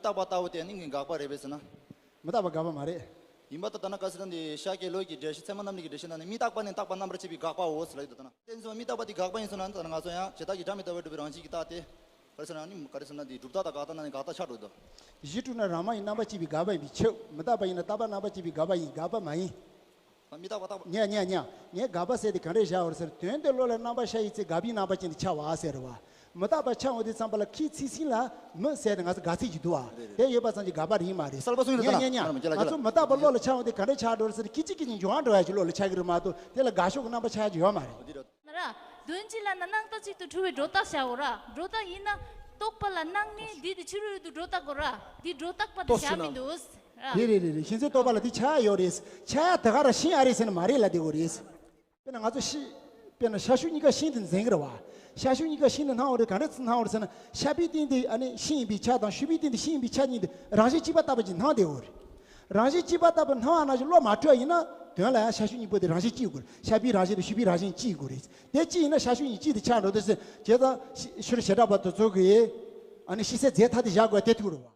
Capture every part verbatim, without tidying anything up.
རྟག་པ་ལྟ་བུ་དེ་ནི་ངའི་དགག་པ་རེད་པས་ཟེར་ན། མི་རྟག་པ་དགག་པ་མ་རེད། ཡིན་པ་ད་ལྟ་ན་ག་ཟེར་ན་འདི་ཤཱཀྱའི་ལུགས་ཀྱི་འགྲེལ་བཤད་ཚད་མ་རྣམ་འགྲེལ་གྱི་འགྲེལ་བཤད་ནང་ནས་མི་རྟག་པ་ནི་རྟག་པ་རྣམ་པར་ཕྱེ་བའི་དགག་པའོ་ཟེར་ལབ་ཡོད་ད་ལྟ་ན། དེ་ཚོ་མི་རྟག་པ་དེ་དགག་པ་ཡིན་སོང་ན་ད་ལྟ་ང་ཚོ་ཡང་བྱེ་བྲག་གི་སྒྲ་མི་རྟག་པས་གྲུབ་པའི་རང་བཞིན་གྱི་རྟགས་དེ། ག་རེ་ཟེར་ན་ནི་ག་རེ་ཟེར་ན་འདི་སྒྲུབ་རྟགས་དང་དགག་རྟགས་ནང་ནས་དགག་རྟགས་ཆགས་འགྲོ་འདུག་གཞི་གྲུབ་ན་རང་མ་ཡིན་རྣམ་པར་ཕྱེ་བའི་དགག་པ་ཡིན་པའི་ཕྱིར། མི་རྟག་པ་ཡིན་ན་རྟག་པ་རྣམ་པར་ཕྱེ་བའི་དགག་པ་ཡིན། དགག་པ་མ་ཡིན། མི་རྟག་པ་རྟག་པ། ཉན་ཉན་ཉན། ངས་དགག་པ་ཟེར་དེ་ག་འདྲས་བཞག་པ་རེད་ཟེར། དོན་དེ་བློ་ལ་རྣམ་པར་ཤར་བའི་ཚེ་དགག་པའི་རྣམ་པ་ཅན་དུ་འཆར་བ་ཟེར་བ། མི་རྟག་པ་འཆར་འོང་དུས་ཙམ་པ་ལ་ཁྱེད་ཚིག་ཟིན་ལ་མི་ཟེར་ཏེ་ང་ཚོ་དགག་ཚིག་ཅིག་འདུག་བ། རེད་རེད། དེ་ཡོད་པ་ཙམ་གྱིས་དགག་པ་རེད་མ་རེད། གསལ་པོ་གསུངས་ཡོད་ད་ཉན་ཉན་ཉན། ང་ཚོ་མི་རྟག་པ་བློ་ལ་འཆར་འོང་དུས་ག་འདྲས་འཆར་འགྲོ་རེད་ཟེར་ཏེ་ཁྱེད་ཅིག་གིས་ཀྱང་འགྱུར་བ་འགྲོ་ཡ་ཅིག་བློ་ལ་འཆར་གི་རེད་མ་གཏོགས་དེ་ལ་དགག་ཕྱོགས་ཀྱི་རྣམ་པ་འཆར་ཡ་ཅིག་ཡོད་མ་རེད། ན་ར། དོན་གཅིག་ལ་ན་སྣང་རྟོག་གཅིག་ཏུ་འཁྲུལ་བའི་སྒྲོ་བཏགས་བྱའོ་ར། སྒྲོ་བཏགས་ཡིན་ན་རྟོག་པ་ལ་སྣང་ནས་འདི་དེ་ཕྱི་རོལ་དུ་སྒྲོ་བཏགས་དགོས་ར། འདི་སྒྲོ་བཏགས་པ་དེ་བྱ་མི་འདུག་ར། རེད་རེད་རེད་རེད། ཤིན་ཚོད་རྟོག་པ་ལ་དེ་ཆགས་ཡོད་རེད། ཆགས་ཡ་དེ་ག་ར་ཤིང་ཨ་རེད་ཟེར་ན་མ་རེད་ལབ་བསྡད་ཡོད་རེད། དཔེར་ན་ང་ཚོ་ཤི། དཔེར་ན་ཤ་ཤུགས་གཉིས་ཀ་ཤིང་དུ་འཛིན་གི་རེད་བ། ཤ་ཤུགས་གཉིས་ཀ་ཤིང་དུ་སྣང་བ་རེད། ག་འདྲ་ཚུར་སྣང་བ་རེད་ཟེར་ན་ཤ་པའི་སྟེང་དེ་ཨ་ནི་ཤིང་ཡིན་པས་ཆགས་དང་ཤུག་པའི་སྟེང་དེ་ཤིང་ཡིན་པས་ཆགས་གཉིས་དེ་རང་བཞིན་གཅིག་པ་ལྟ་བུ་ཅིག་སྣང་བསྡད་ཡོད་རེད། རང་བཞིན་གཅིག་པ་ལྟ་བུ་སྣང་བ་ནང་བཞིན་བློ་མ་འཁྲུལ་བ་ཡིན་ན་དོན་ལ་ཡང་ཤ་ཤུགས་གཉིས་པོ་དེ་རང་བཞིན་གཅིག་དགོས་རེད། ཤ་པའི་རང་བཞིན་དང་ཤུག་པའི་རང་བཞིན་གཅིག་དགོས་རེད། དེ་གཅིག་ཡིན་ན་ཤ་ཤུགས་གཉིས་གཅིག་དེ་ཆགས་འགྲོ་དུས་ཟེར་བྱས་ཙང་ཤི་ཤི་རོ་བྱེ་བྲག་པ་དེ་ཚོ་གིས་ཨ་ནི་ཤི་ཟད་རྫས་ཐ་དད་བཞག་དགོས་དེ་ཐུག་རེད་བ།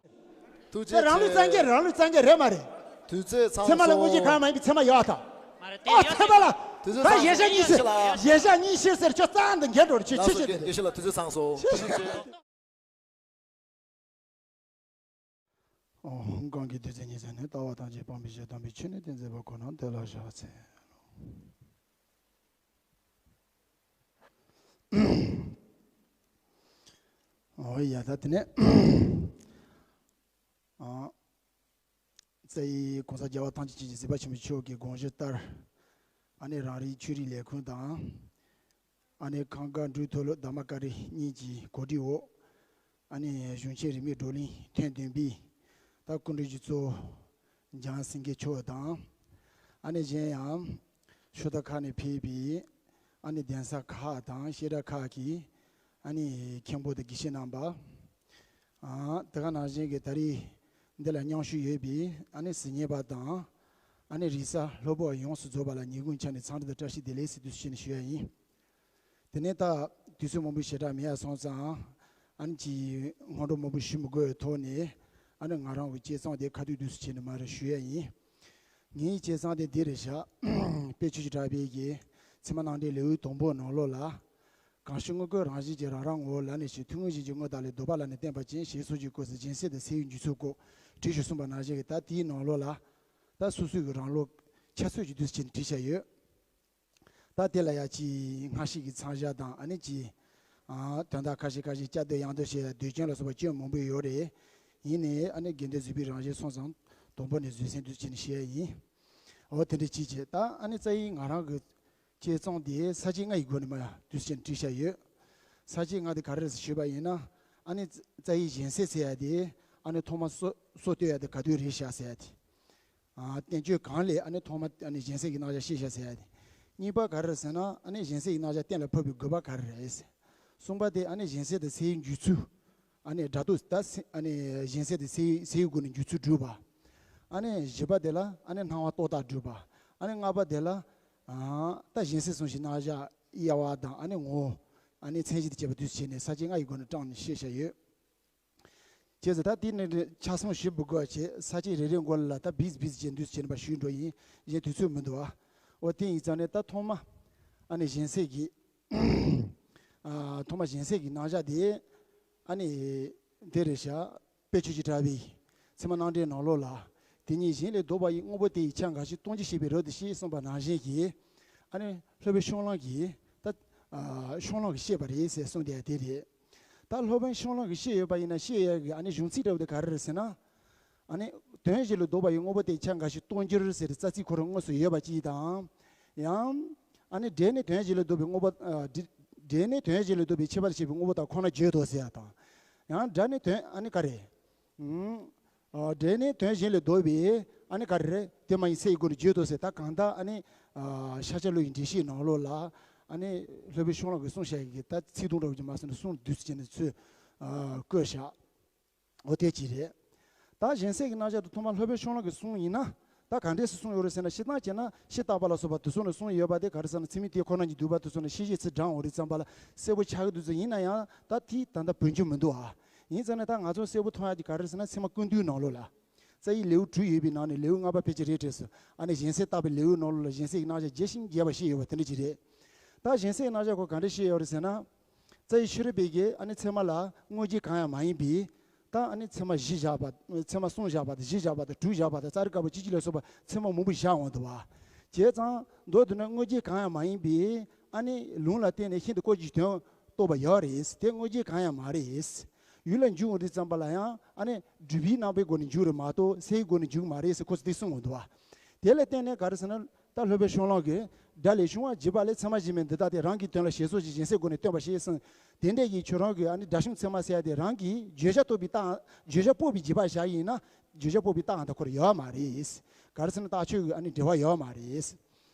ཐུགས་རྗེ་ཆེ། རང་ལུགས་བཙན་རྒྱལ་རང་ལུགས་བཙན་རྒྱལ་རེད་མ་རེད། དུས་ཚོད་ཚང་སོང་། ཚད་མ་ལ་དངོས་གཞི་གང་མ་ཡིན་པའི་ཚད་མ་ཡོད་ཨ་ད། མ་རེད་དེ་ཨ་ཡོད་ཚད་མ་ལ། དུས་ཚོད་ད་ཚང་སོང་། གཞལ་བྱ་གཉིས་ཤེས། གཞལ་བྱ་གཉིས་ཤེས་ཟེར་ཁྱོད་རྩ་འདི་འགལ་འགྲོ་རེད་ཁྱོད་ལགས་ཆེ་སོ་ཆེ་དེ། དགེ་བཤེས་ལགས་དུས་ཚོད་ཚང་སོང་། ཆེ་ཆེ་ཆེ། ཨོ། གང་གི་དུས་ཚོད་ཉིན་མཚན་ནས། ལྟ་བ་ཐམས་ཅད་སྤངས་པའི་ཕྱིར། དམ་པའི་ཆོས་ནི་སྟོན་མཛད་པ། གོ་ན་དེ་ལ་ཕྱག་འཚལ་ལོ། ཨོ་ཡ། ད་དེ་ནས་ཨ་རྩ་བའི་གོང་ས་རྒྱལ་བ་ཐམས་ཅད་མཁྱེན་ཅིང་གཟིགས་པ་ཆེན་པོ་མཆོག་གི་དགོངས་གཞི་ལྟར། ཨ་ནི་རང་རེའི་ཆོས་རིག་ལས་ཁུངས་དང་། ཨ་ནི་ཁམས་དགའ་འབྲུག་མཐོ་སློབ་དྷརྨ་ཀ་རི་གཉིས་ཀྱི་གོ་སྒྲིག་འོག་ཨ་ནི་གཞུང་ཆེན་རིས་མེད་བགྲོ་གླེང་ཐེངས་བདུན་པའི་ད་སྐུ་མགྲོན་གྱི་གཙོ་བོ་འཇང་སེང་གེ་མཆོག་དང་། ཨ་ནི་གཞན་ཡང་ཕྱོགས་མཐའ་ཁག་ནས་ཕེབས་པའི་ཨ་ནི་གདན་ས་ཁག་དང་བཤད་གྲྭ་ཁག་གི་ཨ་ནི་མཁན་པོ་དང་དགེ་བཤེས་རྣམ་པ། ཨ་དེ་ག་ནང་བཞིན་གྱི་ད་རེས་འདི་ལ་མཉམ་ཞུགས་ཡོད་པའི་ཨ་ནི་གཟིགས་ཉན་པ་དང་། ཨ་ནི་རིག་གསར་ལྷུག་པོ་ཡོངས་སུ་རྫོགས་པ་ལ་ཉིན་གུང་ཆ་ནས་འཚམས་འདྲི་དང་བཀྲ་ཤིས་བདེ་ལེགས་ཟེར་འདུག་སེ་བྱས་ནས་ཞུ་ཡ་ཡིན། དེ་ནས་ད་དུས་ཚོད་མང་པོ་ཞེ་དྲག་མེད་ཡ་སོང་ཙང་། ཨ་ནི་ཅིག་སྔོན་འགྲོ་མང་པོ་ཞུ་མི་དགོས་པའི་ཐོག་ནས་ཨ་ནི་ང་རང་གི་དཔྱད་རྩོམ་དེ་ཁ་ཐུག་འདུག་སེ་བྱས་ནས་མར་ཞུ་ཡ་ཡིན། ངའི་དཔྱད་རྩོམ་དེ་འདི་རེད་བཞག་དཔལ་ཆོས་ཀྱི་གྲགས་པའི་གི་ཚད་མ་རྣམ་འགྲེལ་ལེའུ་དང་པོ་ནང་ལོགས་ལ། གང་ཕྱིར་དངོས་ཀུན་རང་བཞིན་གྱིས་རང་རང་ངོ་བོ་ལ་ནི་ཞེས། ཐུན་མོང་གཞན་གྱི་དངོས་དག་ལས། ལྡོག་པ་ལ་ནི་བརྟེན་པ་ཅན། ཞེས་སོགས་ཀྱི་སྐབས་སུ་སྦྱིན་སྲེག་དང་སེལ་བའི་འཇུག་ཚུལ་སྐོར་བྲིས་ཞེས་གསུངས་པ་ནང་བཞིན་གྱི། ད་དེའི་ནང་ལོགས་ལ་ད་སོ་སོའི་གི་རང་ལུགས་ཁྱད་ཆོས་ཀྱི་འདུག་སེ་བྱས་ནས་བྲིས་བཞག་ཡོད། ད་དེ་ལ་ཡ་ཅིག་སྔ་ཕྱི་གི་མཚམས་བཞག་དང་ཨ་ནི་ཅིག་ཨ་དོན་དག་ཁ་ཤས་ཁ་ཤས་བསྐྱར་ཟློས་ཡང་ཟློས་བྱས་ཡ་ཟློས་སྐྱོན་ལ་སོགས་པ་སྐྱོན་མང་པོ་ཡོད་རེད། ཡིན་ནའི་ཨ་ནི་དགེ་འདུན་བཟོད་པའི་རང་བཞིན་སོང་ཙང་དང་པོ་ནས་བཟོད་སེམས་འདུག་སེ་བྱས་ནས་བཤད་ཡ་ཡིན། འོ་དེ་འདྲ་ཅིག་བྱས། ད་ཨ་ནི་རྩ་བའི་ང་རང་གི་དཔྱད་རྩོམ་དེ་ས་བཅད་ལྔ་ཡི་སྒོ་ནས་མར་འདུག་སེ་བྱས་ནས་བྲིས་བཞག་ཡོད། ས་བཅད་ལྔ་དེ་ག་རེ་རེད་ཟེར་ཞུས་པ་ཡིན་ན། ཨ་ནི་རྩ་བའི་སྦྱིན་སྲེག་ཟེར་ཡ་དེ་ཨ་ནི་ཐོག་མ་སོ་སོ་བཏོད་ཡ་དེ་ག་དུས་རེད་བཞག་ཟེར་ཡ་དེ། ཨ་བསྟན་བཅོས་གང་ལས་ཨ་ནི་ཐོག་མ་ཨ་ནི་སྦྱིན་སྲེག་གི་རྣམ་གཞག་ཤེས་བྱ་ཟེར་ཡ་དེ། གཉིས་པ་ག་རེ་རེད་ཟེར་ན་ཨ་ནི་སྦྱིན་སྲེག་གི་རྣམ་གཞག་གཏན་ལ་ཕབ་པའི་དགོས་པ་ག་རེ་རེད་ཟེར། གསུམ་པ་དེ་ཨ་ནི་སྦྱིན་སྲེག་དང་སེལ་བའི་འཇུག་ཚུལ། ཨ་ནི་སྒྲ་རྟོག་ད་སེ་ཨ་ནི་སྦྱིན་སྲེག་དེ་སེལ་སེལ་བའི་སྒོ་ནས་འཇུག་ཚུལ་སྒྲུབ་པ། ཨ་ནི་བཞི་པ་དེ་ལ་ཨ་ནི་སྣང་བ་རྟོག་བཏགས་སྒྲུབ་པ། ཨ་ནི་ལྔ་པ་དེ་ལ་ཨ་ད་སྦྱིན་སྲེག་གསུངས་ཤིང་རྣམ་གཞག་དབྱེ་བ་དང་ཨ་ནི་ངོ་བོ་ཨ་ནི་མཚན་གཞི་དང་བཅས་པ་འདུག་སེ་བྱས་ནས་ས་བཅད་ལྔ་ཡི་སྒོ་ནས་དྲངས་ནས་བཤད་བཞག་ཡོད། བྱས་ཙང་ད་དེ་ནི་ཆ་ཚང་ཞུ་མི་དགོས་པ་བྱས། ས་བཅད་རེ་རེའི་མགོ་ལ་ད་བིས་བིས་བྱས་འདུག་སེ་བྱས་ནས་ཕར་ཞུས་འགྲོ་ཡིན། གཞན་དུས་ཚོད་མི་འདུག་ཨ། འོ་དེ་ཡིན་ཙང་ནས་ད་ཐོག་མ་ཨ་ནི་སྦྱིན་སྲེག་གི་ཨ་ཐོག་མ་སྦྱིན་སྲེག་གི་རྣམ་གཞག་དེ་ཨ་ནི་དེ་རེད་བཞག་དཔལ་ཆོས་ཀྱི་གྲགས་པའི་ཚད་མ་རྣམ་འགྲེལ་ནང་ལོགས་ལ། དེ་ཉིད་གཞན་ལས་ལྡོག་པ་ཡི། དངོས་པོ་དེ་ཡི་ཆ་འགའ་ཞིག། སྟོང་གྱུར་ཤེས་པས་རབ་ཏུ་ཤེས། གསུངས་པ་ནང་བཞིན་གྱི། ཨ་ནི་སློབ་དཔོན་ཤོང་ལོང་གིས་ད་ཨ་ཤོང་ལོང་གིས་བཤད་པ་རེད་ཟེར་གསུངས་བསྡད་དེ་རེད། ད་སློབ་དཔོན་ཤོང་ལོང་གིས་བཤད་ཡོད་པ་ཡིན་ན་བཤད་ཡོད་ཀྱི་ཨ་ནི་གཞུང་ཚིག་འདྲ་བོ་དེ་ག་རེ་རེད་ཟེར་ན། ཨ་ནི་དོན་གཞན་ལས་ལྡོག་པ་ཡི། དངོས་པོ་དེ་ཡི་ཆ་འགའ་ཞིག། སྟོང་གྱུར་ཟེར་རྩ་ཚིག་ཁོ་རང་དངོས་སུ་ཡོད་པ་གཅིག་དང་། ཡང་ཨ་ནི་སྒྲས་ནི་དོན་གཞན་ལས་ལྡོག་པའི་དངོས་པོ་ཨ་སྒྲ་སྒྲས་ནི་དོན་གཞན་ལས་ལྡོག་པའི་ཁྱད་པར་ཕྱེ་བའི་དངོས་པོ་དག་ཁོ་ན་བརྗོད་དོ་ཟེར་ཡ་དང་། ཡང་སྒྲ་ནི་དོན་ཨ་ནི་ག་རེ། ཨུམ། ཨ་སྒྲས་ནི་དོན་གཞན་ལས་ལྡོག་པའི་ཨ་ནི་ག་རེ་རེད། དེ་མ་ཡིན་ཚིག་གི་སྒོ་ནས་བརྗོད་དོ་ཟེར། ད་གང་ལྟར་ཨ་ནི་ཨ་ཤཱཀྱ་བློ་ཡི་འགྲེལ་བཤད་ནང་ལོགས་ལ་ཨ་ནི་སློབ་དཔོན་ཤོང་ལོང་གིས་གསུངས་བཞག་གི་ད་ཚིག་ཐུང་འདྲ་བོ་ཅིག་མ་སོང་ན་གསུང་བསྡུས་སུ་བྱས་ནས་ཚུར་ཨ་བཀོད་བཞག་འོ་དེ་ཅིག་རེད། ད་སྦྱིན་སྲེག་གི་རྣམ་གཞག་དེ་ཐོག་མར་སློབ་དཔོན་ཤོང་ལོང་གིས་གསུངས་ཡིན་ན། ད་ག་འདྲས་སེ་གསུངས་ཡོད་རེད་ཟེར་ན། སྤྱིར་བཏང་བྱས་ན་ཕྱི་བརྟག་པ་ལ་སོགས་པ་དེ་ཚོ་ནས་གསུངས་ཡོད་པ་དེ་ག་རེ་ཟེར་ན། ཚིག་མི་དེ་ཁོ་ན་གྱིས་བསྡུས་པ་དེ་ཚོ་ནས་ཤེས་བྱེད་ཚུར་དྲངས་འོང་དུས་ཙམ་པ་ལ་གསལ་པོ་ཆགས་ཀྱི་འདུག་ཟེར། ཡིན་ན་ཡང་ད་དེ་ད་ལྟ་བོན་ཆུ་མི་འདུག་ཨ། ཡིན་ཙང་ནས་ད་ང་ཚོ་གསལ་པོ་མཐོང་ཡག་གི་ག་རེ་ཟེར་ན། ཚད་མ་ཀུན་བཏུས་ནང་ལོགས་ལ་རྩ་བའི་ལེའུ་དྲུག་ཡོད་པའི་ནང་ནས་ལེའུ་ལྔ་པ་ཕལ་ཆེར་རེད་དྲན་སོང་། ཨ་ནི་གཞན་སེལ་བརྟག་པའི་ལེའུའི་ནང་ལོགས་ལ་གཞན་སེལ་གྱི་རྣམ་གཞག་རྒྱས་ཤིང་རྒྱས་པ་བཤད་ཡོད་པ་དེ་འདྲ་ཅིག་རེད། ད་གཞན་སེལ་གྱི་རྣམ་གཞག་ཁོ་ག་འདྲ་བཤད་ཡོད་རེད་ཟེར་ན། རྩ་བའི་ཤེས་རབ་པས་ཀྱིས་ཨ་ནི་ཚད་མ་ལ་དངོས་རྒྱུ་གང་ཡང་མ་ཡིན་པའི། ད་ཨ་ནི་ཚད་མ་བཞི་བཞག་པ། ཚད་མ་གསུམ་བཞག་པ་དང་། བཞི་བཞག་པ་དང་། དྲུག་བཞག་པ་དང་། རྩ་རི་དཀར་པོ་ཅི་བྱེད་ལ་སོགས་པ་ཚད་མ་མང་པོ་བཞག་འོང་འདུག་བ། བྱས་ཙང་མདོར་བསྡུ་ན་དངོས་རྒྱུ་གང་ཡང་མ་ཡིན་པའི་ཨ་ནི་ལུང་ལ་བརྟེན་ནས་ཤིན་ཏུ་དཀོན་གྱི་དོན་རྟོགས་པ་ཡོད་རེད། དེ་དངོས་རྒྱུ་གང་ཡང་མ་རེད། ཡུལ་ལ་འཇུག་འོང་དུས་ཙམ་པ་ལ་ཡང་ཨ་ནི་སྒྲུབ་པའི་རྣམ་པའི་སྒོ་ནས་འཇུག་རེད་མ་གཏོགས་སེལ་བའི་སྒོ་ནས་འཇུག་མ་རེད་ཟེར་ཁོ་ཚོས་དེ་གསུངས་འོང་འདུག་བ། དེ་ལ་བརྟེན་ནས་ག་རེ་ཟེར་ན། ད་སློབ་དཔོན་ཤོ་ལོ་ཀས། སྒྲ་ལས་བྱུང་བ་བརྗོད་པ་ལས། ཚད་མ་གཞན་མིན་འདི་ལྟ་སྟེ། རང་གི་དོན་ལ་ཞེས་སོགས་ཀྱིས། གཞན་སེལ་སྒོ་ནས་སྟོན་པ་ཞེས་གསུངས། དེ་འདྲས་ཀྱི་ཁྱོད་རང་གི་ཨ་ནི་སྒྲ་བྱུང་ཚད་མ་ཟེར་ཡ་དེ་རང་གིས་བརྗོད་བྱ་རྟོགས་པའི་རྟགས། བརྗོད་བྱ་སྤོབས་པའི་རྗེས་དཔག་བཞག་ཡིན་ན། བརྗོད་བྱ་སྤོབས་པའི་རྟགས་ད་ཁོ་རང་ཡོད་མ་རེད། ག་རེ་ཟེར་ན་རྟགས་ཆོས་ཀྱི་ཨ་ནི་འབྲེལ་བ་ཡོད་མ་རེད།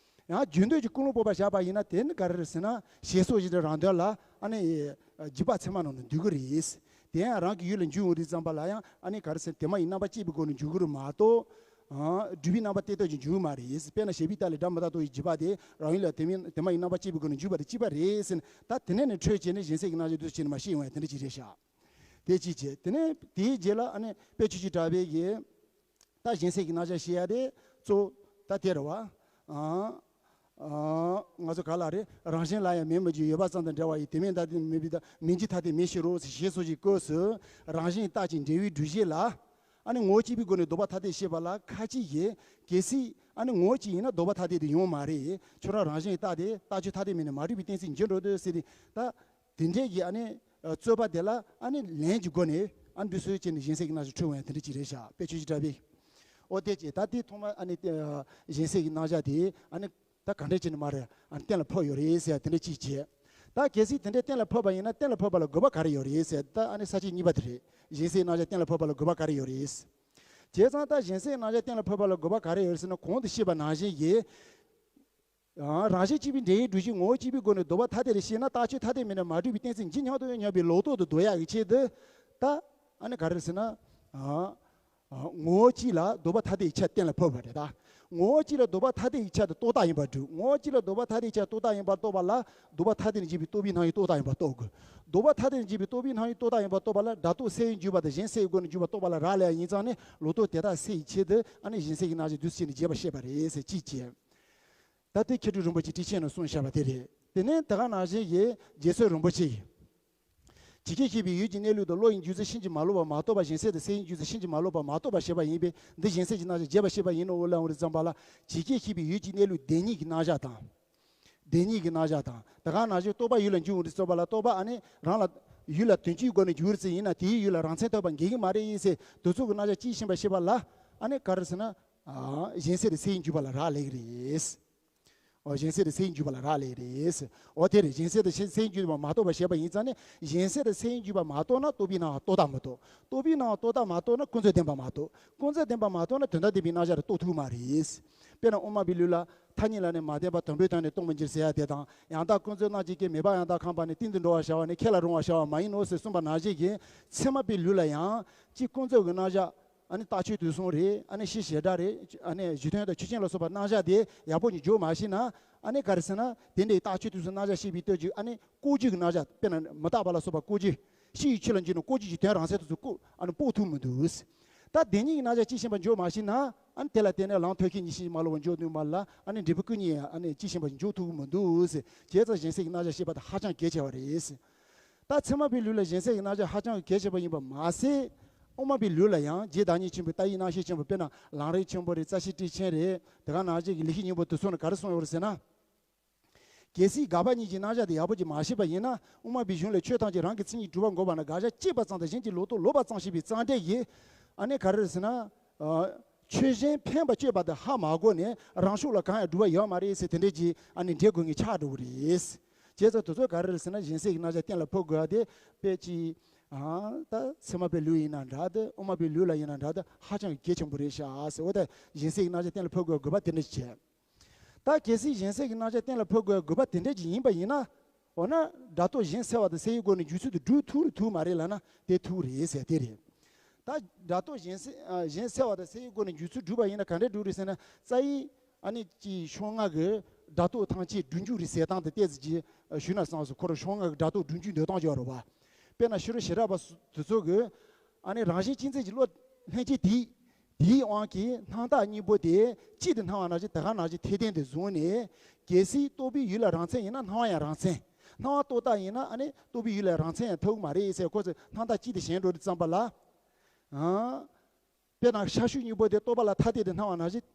ཡང་རྒྱུ་འདོད་ཀྱི་ཀུན་སློང་སྤོབས་པ་བཞག་པ་ཡིན་ན། དེ་ནི་ག་རེ་རེད་ཟེར་ན། ཞེས་སོགས་ཀྱིས་རང་དོན་ལ་ཨ་ནི་རྗེས་དཔག་ཚད་མ་ནང་དུ་འདུས་ཀྱི་རེད། དེ་ཡང་རང་གི་ཡུལ་ལ་འཇུག་འོང་དུས་ཙམ་པ་ལ་ཡང་ཨ་ནི་ག་རེ་ཟེར། དེ་མ་ཡིན་རྣམ་པ་གཅིག་པའི་སྒོ་ནས་འཇུག་གི་རེད་མ་གཏོགས། ཨ། སྒྲུབ་པའི་རྣམ་པ་གཏན་ཐོག་ཏུ་འཇུག་མ་རེད། དཔེར་ན་བྱས་པའི་རྟགས་ལས་སྒྲ་མི་རྟག་རྟོགས་པའི་རྗེས་དཔག་དེ་རང་ཡུལ་ལ་དེ་མིན་དེ་མ་ཡིན་རྣམ་པ་གཅིག་པའི་སྒོ་ནས་འཇུག་པ་དེ་གཅིག་པ་རེད་ཟེར་ནས། ད་དེ་ནས་ནི་འཕྲོས་བྱས་ནས་གཞན་སེལ་གྱི་རྣམ་གཞག་འདུག་སེ་བྱས་ནས་མར་བཤད་ཡོང་ཡ་དེ་འདྲ་ཅིག་རེད་ཤག་དེ་གཅིག་བྱས། དེ་ནས་དེའི་རྗེས་ལ་ཨ་ནི་དཔལ་ཆོས་ཀྱི་གྲགས་པས་ཀྱིས། ད་གཞན་སེལ་གྱི་རྣམ་གཞག་བཤད་ཡ་དེ་གཙོ་བོ་ད་དེ་རེད་བ། ཨ། ཨ། ང་ཚོ་ག་ལ་རེད། རང་བཞིན་ལ་ཡང་མེད་མི་འགྱུར། ཡོད་པ་ཙམ་དང་འབྲེལ་བ་ཡི། དེ་མིན་ཐ་དད་མིན་པའི་ད། མིན་གྱི་ཐ་དད་མིན་ཞེས་རོ་ཞེས་སོགས་ཀྱི་སྐབས་སུ་རང་བཞིན་རྟགས་ཀྱི་འབྲས་བུའི་སྒྲུབ་བྱེད་ལ་ཨ་ནི་ངོ་བོ་གཅིག་པའི་སྒོ་ནས་ལྡོག་པ་ཐ་དད་བཤད་པ་ལ་ཁ་ཅིག་གིས། གལ་སྲིད་ཨ་ནི་ངོ་བོ་གཅིག་ཡིན་ན་ལྡོག་པ་ཐ་དད་དེ་ཡོང་མ་རེད། ཁྱོད་རང་རང་བཞིན་རྟགས་དེ་རྟགས་ཆོས་ཐ་དད་མིན་ནས་མ་གྲུབ་པའི་གཏན་ཚིགས་འགྱུར་འགྲོ་འདོད་ཟེར་ཏེ། ད་དེ་འདྲས་ཀྱི་ཨ་ནི་རྩོད་པ་དེ་ལ་ཨ་ནི་ལན་གྱི་སྒོ་ནས་ཨ་ནི་འདུག་སེ་བྱས་ནས་གཞན་སེལ་གྱི་རྣམ་གཞག་འཁྲུལ་འོང་ཡ་དེ་འདྲ་ཅིག་རེད་ཤག་དཔལ་ཆོས་ཀྱི་གྲགས་པས། ཨོ་དེ་ཅི། ད་དེ་ཐོག་མ་ཨ་ནི་གཞན་སེལ་གྱི་རྣམ་གཞག་དེ་ཨ་ནི་ད་ག་འདྲས་བྱས་ནས་མར་ཨ་ནི་གཏན་ལ་ཕབ་ཡོད་རེད་ཟེར་ཡ་དེ་འདྲ་ཅིག་བྱས། ད་གལ་སྲིད་དེ་འདྲས་གཏན་ལ་ཕབ་པ་ཡིན་ན་གཏན་ལ་ཕབ་པ་ལ་དགོས་པ་ག་རེ་ཡོད་རེད་ཟེར། ད་ཨ་ནི་ས་བཅད་གཉིས་པ་དེ་རེད། གཞན་སེལ་རྣམ་གཞག་གཏན་ལ་ཕབ་པ་ལ་དགོས་པ་ག་རེ་ཡོད་རེད། བྱས་ཙང་ད་གཞན་སེལ་རྣམ་གཞག་གཏན་ལ་ཕབ་པ་ལ་དགོས་པ་ག་རེ་ཡོད་རེད་ཟེར་ན། གོང་དུ་བཤད་པ་ནང་བཞིན་གྱི། ཡང་རང་བཞིན་གཅིག་པའི་འབྲས་བུའི་སྒྲུབ་བྱེད་ངོ་བོ་གཅིག་པའི་སྒོ་ནས་ལྡོག་པ་ཐ་དད་རེད་ཤེ་ན། རྟགས་ཆོས་ཐ་དད་མིན་ནས་མ་གྲུབ་པའི་གཏན་ཚིགས་འཇིག་སྙམ་དུ་སྙམ་པའི་ལོག་རྟོག་ཏུ་འདོད་ཡག་གི་ཆེད་དུ། ད་ཨ་ནི་ག་རེ་ཟེར་ན། ཨ། ཨ། ངོ་བོ་གཅིག་ལ་ལྡོག་པ་ཐ་དད་ཀྱི་ཆ་གཏན་ལ་ཕབ་པ་རེད་ད། ངོ་བོ་གཅིག་ལ་ལྡོག་པ་ཐ་དད་ཀྱི་ཆ་དེ་རྟོག་བཏགས་ཡིན་པར་སྒྲུབ། ངོ་བོ་གཅིག་ལ་ལྡོག་པ་ཐ་དད་ཀྱི་ཆ་རྟོག་བཏགས་ཡིན་པར་རྟོགས་པ་ལ། ལྡོག་པ་ཐ་དད་ནས་འཇིག་པའི་རྟོག་པའི་སྣང་ཡུལ་རྟོག་བཏགས་ཡིན་པར་རྟོགས་དགོས། ལྡོག་པ་ཐ་དད་ནས་འཇིག་པའི་རྟོག་པའི་སྣང་ཡུལ་རྟོག་བཏགས་ཡིན་པར་རྟོགས་པ་ལ། སྒྲ་རྟོག་སེལ་བའི་འཇུག་པ་དང་གཞན་སེལ་བའི་སྒོ་ནས་འཇུག་པ་རྟོགས་པ་ལ་རག་ལས་པ་ཡིན་ཙང་ནི། ལོག་རྟོག་དེ་དག་སེལ་བའི་ཆེད་དུ་ཨ་ནི་གཞན་སེལ་གྱི་རྣམ་གཞག་འདུག་སེ་བྱས་ནས་རྒྱས་པར་བཤད་པ་རེད་ཟེར་གཅིག་བྱས། ད་ལྟའི་མཁས་གྲུབ་རིན་པོ་ཆེ་ཊཱིཀ་ཆེན་ནས་གསུངས་བཞག་པ་དེ་རེད། དེ་ནས་དེ་ག་ནང་བཞིན་གྱི་རྗེ་བཙུན་རིན་པོ་ཆེ་ཡིས། ཇི་སྐད་བཤད་པའི་ཡུལ་གྱི་གནས་ལུགས་དང་། བློ་ཡི་འཇུག་ཚུལ་ཕྱིན་ཅི་མ་ལོག་པར་མ་རྟོགས་པ། གཞན་སེལ་དང་སེལ་བའི་འཇུག་ཚུལ་ཕྱིན་ཅི་མ་ལོག་པར་མ་རྟོགས་པ་ཞེས་པ་ཡིན་པས། འདི་གཞན་སེལ་གྱི་རྣམ་གཞག་རྒྱས་པར་བཤད་པ་ཡིན་ནོ། འོ་ལ་འོང་དུས་ཙམ་པ་ལ། ཇི་སྐད་བཤད་པའི་ཡུལ་གྱི་གནས་ལུགས་བདེན་གཉིས་ཀྱི་རྣམ་གཞག་དང་། བདེན་གཉིས་ཀྱི་རྣམ་གཞག་དང་། དེ་ག་ནང་བཞིན་རྟོག་པ་ཡུལ་ལ་འཇུག་འོང་དུས་ཙམ་པ་ལ། རྟོག་པ་ཨ་ནི་རང་ལ་ཡུལ་ལ་དོན་སྤྱིའི་སྒོ་ནས་འཇུག་རྩིས་ཡིན་ན། དེའི་ཡུལ་ལ་རང་མཚན་ཐོབ་པ་འགལ་གྱི་མ་རེད་ཟེར། དེ་ཚོ་གི་རྣམ་གཞག་དཔྱིས་ཕྱིན་པ་ཤེས་པ་ལ། ཨ་ནི་ག་རེ་ཟེར་ན། ཨ། གཞན་སེལ་དང་སེལ་བའི་འཇུག་པ་ལ་རག་ལས་ཀྱི་རེད། ཨོ། གཞན་སེལ་དང་སེལ་བའི་འཇུག་པ་ལ་རག་ལས་རེད། ཨོ་དེ་རེད། གཞན་སེལ་དང་སེལ་བའི་འཇུག་པ་མ་རྟོགས་པ་ཞེས་པ་ཡིན་ཙང་ནི། གཞན་སེལ་དང་སེལ་བའི་འཇུག་པ་མ་རྟོགས་ན་རྟོག་པའི་སྣང་བ་རྟོགས་དང་མི་རྟོགས། རྟོག་པའི་སྣང་བ་རྟོགས་དང་མ་རྟོགས་ན་ཀུན་རྫོབ་བདེན་པ་མ་རྟོགས། ཀུན་རྫོབ་བདེན་པ་མ་རྟོགས་ན་དོན་དམ་བདེན་པའི་རྣམ་གཞག་རེ་རྟོགས་ཐུབ་ཀྱི་མ་རེད། དཔེར་ན་དབུ་མ་པའི་ལུགས་ལ། ཐ་སྙད་ལ་ནི་མ་བརྟེན་པར་དོན་པོའི་དོན་ནི་སྟོང་པར་འགྱུར་ཟེར་ཡ་དེ་དང་། ཡང་དག་ཀུན་རྫོབ་རྣམས་ཀྱི་སྐད། མེད་པ་ཡང་དག་ཁམས་པ་ནི། གཏན་དུ་འགྲོ་བར་བྱ་བ་ནི། ཁས་ལ་རུང་བར་བྱ་བ་མ་ཡིན་ནོ་ཞེས་གསུངས་པ་ནང་བཞིན་གྱི། ཚད་མ་པའི་ལུགས་ལ་ཡང་། སྤྱིར་ཀུན་རྫོབ་ཀྱི་རྣམ་གཞག་ཨ་ནི་རྟགས་ཆོས་དུས་གསུམ་རེད། ཨ་ནི་ཕྱི་བྱེ་བྲག་རེད། ཨ་ནི་གཞི་མཐུན་དང་ཆོས་ཅན་ལ་སོགས་པ་རྣམ་གཞག་དེ་ཡག་པོ་ཞིག་འཇོག་མ་ཤེས་ན། ཨ་ནི་ག་རེ་ཟེར་ན། དེ་འདྲའི་རྟགས་ཆོས་དུས་གསུམ་རྣམ་གཞག་ཤེས་པའི་སྟོབས་ཀྱིས། ཨ་ནི་ལྐོག་གྱུར་གྱི་རྣམ་གཞག་དཔེར་ན་མི་རྟག་པ་ལ་སོགས་པ་ལྐོག་གྱུར། ཕྱི་ཡི་ཆོས་ལ་འཇུག་ནས་ལྐོག་གྱུར་གྱི་དོན་རང་མཚན་དུ་ཚུར་ལྐོག་ཨ་ནི་དཔོག་ཐུབ་མི་འདུག་ད་བདེན་གཉིས་ཀྱི་རྣམ་གཞག་དཔྱིས་ཕྱིན་པ་འཇོག་མ་ཤེས་ན། ཨ་ནི་དེ་ལ་བརྟེན་ནས་ལམ་ཐབས་མཁས་གཉིས་ཕྱིན་ཅི་མ་ལོག་པར་འཇོག་ནུས་མ་ལ། ཨ་ནི་འབྲས་བུ་སྐུ་གཉིས་ཨ་ནི་དཔྱིས་ཕྱིན་པ་འཇོག་ཐུབ་ཀྱི་མི་འདུག་ཟེར། བྱས་ཙང་གཞན་སེལ་གྱི་རྣམ་གཞག་བཤད་པ་དེ་ཧ་ཅང་གལ་ཆེ་བ་རེད། ད་ཚད་མ་པའི་ལུགས་ལ་གཞན་སེལ་གྱི་རྣམ་གཞག་ཧ་ཅང་གི་གལ་ཆེ་བ་ཡིན་པ་མ་ཟད། དབུ་མ་པའི་ལུགས་ལ་ཡང་རྗེ་བདག་ཉིད་ཆེན་པོའི་ལྟ་བའི་རྣམ་བཤད་ཆེན་པོ། དཔེར་ན་ལམ་རིམ་ཆེན་པོ་རེད། རྩ་ཤེ་ཊཱིཀ་ཆེན་རེད། དེ་ག་ནང་བཞིན་གྱི་ལེགས་བཤད་སྙིང་པོ་དེ་ཚོ་ནས་ག་རེ་གསུངས་ཡོད་རེད་ཟེར་ན། གལ་སྲིད་དགག་པ་གཉིས་ཀྱི་རྣམ་གཞག་དེ་ཡག་པོ་ཅིག་མ་ཤེས་པ་ཡིན་ན། དབུ་མ་པའི་གཞུང་ལས་ཆོས་ཐམས་ཅད་རང་གི་མཚན་ཉིད་གྲུབ་པར་འགོག་པ་ན། དགག་བྱ་གཅིག་པ་ཙམ་དང་གཞན་གྱི་ལོག་རྟོག་ལོག་པ་ཙམ་ཞེས་པའི་རྩ་འགྲེལ་གྱིས། ཨ་ནི་ག་རེ་རེད་ཟེར་ན། ཨ། ཆོས་གཞན་འཕེན་པ་གཅོད་པ་དེ་ཧ་མ་གོ་ནས། རང་ཕྱོགས་ལ་གང་ཡང་སྒྲུབ་པ་ཡོད་མ་རེད་ཟེར། དེ་འདྲས་ཀྱི་ཨ་ནི་འགྲེལ་དགོས་ངེས་ཆགས་འགྲོ་གི་རེད། བྱས་ཙང་དེ་ཚོ་ག་རེ་རེད་ཟེར་ན། གཞན་སེལ་གྱི་རྣམ་གཞག་གཏན་ལ་ཕབ་དགོས་པ་དེ་དཔེ་ཅིག་ཨ། ད་ཚད་མ་པའི་ལུགས་ཡིན་ན་འདྲ་དེ། དབུ་མ་པའི་ལུགས་ལ་ཡིན་ན་འདྲ་དེ། ཧ་ཅང་གི་གལ་ཆེན་པོ་རེད་ཤག་ཟེར། འོ་ད་གཞན་སེལ་གྱི་རྣམ་གཞག་གཏན་ལ་ཕབ་དགོས་པའི་དགོས་པ་དེ་འདྲ་ཞིག་བྱས། ད་གལ་སྲིད་གཞན་སེལ་གྱི་རྣམ་གཞག་གཏན་ལ་ཕབ་དགོས་པའི་དགོས་པ་དེ་འདྲ་ཅིག་ཡིན་པ་ཡིན་ན། འོ་ན་སྒྲ་རྟོག་གཞན་སེལ་བ་དང་སེལ་བའི་སྒོ་ནས་འཇུག་ཚུལ་དེ་སྒྲུབ་ཐུབ་རེད་ཐུབ་མ་རེད་ལབ་ན། དེ་ཐུབ་རེད་ཟེར་དེ་རེད། ད་སྒྲ་རྟོག་གཞན་སེལ་ཨ། གཞན་སེལ་བ་དང་སེལ་བའི་སྒོ་ནས་འཇུག་ཚུལ་སྒྲུབ་པ་ཡིན་ན་ག་འདྲས་སྒྲུབ་རེད་ཟེར་ན། རྩ་བའི་ཨ་ནི་ཅིག་ཕྱོགས་སྔ་གི་སྒྲ་རྟོག་ཐམས་ཅད་སྒྲུབ་འཇུག་རེད་ཟེར་སྟངས་དེ་ཏོག་ཙམ་ཅིག་ཞུས་ན་བསམ་སོང་། ཁོ་རང་ཕྱོགས་སྔ་གི་སྒྲ་རྟོག་སྒྲུབ་འཇུག་འདོད་སྟངས་ཅིག་ཡོད་རེད་བ། དཔེར་ན་ཕྱི་རོལ་ཤེས་རབ་པ་དེ་ཚོ་གི་ཨ་ནི་རང་བཞིན་གཅིག་མཚུངས་ཀྱི་བློ་ལྷན་སྐྱེས་དེའི་དེའི་དབང་གིས་སྣང་བཏགས་གཉིས་པོ་དེ་གཅིག་ཏུ་སྣང་བ་ནང་བཞིན་དེ་ག་ནང་བཞིན་འཐད་ལྡན་དུ་བཟུང་ནས། གལ་སྲིད་རྟོག་པའི་ཡུལ་ལ་རང་མཚན་ཡིན་ན་སྣང་བ་ཡང་རང་མཚན། སྣང་བ་རྟོག་བཏགས་ཡིན་ན་ཨ་ནི་རྟོག་པའི་ཡུལ་ལ་རང་མཚན་ཡང་ཐུག་མ་རེད་ཟེར། ཁོ་ཚོས་སྣང་བཏགས་གཅིག་ཏུ་ཞེན་འགྲོ་དུས་ཙམ་པ་ལ། ཨང་། དཔེར་ན་ཤ་ཤུགས་གཉིས་པོ་དེ་རྟོག་པ་ལ་ཐ་དད་དུ་སྣང་བ་ནང་བཞིན།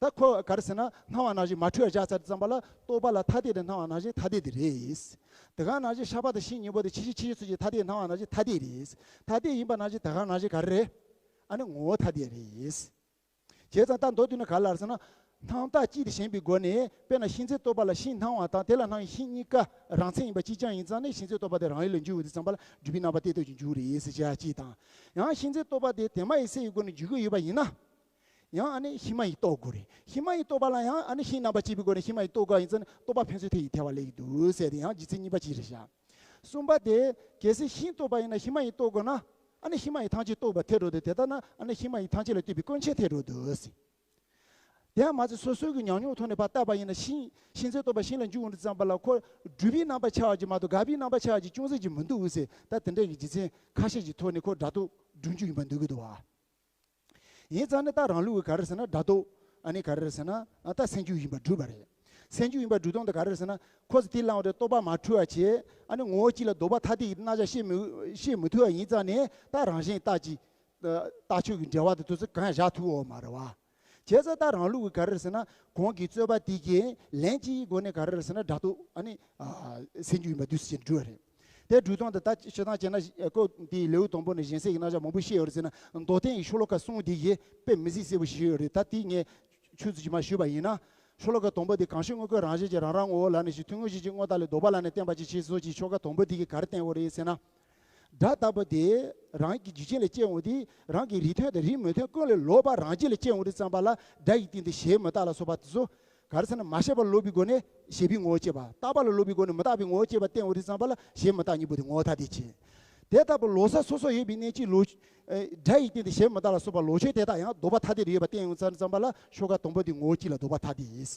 ད་ཁོ་ག་རེ་ཟེར་ན་སྣང་བ་ནང་བཞིན་མ་འཁྲུལ་བ་བཞག་ཚར་དུས་ཙམ་པ་ལ་རྟོག་པ་ལ་ཐ་དད་དུ་སྣང་བ་ནང་བཞིན་ཐ་དད་དེ་རེད། དེ་ག་ནང་བཞིན་ཤ་པ་དང་ཤིང་གཉིས་པོ་དེ་ཕྱི་ཕྱི་ཕྱི་ཕྱི་ཚུལ་གྱིས་ཐ་དད་སྣང་བ་ནང་བཞིན་ཐ་དད་རེད། ཐ་དད་ཡིན་པ་ནང་བཞིན་དེ་ག་ནང་བཞིན་ག་རེ་རེད། ཨ་ནི་ངོ་བོ་ཐ་དད་རེད། བྱས་ཙང་ད་མདོར་བསྡུས་ན་ག་རེ་ལབ་ཟེར་ན། སྣང་བཏགས་གཅིག་ཏུ་ཞེན་པའི་སྒོ་ནས། དཔེར་ན་ཤིང་འཛིན་རྟོག་པ་ལ་ཤིང་སྣང་བ་དང་དེ་ལ་སྣང་བའི་ཤིང་གཉིས་ཀ་རང་མཚན་ཡིན་པ་གཅིག་རྐྱང་ཡིན་ཙང་ནས་ཤིང་འཛིན་རྟོག་པ་དེ་རང་ཡུལ་ལ་འཇུག་པའི་དུས་ཙམ་པ་ལ་སྒྲུབ་པའི་རྣམ་པ་གཏན་ཐོགས་ཀྱིས་འཇུག་རེད་ཟེར་བྱ་གཅིག་དང་། ཡང་ཤིང་འཛིན་རྟོག་པ་དེ་དེ་མ་ཡིན་སའི་སྒོ་ནས་འཇུག་གི་ཡོད་པ་ཡིན་ན། ཡང་ཨ་ནི་ཤིང་མ་ཡིན་རྟོགས་དགོས་རེད། ཤིང་མ་ཡིན་རྟོག་པ་ལ་ཡང་ཨ་ནི་ཤིང་རྣམ་པར་ཕྱེ་བའི་སྒོ་ནས་ཤིང་མ་ཡིན་རྟོགས་དགོས་ཡིན་ཙང་ནས་རྟོག་པ་ཕན་ཚུན་ཐལ་བའི་ཐལ་བ་ལས་ཀྱི་འདུག་ཟེར་ཏེ་ཡང་རྒྱུ་མཚན་གཉིས་པ་གཅིག་རེད་བཞག་གསུམ་པ་དེ། གལ་སྲིད་ཤིང་རྟོགས་པ་ཡིན་ན་ཤིང་མ་ཡིན་རྟོགས་དགོས་ན། ཨ་ནི་ཤིང་མ་ཡིན་ཐམས་ཅད་རྟོགས་པ་ཐལ་འགྲོ་འདུག་དེ་ལྟར་ན་ཨ་ནི་ཤིང་མ་ཡིན་ཐམས་ཅད་ལ་ལྟོས་པའི་ཀུན་མཁྱེན་ཐལ་འགྲོ་འདུག་ཟེར། དེ་ཡང་མ་ཚད་སོ་སོའི་གི་ཉམས་མྱོང་ཐོག་ནས་ཕར་བལྟས་པ་ཡིན་ན་ཤིང་ཤིང་འཛིན་རྟོག་པ་ཤིང་ལ་འཇུག་འོང་དུས་ཙམ་པ་ལ་ཁོ་སྒྲུབ་པའི་རྣམ་པ་ཆགས་པ་ཅིག་མ་གཏོགས་དགག་པའི་རྣམ་པ་ཆགས་པ་ཅིག་ཅུང་ཟད་ཅིག་མི་འདུག་ཟེར། ད་དེ་འདྲ་གི་རྒྱུ་མཚན་ཁ་ཤས་ཅིག་ཐོག་ནས་ཁོ་སྒྲ་རྟོག་སྒྲུབ་འཇུག་ཡིན་པ་འདོད་ཀྱི་འདུག་བ། ཡིན་ཙང་ནི་ད་རང་ལུགས་ཀྱི་ག་རེ་ཟེར་ན་སྒྲ་རྟོག་ཨ་ནི་ག་རེ་ཟེར་ན་ཨ་ད་སེམས་རྒྱུད་ཡིན་པར་སྒྲུབ་པ་རེད། སེམས་རྒྱུད་ཡིན་པར་སྒྲུབ་སྟངས་དེ་ག་རེ་ཟེར་ན་ཁོ་ཚོ་དེ་བླང་བ་རེད། རྟོག་པ་མ་འཁྲུལ་བ་བྱས། ཨ་ནི་ངོ་བོ་གཅིག་ལ་ལྡོག་པ་ཐ་དད་ཀྱི་རྣམ་གཞག་བཤད་མི་བཤད་མི་ཐུབ་པ་ཡིན་ཙང་ནས་ད་རང་གཞན་རྟག་གཅིག་རྟག་ཆོས་ཀྱི་འབྲེལ་བ་དེ་དུས་ཚོད་གང་ཡང་བཞག་ཐུབ་ཡོད་མ་རེད་བ། བྱས་ཙང་ད་རང་ལུགས་ཀྱི་ག་རེ་ཟེར་ན་གོང་གི་རྩོད་པ་དེ་གའི་ལན་གཅིག་གི་སྒོ་ནས་ག་རེ་ཟེར་ན་སྒྲ་རྟོག་ཨ་ནི་སེམས་རྒྱུད་ཡིན་པ་འདུས་སུ་བྱས་ནས་སྒྲུབ་པ་རེད། དེ་སྒྲུབ་སྟངས་དེ་ད་སྤྱིར་བཏང་བྱས་ན་ཀོ་འདིའི་ལེའུ་དང་པོ་ནས་གཞན་སེལ་གྱི་རྣམ་གཞག་མང་པོ་བཤད་ཡོད་རེད་ཟེར་ན་མདོ་བསྟན་གྱི་ཤོ་ལོ་ཀ་གསུམ་འདི་གའི་དཔེ་མི་སྲིད་གསལ་པོ་ཞིག་ཡོད་རེད། ད་དེ་ངས་ཆུ་ཚོད་ཅིག་མ་ཞུས་པ་ཡིན་ན། ཤོ་ལོ་ཀ་དང་པོ་འདི་གང་ཞིག་དངོས་ཀྱི་རང་བཞིན་གྱིས་རང་རང་ངོ་བོ་ལ་ནི་ཞིང་ཐུན་མོང་གཞི་གཅིག་དངོས་བཏགས་ལས་ལྡོག་པ་ལ་ནི་བརྟེན་པ་ཅིག་ཞེས་སོགས་ཀྱི་ཤོ་ལོ་ཀ་དང་པོ་འདི་གིས་ག་རེ་བསྟན་ཡོད་རེད་ཟེར་ན། སྒྲ་ལྟ་བུ་དེ་རང་གི་རྒྱུ་ཅན་ལ་སྐྱེ་འོང་དུས་རང་གི་རིགས་མཐུན་དང་རིགས་མི་མཐུན་ཀུན་ལས་ལོག་པ་རང་རྒྱུད་ལ་སྐྱེ་འོང་དུས་ཙམ་པ་ལ་སྒྲ་ཡི་སྟེང་དུ་ཞེས་མི་རྟག་ལ་སོགས་པ་དེ་ཚོ་ག་རེ་ཟེར་ན་མ་བྱས་པར་ལོག་པའི་སྒོ་ནས་བྱས་པའི་ངོ་བོ་སྐྱེས་པ། རྟག་པ་ལ་ལོག་པའི་སྒོ་ནས་མི་རྟག་པའི་ངོ་བོ་སྐྱེས་པ་བསྟན་འོང་དུས་ཙམ་པ་ལ་ཞེས་མི་རྟག་གཉིས་པོ་དེ་ངོ་བོ་ཐ་དད་བྱས། དེ་ལྟ་བུ་ལོག་ས་སོ་སོ་ཡོད་པའི་གནད་ཀྱིས་ལོག་སྒྲ་ཡི་སྟེང་དུ་ཞེས་མི་རྟག་ལ་སོགས་པ་ལོག་ཆོས་དེ་དག་ཡང་ལྡོག་པ་ཐ་དད་དུ་ཡོད་པ་བསྟན་ཡོང་ཙམ་ཙམ་པ་ལ་ཤོ་ལོ་ཀ་དང་པོ་དེ་ངོ་བོ་གཅིག་ལ་ལྡོག་པ་ཐ་དད་ཡིན།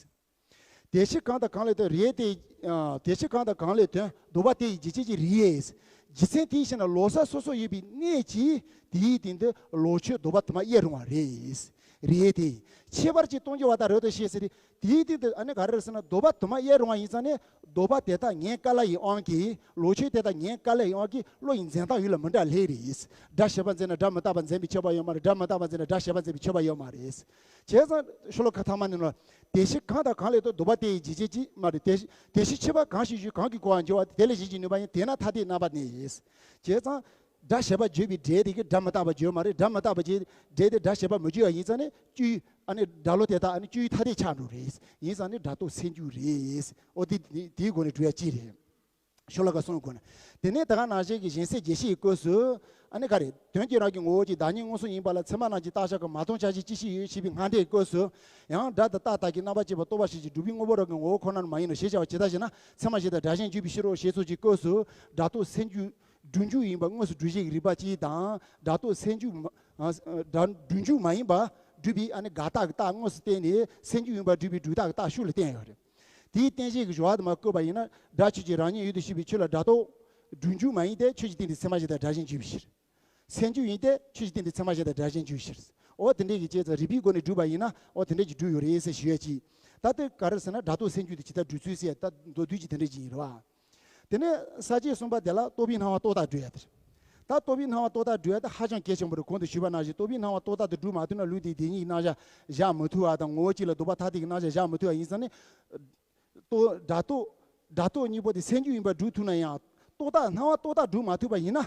དེ་ཕྱིར་གང་དང་གང་ལས་དོན་རིགས་དེ། དེ་ཕྱིར་གང་དང་གང་ལས་དོན་ལྡོག་པ་དེ་ཡི་རྒྱུ་ཅན་གྱི་རིགས་ཡིན། རྒྱུ་མཚན་དེའི་ཕྱིར་ན་ལོག་ས་སོ་སོ་ཡོད་པའི་གནད་ཀྱིས་དེའི་སྟེང་དུ་ལོག་ཆོས་ལྡོག་པ་དུ་མ་དབྱེར་རུང་བ་རེད། རིགས་དེ་ཡི་ཁྱད་པར་གྱིས་སྟོང་རྒྱུ་བ་དང་རབ་ཏུ་ཤེས་ཟེར་ཏེ། དེའི་སྟེང་དུ་ཨ་ནི་ག་རེ་རེད་ཟེར་ན་ལྡོག་པ་དུ་མ་དབྱེར་རུང་བ་ཡིན་ཙང་ནས་ལྡོག་པ་དེ་དག་ངེས་དཀའ་སླ་བའི་དབང་གིས་ལོག་ཆོས་དེ་དག་ངེས་དཀའ་སླ་བའི་དབང་གིས་བློ་ཡི་འཛིན་སྟངས་ཡུལ་ལ་མི་འདྲ་ལེ་རེད། སྒྲ་ཞེས་པ་འཛིན་ན་སྒྲ་མི་རྟག་པ་འཛིན་པའི་ཁྱབ་པ་ཡོད་མ་རེད། སྒྲ་མི་རྟག་པ་འཛིན་ན་སྒྲ་ཞེས་པ་འཛིན་པའི་ཁྱབ་པ་ཡོད་མ་རེད། བྱས་ཙང་ཤོ་ལོ་ཀ་ཐ་མ་ནས་ལ། དེ་ཕྱིར་གང་དང་གང་ལས་དོན་ལྡོག་པ་དེ་ཡི་རྒྱུ་ཅན་གཅིག་མ་རེད། དེ་དེ་ཕྱིར་ཕྱི་པ་གང་ཞིག་ཞུས་གང་གིས་གོ་བར་འགྱུར་བ་དེ་ལས་གཞན་གྱིས་ནུས་པ་ཡིན། དེས་ན་ཐ་དད་རྣམ་པ་ནི་ཡིན། བྱས་ཙང་། སྒྲ་ཞེས་པ་བརྗོད་པའི་སྒྲས་དེ་གིས་སྒྲ་མི་རྟག་པ་བརྗོད་མ་རེད། སྒྲ་མི་རྟག་པ་བརྗོད་སྒྲས་དེ་སྒྲ་ཞེས་པ་མི་བརྗོད་པ་ཡིན་ཙང་ནི་སྤྱོད་ཡུལ་ཨ་ནི་སྒྲ་བློ་དེ་དག་ཨ་ནི་སྤྱོད་ཡུལ་ཐ་དད་ཆགས་འགྲོ་རེད། ཡིན་ཙང་ནི་སྒྲ་རྟོག་སེམས་རྒྱུད་རེད། ཨོ་དེ་དེའི་སྒོ་ནས་སྒྲུབ་ཡ་གཅིག་རེད། ཤོ་ལོ་ཀ་གསུམ་སྒོ་ནས། དེ་ནས་ད་ག་ནང་བཞིན་གྱི་གཞན་སེལ་རྒྱས་བཤད་ཀྱི་སྐབས་སུ། ཨ་ནི་ག་རེ། དོན་གྱི་རང་གི་ངོ་བོ་གཅིག་བདག་ཉིད་མངོན་སུམ་ཡིན་པ་ལ་ཚད་མ་རྣམས་ཀྱིས་རྟག་བཞག་གི་མ་མཐོང་ཆ་ཤས་ཅི་ཞིག་ཡོད་ཞེས་པའི་སྔ་འགྲེལ་སྐབས་སུ། ཡང་སྒྲ་དང་རྟགས་དག་གི་རྣམ་པར་བཅད་པ་རྟོག་པ་ཞིག་གིས་སྒྲུབ་པའི་དངོས་པོ་རང་གི་ངོ་བོ་ཁོ་ན་མ་ཡིན་ནོ་ཞེས་བྱ་བ་ཇི་ལྟར་ཞེ་ན་ཚད་མ་གཞན་དང་སྒྲ་གཞན་འཇུག་པའི་ཕྱིར་རོ་ཞེས་སོགས་ཀྱི་སྐབས་སུ་སྒྲ་རྟོག་སེམས་རྒྱུད་སྒྲུབ་འཇུག་ཡིན་པ་དངོས་སུ་སྒྲུབ་བྱེད་ཀྱི་རིགས་པ་གཅིག་དང་སྒྲ་རྟོག་སེམས་རྒྱུད་མ་སྒྲ་སྒྲུབ་འཇུག་མ་ཡིན་པ་སྒྲུབ་པའི་ཨ་ནི་དགག་རྟགས་ཀྱི་རྟགས་དངོས་སུ་བསྟན་ནས་སེམས་རྒྱུད་ཡིན་པ་སྒྲུབ་པའི་སྒྲུབ་རྟགས་ཀྱི་རྟགས་ཤུགས་ལ་བསྟན་ཡོད་རེད། དེའི་རྟེན་གཞི་གི་སྦྱོར་བ་དུ་མ་བཀོད་པ་ཡིན་ན་སྒྲ་ཆོས་ཅན་རང་ཉིད་ཡུལ་དུ་ཤེས་པའི་ཆོས་ལ་སྒྲ་རྟོག་སྒྲུབ་འཇུག་མ་ཡིན་ཏེ་ཆོས་ཀྱི་སྟེང་དུ་ཚད་མ་གཞན་དང་སྒྲ་གཞན་འཇུག་པའི་ཕྱིར། སེམས་རྒྱུད་ཡིན་ཏེ་ཆོས་ཀྱི་སྟེང་དུ་ཚད་མ་གཞན་དང་སྒྲ་གཞན་འཇུག་པའི་ཕྱིར། འོ་དེ་འདྲའི་གི་བྱས་ཙང་རིགས་པའི་སྒོ་ནས་སྒྲུབ་པ་ཡིན་ན་འོ་དེ་འདྲའི་གི་སྒྲུབ་ཡོད་རེད་ཟེར་ཞུ་ཡ་ཅིག་ད་དེ་ག་རེ་ཟེར་ན་སྒྲ་རྟོག་སེམས་རྒྱུད་དེ་ཇི་ལྟར་སྒྲུབ་ཚུལ་ཟེར་ཡ་ད་མདོར་བསྡུས་ཀྱི་དེ་འདྲ་ཅིག་ཡིན་རེད་བ། དེ་ནས་ས་བཅད་གསུམ་པ་དེ་ལ་རྟོག་པའི་སྣང་བ་རྟོག་བཏགས་སྒྲུབ་ཡ་དེ་རེད། ད་རྟོག་པའི་སྣང་བ་རྟོག་བཏགས་སྒྲུབ་ཡ་དེ་ཧ་ཅང་གལ་ཆེན་པོ་རེད། གོང་དུ་ཞུས་པ་ནང་བཞིན་རྟོག་པའི་སྣང་བ་རྟོག་བཏགས་དེ་སྒྲུབ་མ་ཐུབ་ན་ལུགས་དེའི་བདེན་གཉིས་རྣམ་གཞག་བཞག་མི་ཐུབ་པ་དང་ངོ་བོ་གཅིག་ལ་ལྡོག་པ་ཐ་དད་ཀྱི་རྣམ་གཞག་བཞག་མི་ཐུབ་པ་ཡིན་ཙང་ནི། རྟོག་སྒྲ་རྟོག་སྒྲ་རྟོག་གཉིས་པོ་དེ་སེམས་རྒྱུད་ཡིན་པར་སྒྲུབ་ཐུབ་ན་ཡང་རྟོག་བཏགས་སྣང་བ་རྟོག་བཏགས་སྒྲུབ་མ་ཐུབ་པ་ཡིན་ན།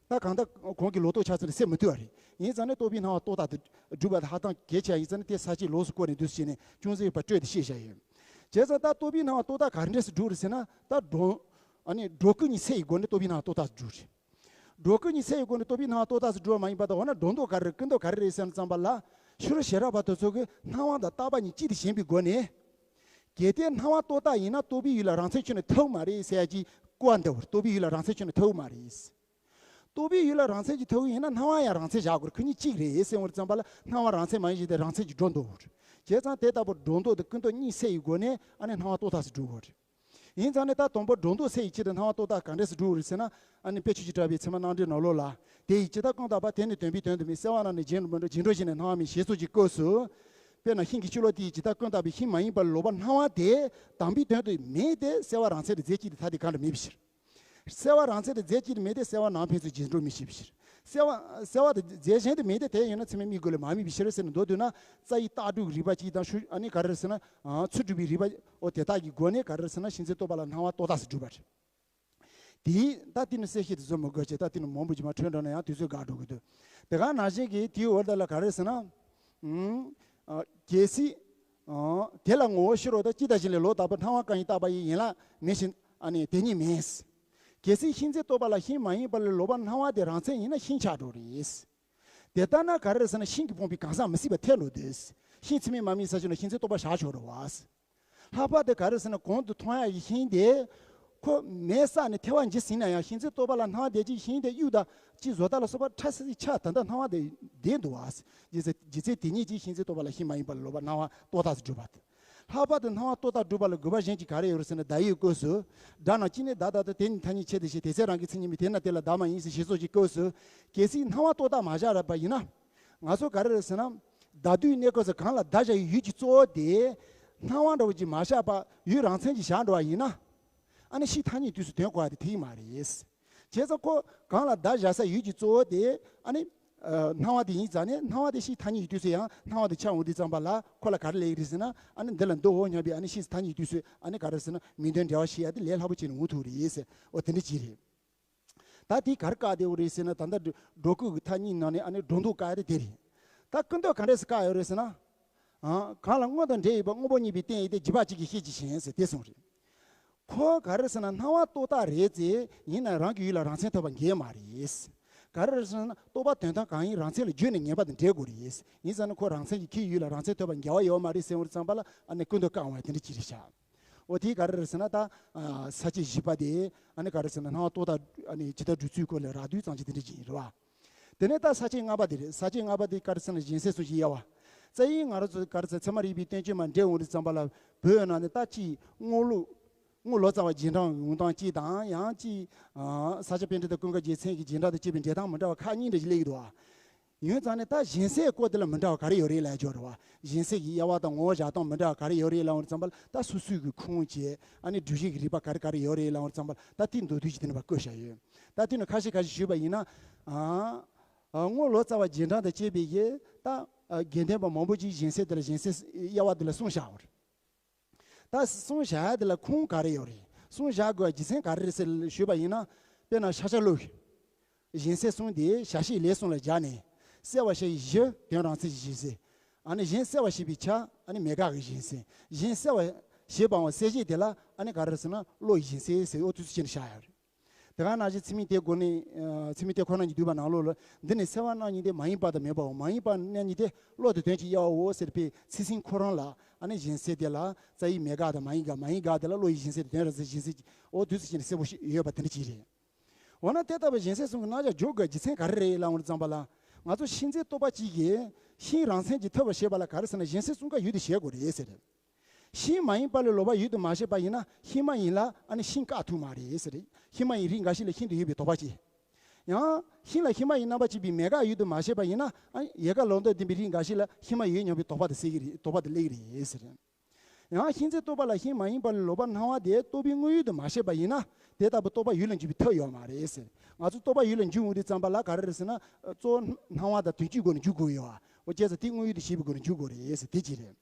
ད་གང་ལྟར་གོང་གི་ལོག་རྟོག་ཆགས་ཚུལ་དེ་སེལ་མི་ཐུབ་པ་རེད། ཡིན་ཙང་ནི་རྟོག་པའི་སྣང་བ་རྟོག་བཏགས་དེ་སྒྲུབ་པ་དེ་ཧ་ཅང་གལ་ཆེ་བ་ཡིན་ཙང་ནི་དེ་ས་བཅད་ལོགས་སུ་བཀོད་ནས་འདུག་སེ་བྱས་ནས་ཅུང་ཟད་ཡོད་པ་སྤྲོས་ཏེ་བཤད་བཞག་ཡོད། བྱས་ཙང་ད་རྟོག་པའི་སྣང་བ་རྟོག་བཏགས་ག་འདྲས་སུ་སྒྲུབ་རེད་ཟེར་ན་ད་སྒྲོ། ཨ་ནི་སྒྲོ་སྐུར་གཉིས་སེལ་ཡི་སྒོ་ནས་རྟོག་པའི་སྣང་བ་རྟོག་བཏགས་སུ་སྒྲུབ་རེད། སྒྲོ་སྐུར་གཉིས་སེལ་ཡི་སྒོ་ནས་རྟོག་པའི་སྣང་བ་རྟོག་བཏགས་སུ་སྒྲུབ་པ་མ་ཡིན་པ་དང་འོ་ན་སྒྲོ་འདོགས་ག་རེ་རེད་ཀུན་རྟོག་ག་རེ་རེད་ཟེར་ཙམ་པ་ལ། ཕྱི་རོལ་ཤེས་རབ་པ་དེ་ཚོ་གིས་སྣང་བ་དང་རྟག་པ་གཉིས་གཅིག་ཏུ་ཞེན་པའི་སྒོ་ནས། གལ་ཏེ་སྣང་བ་རྟོག་བཏགས་ཡིན་ན་རྟོག་པའི་ཡུལ་ལ་རང་མཚན་ཁྱོན་ནས་ཐུག་མ་རེད་ཟེར་ཡ་ཅིག་གོ་བ་འདི་བར་རྟོག་པའི་ཡུལ་ལ་རང་མཚན་ཁྱོན་ནས་ཐུག་མ་རེད། རྟོག་པའི་ཡུལ་ལ་རང་མཚན་གྱིས་ཐུག་ཡིན་ན་སྣང་བ་ཡང་རང་མཚན་བཞག་དགོས་རེད། ཁོ་གཉིས་གཅིག་རེད་ཟེར་བར་ཙམ་པ་ལ་སྣང་བ་རང་མཚན་མ་ཡིན་ཞེས་ཏེ་རང་མཚན་གྱིས་སྒྲོ་འདོགས་དགོས་རེད། བྱས་ཙང་དེ་ལྟ་བུར་སྒྲོ་འདོགས་དང་ཀུན་རྟོག་གཉིས་སེལ་ཡི་སྒོ་ནས་ཨ་ནི་སྣང་བ་རྟོག་བཏགས་སུ་སྒྲུབ་དགོས་རེད། ཡིན་ཙང་ནས་ད་དང་པོ་སྒྲོ་འདོགས་སེལ་ཡི་ཆེད་དུ་སྣང་བ་རྟོག་བཏགས་ག་འདྲས་སུ་འགྲོ་རེད་ཟེར་ན། ཨ་ནི་དཔེ་ཆོས་ཀྱི་གྲགས་པའི་ཚད་མ་རྣམ་འགྲེལ་ནང་ལོགས་ལ། དེ་ཡི་ཇི་ལྟར་ཀུན་བརྟགས་པ། དེ་ནི་དོན་པའི་དོན་དུ་མེད། གསལ་བ་རྣམས་ནི་རྗེས་འགྲོ་མི་འགྲོ། རྗེས་འགྲོ་བཞི་ནི་སྣང་བ་མེད། ཞེས་སོགས་ཀྱི་སྐབས་སུ། དཔེར་ན་ཤིང་གི་ཕྱི་ལོགས་དེ་ཡི་ཇི་ལྟར་ཀུན་བརྟགས་པའི་ཤིང་མ་ཡིན་པ་ལ་ལོག་པར་སྣང་བ་དེ་དམ་པའི་དོན་དུ་མེད་དེ། གསལ་བ་རང་མཚན་དང་རྫས་གཅིག་ཏུ་ཐ་དད་གང་འདྲ་མེད་པའི་ཕྱིར། གསལ་བ་རང་མཚན་དང་རྫས་གཅིག་ཏུ་མེད་དེ། གསལ་བ་ནང་ཕན་ཚུན་རྗེས་འགྲོ་མི་བྱེད་པའི་ཕྱིར། གསལ་བ་གསལ་བ་དང་རྫས་གཞན་དུ་མེད་དེ། དེ་ཡོད་ན་ཚད་མས་དམིགས་དགོས་ལས་མ་དམིགས་པའི་ཕྱིར་ཟེར་ནས་མདོར་བསྡུས་ན། རྩ་བའི་རྟགས་སྒྲུབ་ཀྱི་རིགས་པ་གཅིག་དང་ཤུ། ཨ་ནི་ག་རེ་ཟེར་ན། ཚུལ་སྒྲུབ་པའི་རིགས་པ། འོ་དེ་དག་གི་སྒོ་ནས་ག་རེ་ཟེར་ན། ཤིང་མཚན་རྟོག་པ་ལ་སྣང་བ་རྟོག་བཏགས་སུ་གྲུབ་པ་རེད། དེ་ད་དེ་ནི་གསལ་བཤད་དུ་བཟོ་མི་དགོས་ཀྱི། ད་དེ་ནི་མང་པོ་ཅིག་མར་འཕྲོས་འགྲོ་ན་ཡང་དུས་ཚོད་འགག་འགྲོ་གི་འདུག་དེ་ག་ནང་བཞིན་གྱི་དེའི་འོག་ལ་ག་རེ་ཟེར་ན། ཨང་། ཨ། གལ་སྲིད། ཨང་། དེ་ལ་ངོ་བོ་ཕྱི་རོལ་དང་སྤྱི་དང་བཞི་ལས་ལོག་ལྟ་བུ་སྣང་བ་གང་ཞིག་བཏགས་པ་ཡི་ཡན་ལག་མེད་ཕྱིན། ཨ་ནི་དེ་ཉིད་མིན། གལ་སྲིད་ཤིང་མཚན་རྟོག་པ་ལ་ཤིང་མ་ཡིན་པ་ལ་ལོག་པར་སྣང་བ་དེ་རང་མཚན་ཡིན་ན་ཤིང་ཆགས་འགྲོ་རེད། དེ་ལྟ་ན་ག་རེ་ཟེར་ན། ཤིང་གིས་སྤངས་པའི་གང་ཟག་མི་སྲིད་པ་ཐལ་ལོ་དེ། ཤིང་ཚད་མས་མ་དམིགས་ས་ཞིག་ན་ཤིང་མཚན་རྟོག་པ་བཞག་ཆོག་རེད་བ། ལྷག་པར་དུ་ག་རེ་ཟེར་ན། གོང་དུ་མཐོང་ཡག་གི་ཤིང་དེ་ཁོ་མེ་བསྲེགས་ནས་ཐལ་བ་འགྱུར་ཟིན་ན་ཡང་། ཤིང་མཚན་རྟོག་པ་ལ་སྣང་བ་དེ་ཅིག་ཤིང་དེ་གཡུག་དང་ཅིག་བཟོ་ལྟ་ལ་སོགས་པ་ཕྲ་སི་སི་ཆ་ད་ལྟ་སྣང་བ་དེ་བསྡད་འདུག་བ། རྗེས་སུ་རྗེས་ཚད་དེ་ཉིད་ཀྱིས་ཤིང་མཚན་རྟོག་པ་ལ་ཤིང་མ་ཡིན་པ་ལ་ལོག་པར་སྣང་བ་རྟོག་བཏགས་སུ་གྲུབ་པ་སྟེ། ལྷག་པར་དུ་སྣང་བ་རྟོག་བཏགས་གྲུབ་པ་ལ་དགོས་པ་གཞན་གྱིས་ག་རེ་ཡོད་རེད་ཟེར་ན། བརྡ་ཡི་སྐབས་སུ། སྒྲ་རྣམས་གཅིག་ནས་བརྡ་ལྟར་དུ། དེ་ནི་ཐ་སྙད་ཆེད་དུ་བཤད། དེ་ཚེ་རང་གི་མཚན་ཉིད་མིན། དེས་ན་དེ་ལ་བརྡ་མ་ཡིན་ཟེར། ཞེས་སོགས་ཀྱི་སྐབས་སུ། གལ་སྲིད་སྣང་བ་རྟོག་བཏགས་མ་བཞག་པ་ཡིན་ན། ང་ཚོ་ག་རེ་རེད་ཟེར་ན། བརྡ་དུས་གནས་སྐབས་སུ་གང་ལ་བརྡ་བཞག་ཡུལ་གྱི་གཙོ་བོ་དེ་སྣང་བ་འདྲ་བོ་ཅིག་མ་བཞག་པ་ཡུལ་རང་མཚན་གྱིས་བཞག་འགྲོ་བ་ཡིན་ན། ཨ་ནི་ཤིང་ཐ་སྙད་དུས་སུ་དོན་གོ་བ་དེ་དེ་ཡིན་མ་རེད། བྱས་ཙང་ཁོ་གང་ལ་བརྡ་བཞག་ས་ཡུལ་གྱི་གཙོ་བོ་དེ་ཨ་ནི། ཨ། སྣང་བ་དེ་ཡིན་ཙང་ནས། སྣང་བ་དེ་ཤིང་ཐ་སྙད་ཀྱི་དུས་སུ་ཡང་སྣང་བ་དེ་ཆགས་འོང་དུས་ཙམ་པ་ལ་ཁོ་ལ་ག་རེ་ལབ་ཀྱི་རེད་ཟེར་ན། ཨ་ནི་འདི་ལ་འདི་འོ་སྙམ་པའི་ཨ་ནི་ཤིང་ཐ་སྙད་ཀྱི་དུས་སུ་ཨ་ནི་ག་རེ་ཟེར་ན། མིང་དོན་འབྲེལ་བ་ཤེས་ཡ་དེ་ལས་སླ་པོ་བྱས་ནས་འོང་ཐུབ་རེད་ཟེར། འོ་དེ་འདྲ་ཅིག་རེད། ད་དེ་ག་རེ་བཀག་བསྡད་ཡོད་རེད་ཟེར་ན། ད་ལྟ་སྒྲོ་སྐུར་གྱི་ཐ་སྙད་ནང་ནས་ཨ་ནི་སྒྲོ་འདོགས་བཀག་ཡ་དེ་དེ་རེད། ད་ཀུན་རྟོག་ག་འདྲས་སེ་བཀག་ཡོད་རེད་ཟེར་ན། ཨ། གང་ལ་དངོས་དང་འབྲེལ་ཡོད་པ། དངོས་པོ་གཉིས་པའི་རྟེན་ཡིན་ཏེ། བརྗོད་པ་གཅིག་གིས་ཤེས་ཀྱི་ཞིང་ཟེར་དེ་གསུངས་རེད། ཁོ་ག་རེ་ཟེར་ན། སྣང་བ་རྟོག་བཏགས་རེད་ཙང་། ཡིན་ན་རང་གི་ཡུལ་ལ་རང་མཚན་ཐོབ་པ་འགལ་མ་རེད། ག་རེ་རེད་ཟེར་ན། རྟོག་པ་དོན་དམ་གང་ཡིན་རང་མཚན་ལ་བརྗོད་ནས་ངེས་པ་དང་འབྲེལ་དགོས་རེད། ཡིན་ཙང་ནི་ཁོ་རང་མཚན་གྱིས་ཁོའི་ཡུལ་ལ་རང་མཚན་ཐོབ་པ་འགལ་བ་ཡོད་མ་རེད་ཟེར་བ་ཙམ་པ་ལ་ཨ་ནི་ཀུན་རྟོག་བཀག་འོང་བ་དེ་འདྲ་ཅིག་རེད་ཤག་འོ་དེ་ག་རེ་རེད་ཟེར་ན། ད་ས་བཅད་བཞི་པ་དེ་ཨ་ནི་ག་རེ་ཟེར་ན། སྣང་བ་རྟོག་བཏགས་ཨ་ནི་ཇི་ལྟར་སྒྲུབ་ཚུལ་སྐོར་ལ་རགས་བསྡུས་ཙམ་ཅིག་དེ་འདྲ་ཅིག་ཡིན་རེད་བ། དེ་ནས་ད་ས་བཅད་ལྔ་པ་དེ་རེད། ས་བཅད་ལྔ་པ་དེ་ག་རེ་ཟེར་ན། གཞན་སེལ་གསུམ་གྱི་དབྱེ་བ། རྩ་བའི་ང་རང་ཚོ་ག་རེ་ཟེར། ཚད་མ་རིག་པའི་བསྟན་བཅོས་མར་འགྲེལ་འོང་དུས་ཙམ་པ་ལ། བོད་ཡིན་ན་ནི་ད་ཅིག་རྔོག་ལོ། རྔོག་ལོ་ཙཱ་བ་རྗེས་འབྲང་ཡོང་སྟངས་གཅིག་དང་། ཡང་ཅིག་ཨ། ས་སྐྱ་པཎྜི་ཏ་ཀུན་དགའ་རྒྱལ་མཚན་གྱི་རྗེས་འབྲང་དང་བཅས་པའི་འགྲེལ་སྟངས་མི་འདྲ་བ་ཁག་གཉིས་འདྲ་ཞིག་སླེབས་ཀྱི་འདུག་བ། ཡིན་ཙང་ནི་ད་གཞན་སེལ་སྐོར་དེ་ལ་མི་འདྲ་བ་ག་རེ་ཡོད་རེད་ལབ་ཡ་ཅིག་ཡོད་རེད་བ། གཞན་སེལ་གྱི་དབྱེ་བ་དང་ངོ་བོ་བཞག་སྟངས་མི་འདྲ་བ་ག་རེ་ཡོད་རེད་ལབ་ཡོང་དུས་ཙམ་པ་ལ། ད་སོ་སོའི་གི་ཁུངས་བཅས་ཨ་ནི་སྒྲུབ་བྱེད་ཀྱི་རིགས་པ་ག་རེ་ག་རེ་ཡོད་རེད་ལབ་ཡོང་དུས་ཙམ་པ་ལ། ད་དེ་མདོར་བསྡུས་ཤིག་དེ་འདྲ་བ་བཀོད་བཞག་ཡོད། ད་དེ་ནི་ཁ་ཤས་ཁ་ཤས་ཞུས་པ་ཡིན་ན། ཨ། ཨ། རྔོག་ལོ་ཙཱ་བ་རྗེས་འབྲང་དང་བཅས་པའི་གི་ད་ཨ་དགེ་ལྡན་པ་མང་པོ་ཅིག་གཞན་སེལ་དེ་ལ། གཞན་སེལ་དབྱེ་བ་དེ་ལ་གསུངས་བཞག་ཡོད་རེད། ད་གསུངས་བཞག་ཡ་དེ་ལ་ཁུངས་ག་རེ་ཡོད་རེད། གསུངས་བཞག་དགོས་རྒྱུ་མཚན་ག་རེ་རེད་ཟེར་ཞུས་པ་ཡིན་ན། དཔེར་ན་ཤཱཀྱ་བློ་གིས་གཞན་སེལ་གསུམ་དེ་བྱ་བྱེད་ལས་གསུམ་ལ་སྦྱར་ནས། སེལ་བ་བྱ་བའི་གཞི་དོན་རང་མཚན་གྱི་གཞན་སེལ། ཨ་ནི་གཞན་སེལ་བར་བྱེད་པའི་ཆ་ཨ་ནི་མེད་དགག་གི་གཞན་སེལ། གཞན་སེལ་བར་བྱེད་པའམ་སེལ་བྱེད་དེ་ལ་ཨ་ནི་ག་རེ་ཟེར་ན། བློ་ཡི་གཞན་སེལ་ཟེར། འོ་དུས་སུ་ཕྱིན་ནས་བཞག་ཡོད་རེད། དེ་ག་ནང་བཞིན་ཚད་མའི་དེ་སྒོ་ནས། ཨ། ཚད་མའི་དེ་ཁོ་རང་གིས་བསྡུས་པ་ནང་ལོགས་ལ། འདི་ནི་སེལ་བ་རྣམ་གཉིས་ཏེ། མ་ཡིན་པ་དང་མིན་པའོ། མ་ཡིན་པ་རྣམ་གཉིས་ཏེ། བློ་དང་དོན་གྱི་དབྱེ་བའོ་ཟེར་བའི་ཚིག་ཟིན་ཁོ་རང་ལ་ཨ་ནི་གཞན་སེལ་དེ་ལ་རྩ་བའི་མེད་དགག་དང་མ་ཡིན་དགག་མ་ཡིན་དགག་དེ་ལ་བློ་ཡི་གཞན་སེལ་དང་དོན་རང་མཚན་གྱི་གཞན་སེལ། འོ་དུས་སུ་ཕྱིན་ནས་གསལ་པོ་ཞིག་ཡོད་པ་དེ་འདྲ་ཅིག་རེད། འོ་ན་དེ་ལྟ་བུའི་གཞན་སེལ་གསུམ་གྱི་རྣམ་གཞག་འཇོག་དགོས་རྒྱུ་མཚན་ག་རེ་རེད་ལབ་ཡོང་དུས་ཙམ་པ་ལ། ང་ཚོ་ཤིང་མཚན་རྟོག་པ་གཅིག་གིས་ཤིང་རང་མཚན་གྱིས་ཐོབ་པར་བྱེད་པ་ལ་ག་རེ་ཟེར་ན། གཞན་སེལ་གསུམ་ཀ་ཡུལ་དུ་བྱེད་དགོས་རེད་ཟེར། ཤིང་མ་ཡིན་པ་ལ་ལོག་པར་ཡུལ་དུ་མ་བྱེད་པ་ཡིན་ན། ཤིང་མ་ཡིན་ལ་ཨ་ནི་ཤིང་བཀག་ཐུབ་མ་རེད་ཟེར། ཤིང་མ་ཡིན་རིགས་འགའ་ཞིག་ལ་ཤིང་དུ་ཡོད་པའི་དོགས་པ་སྐྱེ། ཡང་ཤིང་ལ་ཤིང་མ་ཡིན་རྣམ་པར་བཅད་པའི་མེད་དགག་ཡུལ་དུ་མ་བྱེད་པ་ཡིན་ན། ཨ། ཡལ་ག་ལོག་འདོད་ལྡན་པའི་རིགས་འགའ་ཞིག་ལ་ཤིང་མ་ཡོད་སྙམ་པའི་དོགས་པ་དེ་སེལ་གྱི་རེད། དོགས་པ་དེ་སླེབས་ཀྱི་རེད་ཟེར། ཡང་ཤིང་མཚན་རྟོག་པ་ལ་ཤིང་མ་ཡིན་པ་ལ་ལོག་པར་སྣང་བ་དེ་རྟོག་པའི་དངོས་ཡུལ་དུ་མ་བྱེད་པ་ཡིན་ན། དེ་ལྟ་བུ་རྟོག་པ་ཡུལ་ལ་འཇུག་པའི་ཐབས་ཡོད་མ་རེད་ཟེར། ང་ཚོ་རྟོག་པ་ཡུལ་ལ་འཇུག་འོང་དུས་ཙམ་པ་ལ་ག་རེ་རེད་ཟེར་ན། གཙོ་བོ་སྣང་བ་དང་དོན་སྤྱིའི་སྒོ་ནས་འཇུག་དགོས་ཡོད་པ། འོ་བྱས་ཙང་དེ་དངོས་ཡུལ་དུ་བྱེད་པའི་སྒོ་ནས་འཇུག་དགོས་རེད་ཟེར། དེ་གཅིག་རེད།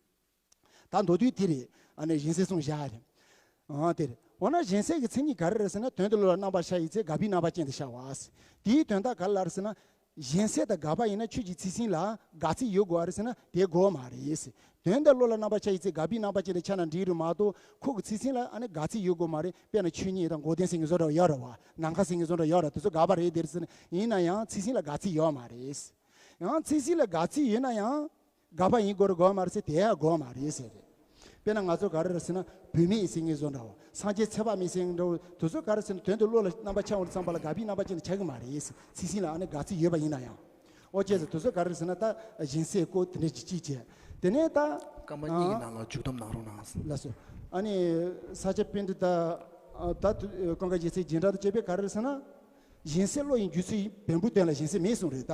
ད་མདོར་བསྡུས་དེ་རེད། ཨ་ནི་གཞན་སེལ་གསུམ་བཞག་རེད། ཨ། དེ་རེད། འོ་ན་གཞན་སེལ་གྱི་མཚན་ཉིད་ག་རེ་རེད་ཟེར་ན། དོན་དུ་བློ་ལ་རྣམ་པར་ཤར་བའི་ཚེ། འགགས་པའི་རྣམ་པ་ཅན་དུ་ཤར་བ། དེའི་དོན་དག་ག་རེ་ལ་རེད་ཟེར་ན། གཞན་སེལ་དང་འགགས་པ་ཡིན་ན་ཁྱོད་ཀྱི་ཚིག་ཟིན་ལ་འགགས་ཚིག་ཡོད་དགོས་པ་རེད་ཟེར་ན། དེ་དགོས་མ་རེད་ཟེར། དོན་དུ་བློ་ལ་རྣམ་པར་ཤར་བའི་ཚེ་འགགས་པའི་རྣམ་པ་ཅན་དུ་ཤར་ན་འགྲིག་རེད་མ་གཏོགས། ཁོ་གི་ཚིག་ཟིན་ལ་ཨ་ནི་འགགས་ཚིག་ཡོད་དགོས་མ་རེད། དཔེར་ན་ཆོས་ཉིད་དང་འགོག་བདེན་ཟེར་མཁན་བཟོ་འདྲ་ཡོད་རེད་བ། ནམ་མཁའ་ཟེར་མཁན་བཟོ་འདྲ་ཡོད་རེད། དེ་ཚོ་འགགས་པ་རེད། དེ་རེད་ཟེར་ན། ཡིན་ན་ཡང་ཚིག་ཟིན་ལ་འགགས་ཚིག་ཡོད་མ་རེད། ཡང་ཚིག་ཟིན་ལ་འགགས་ཚིག་ཡོད་ན་ཡང་། འགགས་པ་ཡིན་དགོས་རེད་དགོས་མ་རེད་ཟེར། དེ་ཡང་དགོས་མ་རེད་ཟེར་རེད། དཔེར་ན་ང་ཚོ་ག་རེ་རེད་ཟེར་ན། བུད་མེད་ཟེར་མཁན་བཟོ་འདྲ་བོ། སངས་རྒྱས་ཚེ་དཔག་མེད་ཟེར་མཁན་འདྲ་བོ། དེ་ཚོ་ག་རེ་ཟེར་ན། དོན་དུ་བློ་ལ་རྣམ་པར་འཆར་འོང་དུས་ཙམ་པ་ལ་འགགས་པའི་རྣམ་པ་ཅན་དུ་འཆར་གི་མ་རེད་ཟེར། ཚིག་ཟིན་ལ་ཨ་ནི་འགགས་ཚིག་ཡོད་པ་ཡིན་ན་ཡང་། འོ་བྱས་ཙང་དེ་ཚོ་ག་རེ་རེད་ཟེར་ན། ད་གཞན་སེལ་སྐོར་དེ་འདྲ་ཅིག་གཅིག་བྱས། དེ་ནས་ད། སྐར་མ་གཉིས་ཀྱི་ནང་ལ་མཇུག་བསྡོམས་གནང་རོགས་གནང་། ལགས་སོ། ཨ་ནི་ས་སྐྱ་པཎྜི་ཏ་ད་ཀུན་དགའ་རྒྱལ་མཚན་རྒྱན་དྲ་དང་བཅས་པས་ག་རེ་ཟེར་ན། གཞན་སེལ་བློ་ཡི་འཇུག་ཚུལ་བེམ་པོའི་དོན་ལ་གཞན་སེལ་མེད་གསུངས་རེད། ད་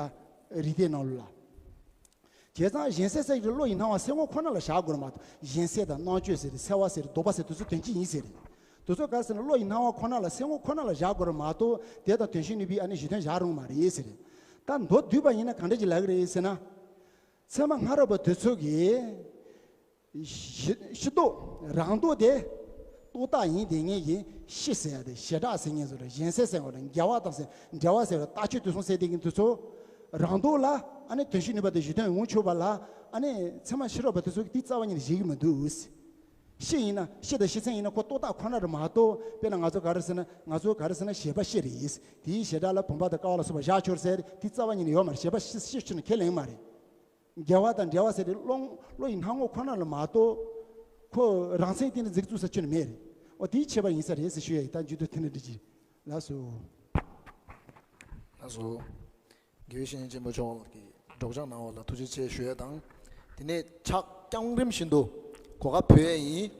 རིགས་གཏེར་ནང་ལོགས་ལ། བྱས་ཙང་གཞན་སེལ་ཟེར་གྱི་བློ་ཡི་སྣང་བ་སེལ་ངོ་ཁོ་ན་ལ་བཞག་དགོས་རེད་མ་གཏོགས། གཞན་སེལ་དང་རྣམ་དཔྱོད་ཟེར་རེད། སེལ་བ་ཟེར་རེད། ལྡོག་པ་ཟེར་དེ་ཚོ་དོན་གཅིག་ཡིན་ཟེར་རེད། དེ་ཚོ་ག་རེ་ཟེར་ན་བློ་ཡི་སྣང་བ་ཁོ་ན་ལ་སེལ་ངོ་ཁོ་ན་ལ་བཞག་དགོས་རེད་མ་གཏོགས། དེ་དང་དོན་ཞིག་ནུས་པའི་ཨ་ནི་གཞི་དོན་བཞག་རུང་མ་རེད་ཟེར་རེད། ད་མདོར་བསྡུས་པ་ཡིན་ན་ག་འདྲ་ཅིག་ལབ་ཀྱི་རེད་ཟེར་ན། ཚད་མ་སྔ་རབས་པ་དེ་ཚོ་གིས། ཕྱི་ཕྱི་ལྡོག་རང་ལྡོག་དེ་རྟོག་བཏགས་ཡིན་བསྡད་མཁན་གྱི་གཤིས་ཟེར་ཡ་དེ། བྱེ་བྲག་ཟེར་མཁན་ཚོ་རེད། གཞན་སེལ་ཟེར་བ་རེད། འགལ་བ་དང་ཟེར། འབྲེལ་བ་ཟེར་བ་རེད། ལྟག་ཆོད་དུས་གསུམ་ཟེར་བསྡད་མཁན་དེ་ཚོ། རང་ལྡོག་ལ་ཨ་ནི་དོན་ཞིག་ནུས་པ་དང་གཞི་དོན་ངོ་ཆོད་པ་ལ་ཨ་ནི་ཚད་མ་ཕྱི་རབས་པ་དེ་ཚོ་གིས་དེ་རྩ་བ་ཉིད་ནས་བཞེད་ཀྱི་མི་འདུག། གཤིས་ཡིན་ན། གཤིས་དང་སྤྱི་མཚན་ཡིན་ན་ཁོ་རྟོག་བཏགས་ཁོ་ན་རེད་མ་གཏོགས། དཔེར་ན་ང་ཚོ་ག་རེ་ཟེར་ན། ང་ཚོ་ག་རེ་ཟེར་ན་བྱེད་པ་གཤིས་རེད། དེའི་བྱེ་བྲག་ལ་བུམ་པ་དང་ཀ་བ་ལ་སོགས་པ་བཞག་ཆོག་ཟེར། དེ་རྩ་བ་ཉིད་ནས་ཡོད་མ་རེད། བྱེད་པ་གཤིས་གཤིས་ཕྱིར་ནི་ཁས་ལེན་མ་རེད། འགལ་བ་དང་འབྲེལ་བ་ཟེར་དེ་བློ་བློ་ཡི་སྣང་ངོ་ཁོ་ན་ལ་མ་གཏོགས། ཁོ་རང་མཚན་སྟེང་ནས་འཛིན་བཙུགས་ས་ཁྱོན་ནས་མེད་རེད། འོ་དེའི་ཁྱད་པར་ཡིན་ས་རེད་ཟེར་ཞུ་ཡ་ཡིན། ད་མཇུག་ཏུ་དེ་ནས་འགྲིག་གི། ལགས་སོ། ལགས་སོ། དགེ་བའི་བཤེས་གཉེན་ཆེན་པོ་མཆོག་གིས་སྒྲོག་སྦྱང་གནང་བ་ལ་ཐུགས་རྗེ་ཆེ་ཞུ་ཡ་དང་། དེ་ནས་ཕྱག་རྐྱང་རིམ་བཞིན་དུ་གོ་སྐབས་ཕུལ་ཡ་ཡིན།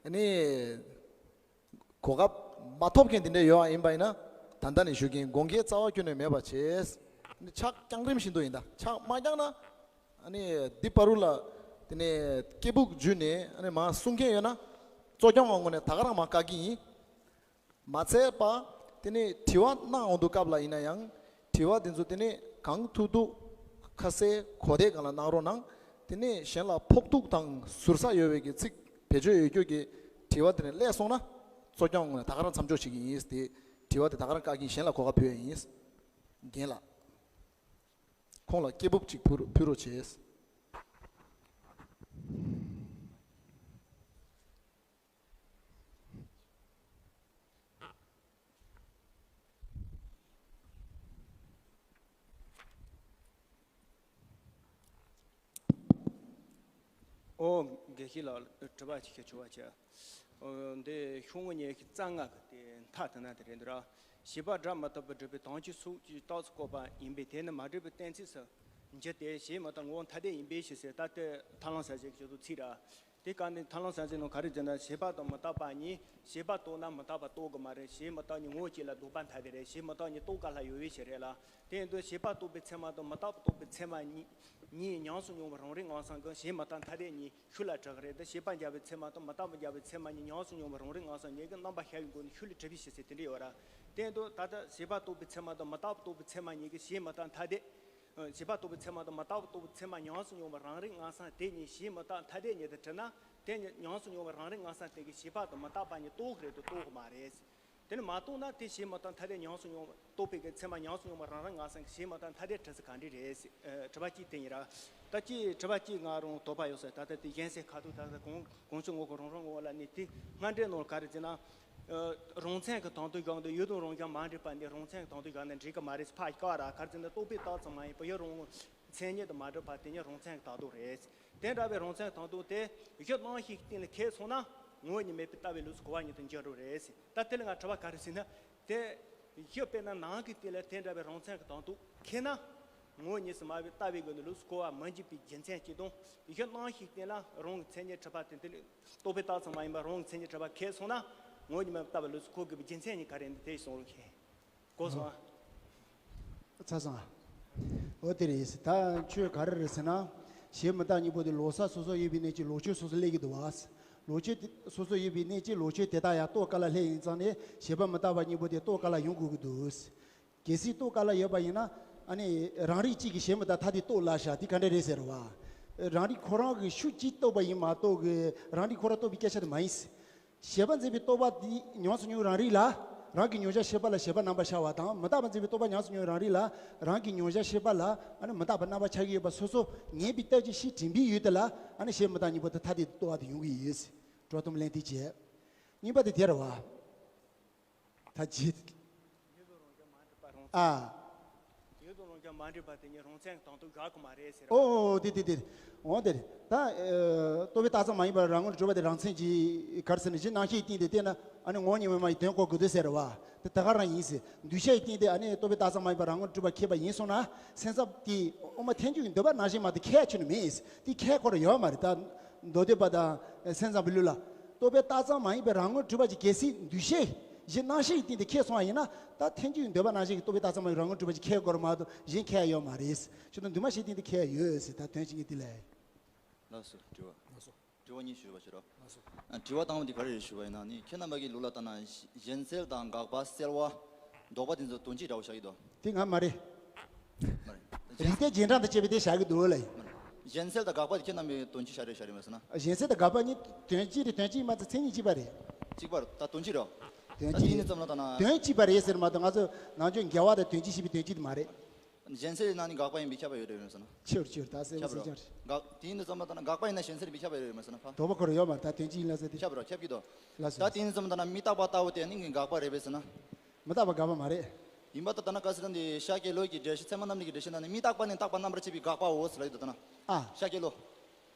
ཨ་ནི། གོ་སྐབས་མ་ཐོབ་མཁན་དེ་འདྲ་ཡོད་པ་ཡིན་པ་ཡིན་ན། ད་ལྟ་ནས་ཞུ་གིན། དགོངས་འགལ་རྩ་བ་ཁྱོན་ནས་མེད་པ་བྱས། ཕྱག་རྐྱང་རིམ་བཞིན་དུ་ཡིན་ད། ཕྱག་མ་རྐྱང་ན། ཨ་ནི་འདི་བར་དུ་ལ། དེ་ནས་སྐད་སྦུག་འཇུས་ནས་ཨ་ནི་མར་གསུང་མཁན་ཡོད་ན། གཙོ་སྐྱོང་བ་ངོས་ནས་ད་ག་རང་མར་བཀག་གི་ཡིན། མ་ཚད་པ། དེ་ནས་དྲི་བ་གནང་འོང་དུས་སྐབས་ལ་ཡིན་ན་ཡང་། དྲི་བ་དེ་ཚོ་དེ་ནས་གང་ཐུབ་ཐུབ་ཁ་གསལ་གོ་བདེ་སྒང་ལ་གནང་རོགས་གནང་། དེ་ནས་གཞན་ལ་ཕོག་ཐུག་དང་ཟུར་ཟ་ཡོད་པའི་གི་ཚིག་བེད་སྤྱོད་ཡོད་རྒྱུ་གི་དྲི་བ་དེ་ནས་སླེབས་སོང་ན། གཙོ་སྐྱོང་ངོས་ནས་ད་ག་རང་མཚམས་འཇོག་བྱེད་ཀྱི་ཡིན་ཏེ། དྲི་བ་དེ་ད་ག་རང་བཀག་གིན། གཞན་ལ་གོ་སྐབས་ཕུལ་ཡ་ཡིན། རྒན་ལགས། ཁོང་ལ་སྐད་སྦུག་ཅིག་ཕུལ་རོགས་ཕུལ་རོགས་བྱས། ཨོ། དགེ་བཤེས་ལགས། དྲི་བ་ཅིག་ཞུ་ཆོག་པ་བྱས། ཨོ། འདི་ཤོག་ངོས་ཉི་ཤུ་རྩ་ལྔ་གི་དེ་མཐའ་དེ་ན་དེ་རེད་འདུག་ར། བྱེད་པ་སྒྲ་མི་རྟག་པར་སྒྲུབ་པའི་དོན་སྤྱི་སོགས་ཀྱི་རྟགས་སུ་བཀོད་པ་ཡིན་པས། དེ་ནི་མ་གྲུབ་པའི་གཏན་ཚིགས་སུ་འགྱུར་ཏེ། བྱས་མི་རྟག་ངོ་བོ་ཐ་དད་ཡིན་པས་ཞེས་ཟེར། ད་ལྟ་ཐར་ལམ་གསལ་བྱེད་ཀྱི་ཞུ་ཚུལ་ཚིག་ར། དེ་ག་ནི་ཐར་ལམ་གསལ་བྱེད་ནང་ག་རེ་བྱས་ན། བྱེད་པ་དང་མི་རྟག་པ་གཉིས། བྱེད་པ་རྟོགས་ན་མི་རྟག་པ་རྟོགས་དགོས་མ་རེད། བྱེད་མི་རྟག་གཉིས་ངོ་བོ་གཅིག་ལ་ལྡོག་པ་ཐ་དད་རེད། བྱེད་མི་རྟག་གཉིས་རྟོགས་ག་ལ་ཡོད་པའི་ཕྱིར་རེད་ལ། དེ་ཡིན་དུས་བྱེད་པ་རྟོགས་པའི་ཚད་མ་དང་མི་རྟག་པ་རྟོགས་པའི་ཚད་མ་གཉིས་གཉིས་ཉམས་སུ་མྱོང་བའི་རང་རིག་ངང་སང་གི་བྱེད་མི་རྟག་ཐ་དད་གཉིས་ཤུགས་ལ་གྲགས་རེད། དེ་བྱེད་པ་འཇལ་བའི་ཚད་མ་དང་མི་རྟག་པ་འཇལ་བའི་ཚད་མ་གཉིས་ཉམས་སུ་མྱོང་བའི་རང་རིག་ངང་སང་གཉིས་ཀྱི་རྣམ་པ་ཤར་བའི་སྒོ་ནས་ཤུགས་ལ་གྲུབ་པའི་ཕྱིར་ཟེར་དེ་འདྲ་ཡོད་ར། དེ་ཡིན་དུས་ད་ལྟ་བྱེད་པ་རྟོགས་པའི་ཚད་མ་དང་མི་རྟག་པ་རྟོགས་པའི་ཚད་མ་གཉིས་ཀྱི་བྱེད་མི་རྟག་ཐ་དད། བྱེད་པ་རྟོགས་པའི་ཚད་མ་དང་མི་རྟག་པ་རྟོགས་པའི་ཚད་མ་ཉམས་སུ་མྱོང་བའི་རང་རིག་ངང་སང་དེ་གཉིས་བྱེད་མི་རྟག་ཐ་དད་ཉིད་དུ་གྲུབ་ན། དེ་ཉིད་ཉམས་སུ་མྱོང་བའི་རང་རིག་ངང་སང་དེ་གི་བྱེད་པ་དང་མི་རྟག་པ་གཉིས་རྟོགས་རེད་དུ་རྟོགས་མ་རེད། དེ་ནི་མ་རྟོགས་ན་དེ་བྱེད་མི་རྟག་ཐ་དད་ཉམས་སུ་མྱོང་བ་རྟོགས་པའི་གི་ཚད་མ་ཉམས་སུ་མྱོང་བ་རང་རིག་ངང་སང་གི་བྱེད་མི་རྟག་ཐ་དད་གྲུབ་ཚུལ་ག་འདྲ་རེད་ཟེར། ཨ། དྲི་བ་གཅིག་དེ་ཡིན་ར། ད་ཅི་དྲི་བ་གཅིག་ང་རང་དོགས་པ་ཡོད་ཟེར། ད་ལྟ་དེ་གཞན་སེལ་ཁ་ཐུག་ད་ལྟ་གོང་གོང་ཆུ་ངོ་གོ་རང་རང་ངོ་ལ་ནི་དེ་སྔ་འདྲེན་ནོར་ག་རེ་ཟེར་ན། ཨ། རང་མཚན་གི་དོན་དུ་བཞག་འདུག་ཡུལ་དང་རང་བཞིན་མ་འདྲེས་པ་འདི་རང་མཚན་གི་དོན་དུ་བཞག་ན་འགྲིག་གི་མ་རེད། ཕ་ཤ་ར་ག་རེ་ཟེར་ན་རྟོག་པས་བཏགས་ཙམ་མ་ཡིན་པར་ཡུལ་རང་མཚན་ཉིད་དུ་མ་གྲུབ་པ་དེ་ཉིད་རང་མཚན་གི་བཏགས་རྟོག་རེད། དེ་འདྲ་བའི་རང་མཚན་གི་དོན་དུ་དེ་གཞི་སྣང་ཞིག་སྟེང་ལ་ཁེལ་སོང་ན་ངོ་བོ་ཉིད་མེད་པའི་ལྟ་བའི་ལུགས་སུ་གོ་བ་ཉིད་དུ་འགྱུར་རོ་རེད་ཟེར། ད་དེ་ལ་ང་དྲི་བ་ག་རེ་ཟེར་ན། དེ་གཞི་དཔེར་ན་ནང་གི་སྟེང་ལ་དེ་འདྲ་བའི་རང་མཚན་གི་དོན་དུ་ཁེལ་ན། ངོ་བོ་ཉིད་སུ་མེད་པའི་ལྟ་བའི་སྒོ་ནས་ལུགས་སུ་གོ་བ་མི་འགྱུར་བའི་རྒྱུ་མཚན་གཅིག་དང་། གཞི་སྣང་ཞིག་སྟེང་ལ་རང་གི་མཚན་ཉིད་གྲུབ་པ་དེ་དེ་ལ་རྟོག་པས་བཏགས་ཙམ་མ་ཡིན་པར་རང་གི་མཚན་ཉིད་གྲུབ་པ་ཁེལ་སོང་ན། ངོ་བོ་ཉིད་མེད་པའི་ལྟ་བའི་ལུགས་སུ་གོ་དགོས་པའི་རྒྱུ་མཚན་གཉིས་ག་རེ་ཡིན་དེ་གསུང་རོགས་ཞུ། གོ་སོང་ཨ། ཚར་སོང་ཨ། འོ་དེ་རེད། ད་ཁྱོད་ག་རེ་རེད་ཟེར་ན། བྱེད་མི་རྟག་གཉིས་པོ་དེ་ལོག་ས་སོ་སོ་ཡོད་པའི་གནས་ཀྱི་ལོག་ཆོས་སོ་སོ་སླེབས་ཀྱི་འདུག་བ། ལོག་ཆོས་དེ་སོ་སོ་ཡོད་པའི་གནས་ཀྱི་ལོག་ཆོས་དེ་དག་ཡང་རྟོགས་ག་ལ་སླེབས་ཡིན་ཙང་ནས་བྱེད་པ་མི་རྟག་པ་གཉིས་པོ་དེ་རྟོགས་ག་ལ་ཡོང་དགོས་ཀྱི་འདུག། གལ་སྲིད་རྟོགས་ག་ལ་ཡོད་པ་ཡིན་ན། ཨ་ནི་རང་རིག་གཅིག་གིས་བྱེད་མི་རྟག་ཐ་དད་རྟོགས་སླ་ཤག་དེ་ག་འདྲ་རེད་ཟེར་བ། རང་རིག་ཁོ་རང་གི་ཤུགས་ཀྱིས་རྟོགས་པ་ཡིན་མ་གཏོགས་གི་རང་རིག་ཁོ་རང་རྟོགས་པའི་སྐད་ཆ་དེ་མ་ཡིན། བྱེད་པ་འཛིན་པའི་རྟོག་པ་དེ་ཉམས་སུ་མྱོང་རང་རིག་ལ། རང་གི་མྱོང་བྱ་ཤེས་པ་ལ་བྱེད་པ་རྣམ་པར་ཤར་བ་དང་། མི་རྟག་པ་འཛིན་པའི་རྟོག་པ་ཉམས་སུ་མྱོང་རང་རིག་ལ། རང་གི་མྱོང་བྱ་ཤེས་པ་ལ་ཨ་ནི་མི་རྟག་པ་རྣམ་པར་འཆར་གྱི་ཡོད་པ་སོ་སོ་ངེས་པའི་སྟོབས་ཀྱིས་ཤེས་དྲན་པའི་ཡུལ་དེ་ལ་ཨ་ནི་བྱེད་མི་རྟག་གཉིས་པོ་དེ་ཐ་དད་དུ་རྟོགས་པ་དེ་ཡོང་གི་ཡོད། འགྲོ་སྟོང་ལན་དེ་བྱས། གཉིས་པ་དེ་དེ་རེད་བ། ད་བྱེད། ཡུལ་དང་རང་བཞིན་མ་འདྲེས་པ་རང་མཚན། ཨ། ཡུལ་དང་རང་བཞིན་མ་འདྲེས་པ་དེ་ཉིད་རང་མཚན་དང་དུ་བཞག་གི་མ་རེད་ཟེར་བ། ཨོ་དེ་དེ་དེ། འོ་དེ་རེད། ད་ཨ་རྟོག་པས་བཏགས་ཙམ་མ་ཡིན་པར་རང་ངོར་གྲུབ་པ་དེ་རང་མཚན་གྱི་ག་རེ་ཟེར་ན་གཞི་སྣང་ཤས་སྟེང་དེ་བལྟས་ན་ཨ་ནི་ངོ་བོ་ཉིད་མེད་མ་ཡི་དོན་གོ་དགོས་འདུག་ཟེར་བ། དེ་ད་ག་རང་ཡིན་ཟེར། འདུས་བྱས་སྟེང་དེ་ཨ་ནི་རྟོག་པས་བཏགས་ཙམ་མ་ཡིན་པར་རང་ངོར་གྲུབ་པ་ཁེལ་བ་ཡིན་སོང་ན་སེམས་ཙམ་དེ་དབུ་མ་ཐལ་འགྱུར་གྱི་འདོད་པ་ནང་བཞིན་མ་གཏོགས་ཁེལ་ཡ་ཁྱོན་ནས་མེད། དེ་ཁེལ་ཁོ་རང་ཡོད་མ་རེད། ད་མདོ་སྡེ་པ་དང་སེམས་ཙམ་པའི་ལུགས་ལ། རྟོག་པའི་རྟགས་ཙམ་མ་ཡིན་པའི་རང་ངོར་གྲུབ་པ་གྱི་གལ་སྲིད་འདུ་ཤེས་གཞི་རྣམ་ཤེས་ཀྱི་སྟེང་དུ་ཁེལ་སོང་བ་ཡིན་ན། ད་ཐལ་འགྱུར་འདོད་པ་རྣམ་ཤེས་ཀྱི་རྟོག་པའི་རྟགས་ཙམ་མ་ཡིན་རང་ངོར་གྲུབ་པ་གྱི་ཁེལ་དགོས་རེད་མ་གཏོགས་གཞན་ཁེལ་ཡ་ཡོད་མ་རེད། ཁྱོད་ཚོ་འདུས་མ་བྱས་སྟེང་དུ་ཁེལ་ཡ་ཡོད་ཟེར། ད་དོན་གཅིག་གཉིས་དེ་ལས། ལགས་སོ། དྲི་བ། ལགས་སོ། དྲི་བ་གཉིས་ཞུས་པ་ཞུ་རོགས། ལགས་སོ། ཨ། དྲི་བ་དང་པོ་འདི་ག་རེ་རེད་ཞུ་བ་ཡིན་ན་ནི། ཁྱེད་རྣམ་པ་གི་ལུགས་ལ་ལྟ་ན་གཞན་སེལ་དང་དགག་པ་སེལ་བ། ལྡོག་པ་དེ་ཚོ་དོན་གཅིག་འདྲ་བོ་བཞག་གི་འདུག། དེ་ང་མ་རེད། མ་རེད། རིགས་གཏེར་རྗེས་འབྲང་དང་བཅས་པའི་དེ་བཞག་གི་འདུག་ལ། མ་རེད། གཞན་སེལ་དང་དགག་པ་དེ་ཁྱེད་རྣམ་པའི་དོན་གཅིག་བཞག་རེད་བཞག་རེད་མ་སོང་ན། གཞན་སེལ་དང་དགག་པ་གཉིས་དོན་གཅིག་རེད། དོན་གཅིག་མ་ཚད་མཚན་ཉིད་གཅིག་པ་རེད། གཅིག་པ་རེད། ད་དོན་གཅིག་རེད། དོན་གཅིག་ད་དེ་ཡིན་ཙམ་ལ་ད་ན། དོན་གཅིག་པ་རེད་ཟེར་མ་གཏོགས་ང་ཚོ་ནང་ཆོས་འགལ་བ་དང་དོན་གཅིག་ཞེས་པའི་དོན་གཅིག་དེ་མ་རེད། གཞན་སེལ་ནང་ནི་དགག་པ་ཡིན་པས་ཁྱབ་པ་ཡོད་རེད་མ་སོང་ན། ཆེ་བར་ཆེ་བར་ད་གསལ་པོ་ཁྱབ་གསལ་རོགས། རྐྱང་རེད། དགག་དེ་ཡིན་དུས་ཙམ་པ་ད་ན་དགག་པ་ཡིན་ན་གཞན་སེལ་བའི་ཁྱབ་པ་ཡོད་རེད་མ་སོང་ན་ཕ། དོགས་པ་ཁོ་རང་ཡོད་མ་རེད། ད་དོན་གཅིག་ཡིན་ལ་ཟེར་ཏེ། ཁྱབ་རོགས། ཁྱབ་ཀྱི་འདུག། ལགས་སོ། ད་དེ་ཡིན་དུས་ཙམ་པ་ད་ན་མི་རྟག་པ་ལྟ་བུ་དེ་ནི་ངས་དགག་པ་རེད་པས་ཟེར་ན། མི་རྟག་པ་དགག་པ་མ་རེད། ཡིན་པ་ད་ད་ན་ག་ཟེར་ན་འདི་ཤཱཀྱའི་བློ་གི་འགྲེལ་བཤད་ཚད་མ་རྣམ་འགྲེལ་གྱི་འགྲེལ་བཤད་ནང་ནས་མི་རྟག་པ་ནི་རྟག་པ་རྣམ་པར་བཅད་པའི་དགག་པའོ་ཟེར་ལབ་ཀྱི་འདུག་ད་ན། ཨ། ཤཱཀྱའི་བློ།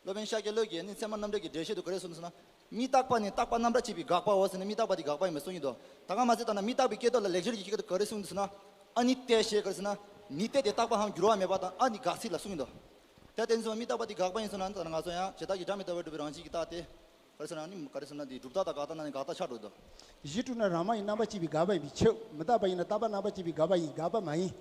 སློབ་དཔོན་ཤཱཀྱའི་བློ་གིས་ནི་ཚད་མ་རྣམ་འགྲེལ་གྱི་འགྲེལ་བཤད་དུ་ག་རེ་གསུངས་འདུག་ཟེར་ན། མི་རྟག་པ་ནི་རྟག་པ་རྣམ་པར་བཅད་པའི་དགག་པའོ་ཟེར་ནས་མི་རྟག་པ་དེ་དགག་པ་ཡིན་པར་གསུངས་ཀྱི་འདུག། ད་ག་མ་ཟད་ད་ན་མི་རྟག་པའི་སྐྱེ་དོན་ལ་ལེགས་སྦྱར་གྱི་སྐད་དུ་ག་རེ་གསུངས་འདུག་ཟེར་ན། ཨ་ནི་ཏེ་ཞེས་ག་རེ་ཟེར་ན། ནི་ཏེ་དེ་རྟག་པའམ་འགྱུར་བ་མེད་པ་དང་ཨ་ནི་དགག་ཚིག་ལ་གསུངས་ཀྱི་འདུག། དེ་དེ་ཚོ་མི་རྟག་པ་དེ་དགག་པ་ཡིན་ཟེར་ན་ད་ན་ང་ཚོ་ཡང་བྱེ་བྲག་གི་སྒྲ་མི་རྟག་པའི་སྒྲུབ་པའི་རང་བཞིན་གྱི་རྟགས་དེ། ག་རེ་ཟེར་ན་ནི་ག་རེ་ཟེར་ན་དེ་སྒྲུབ་རྟགས་དང་དགག་རྟགས་ནང་ནས་དགག་རྟགས་ཆགས་འགྲོ་འདུག། གཞི་གྲུབ་ན་རང་མ་ཡིན་རྣམ་པར་བཅད་པའི་དགག་པ་ཡིན་པའི་ཕྱིར། མི་རྟག་པ་ཡིན་ན་རྟག་པ་རྣམ་པར་བཅད་པའི་དགག་པ་ཡིན། དགག་པ་མ་ཡིན།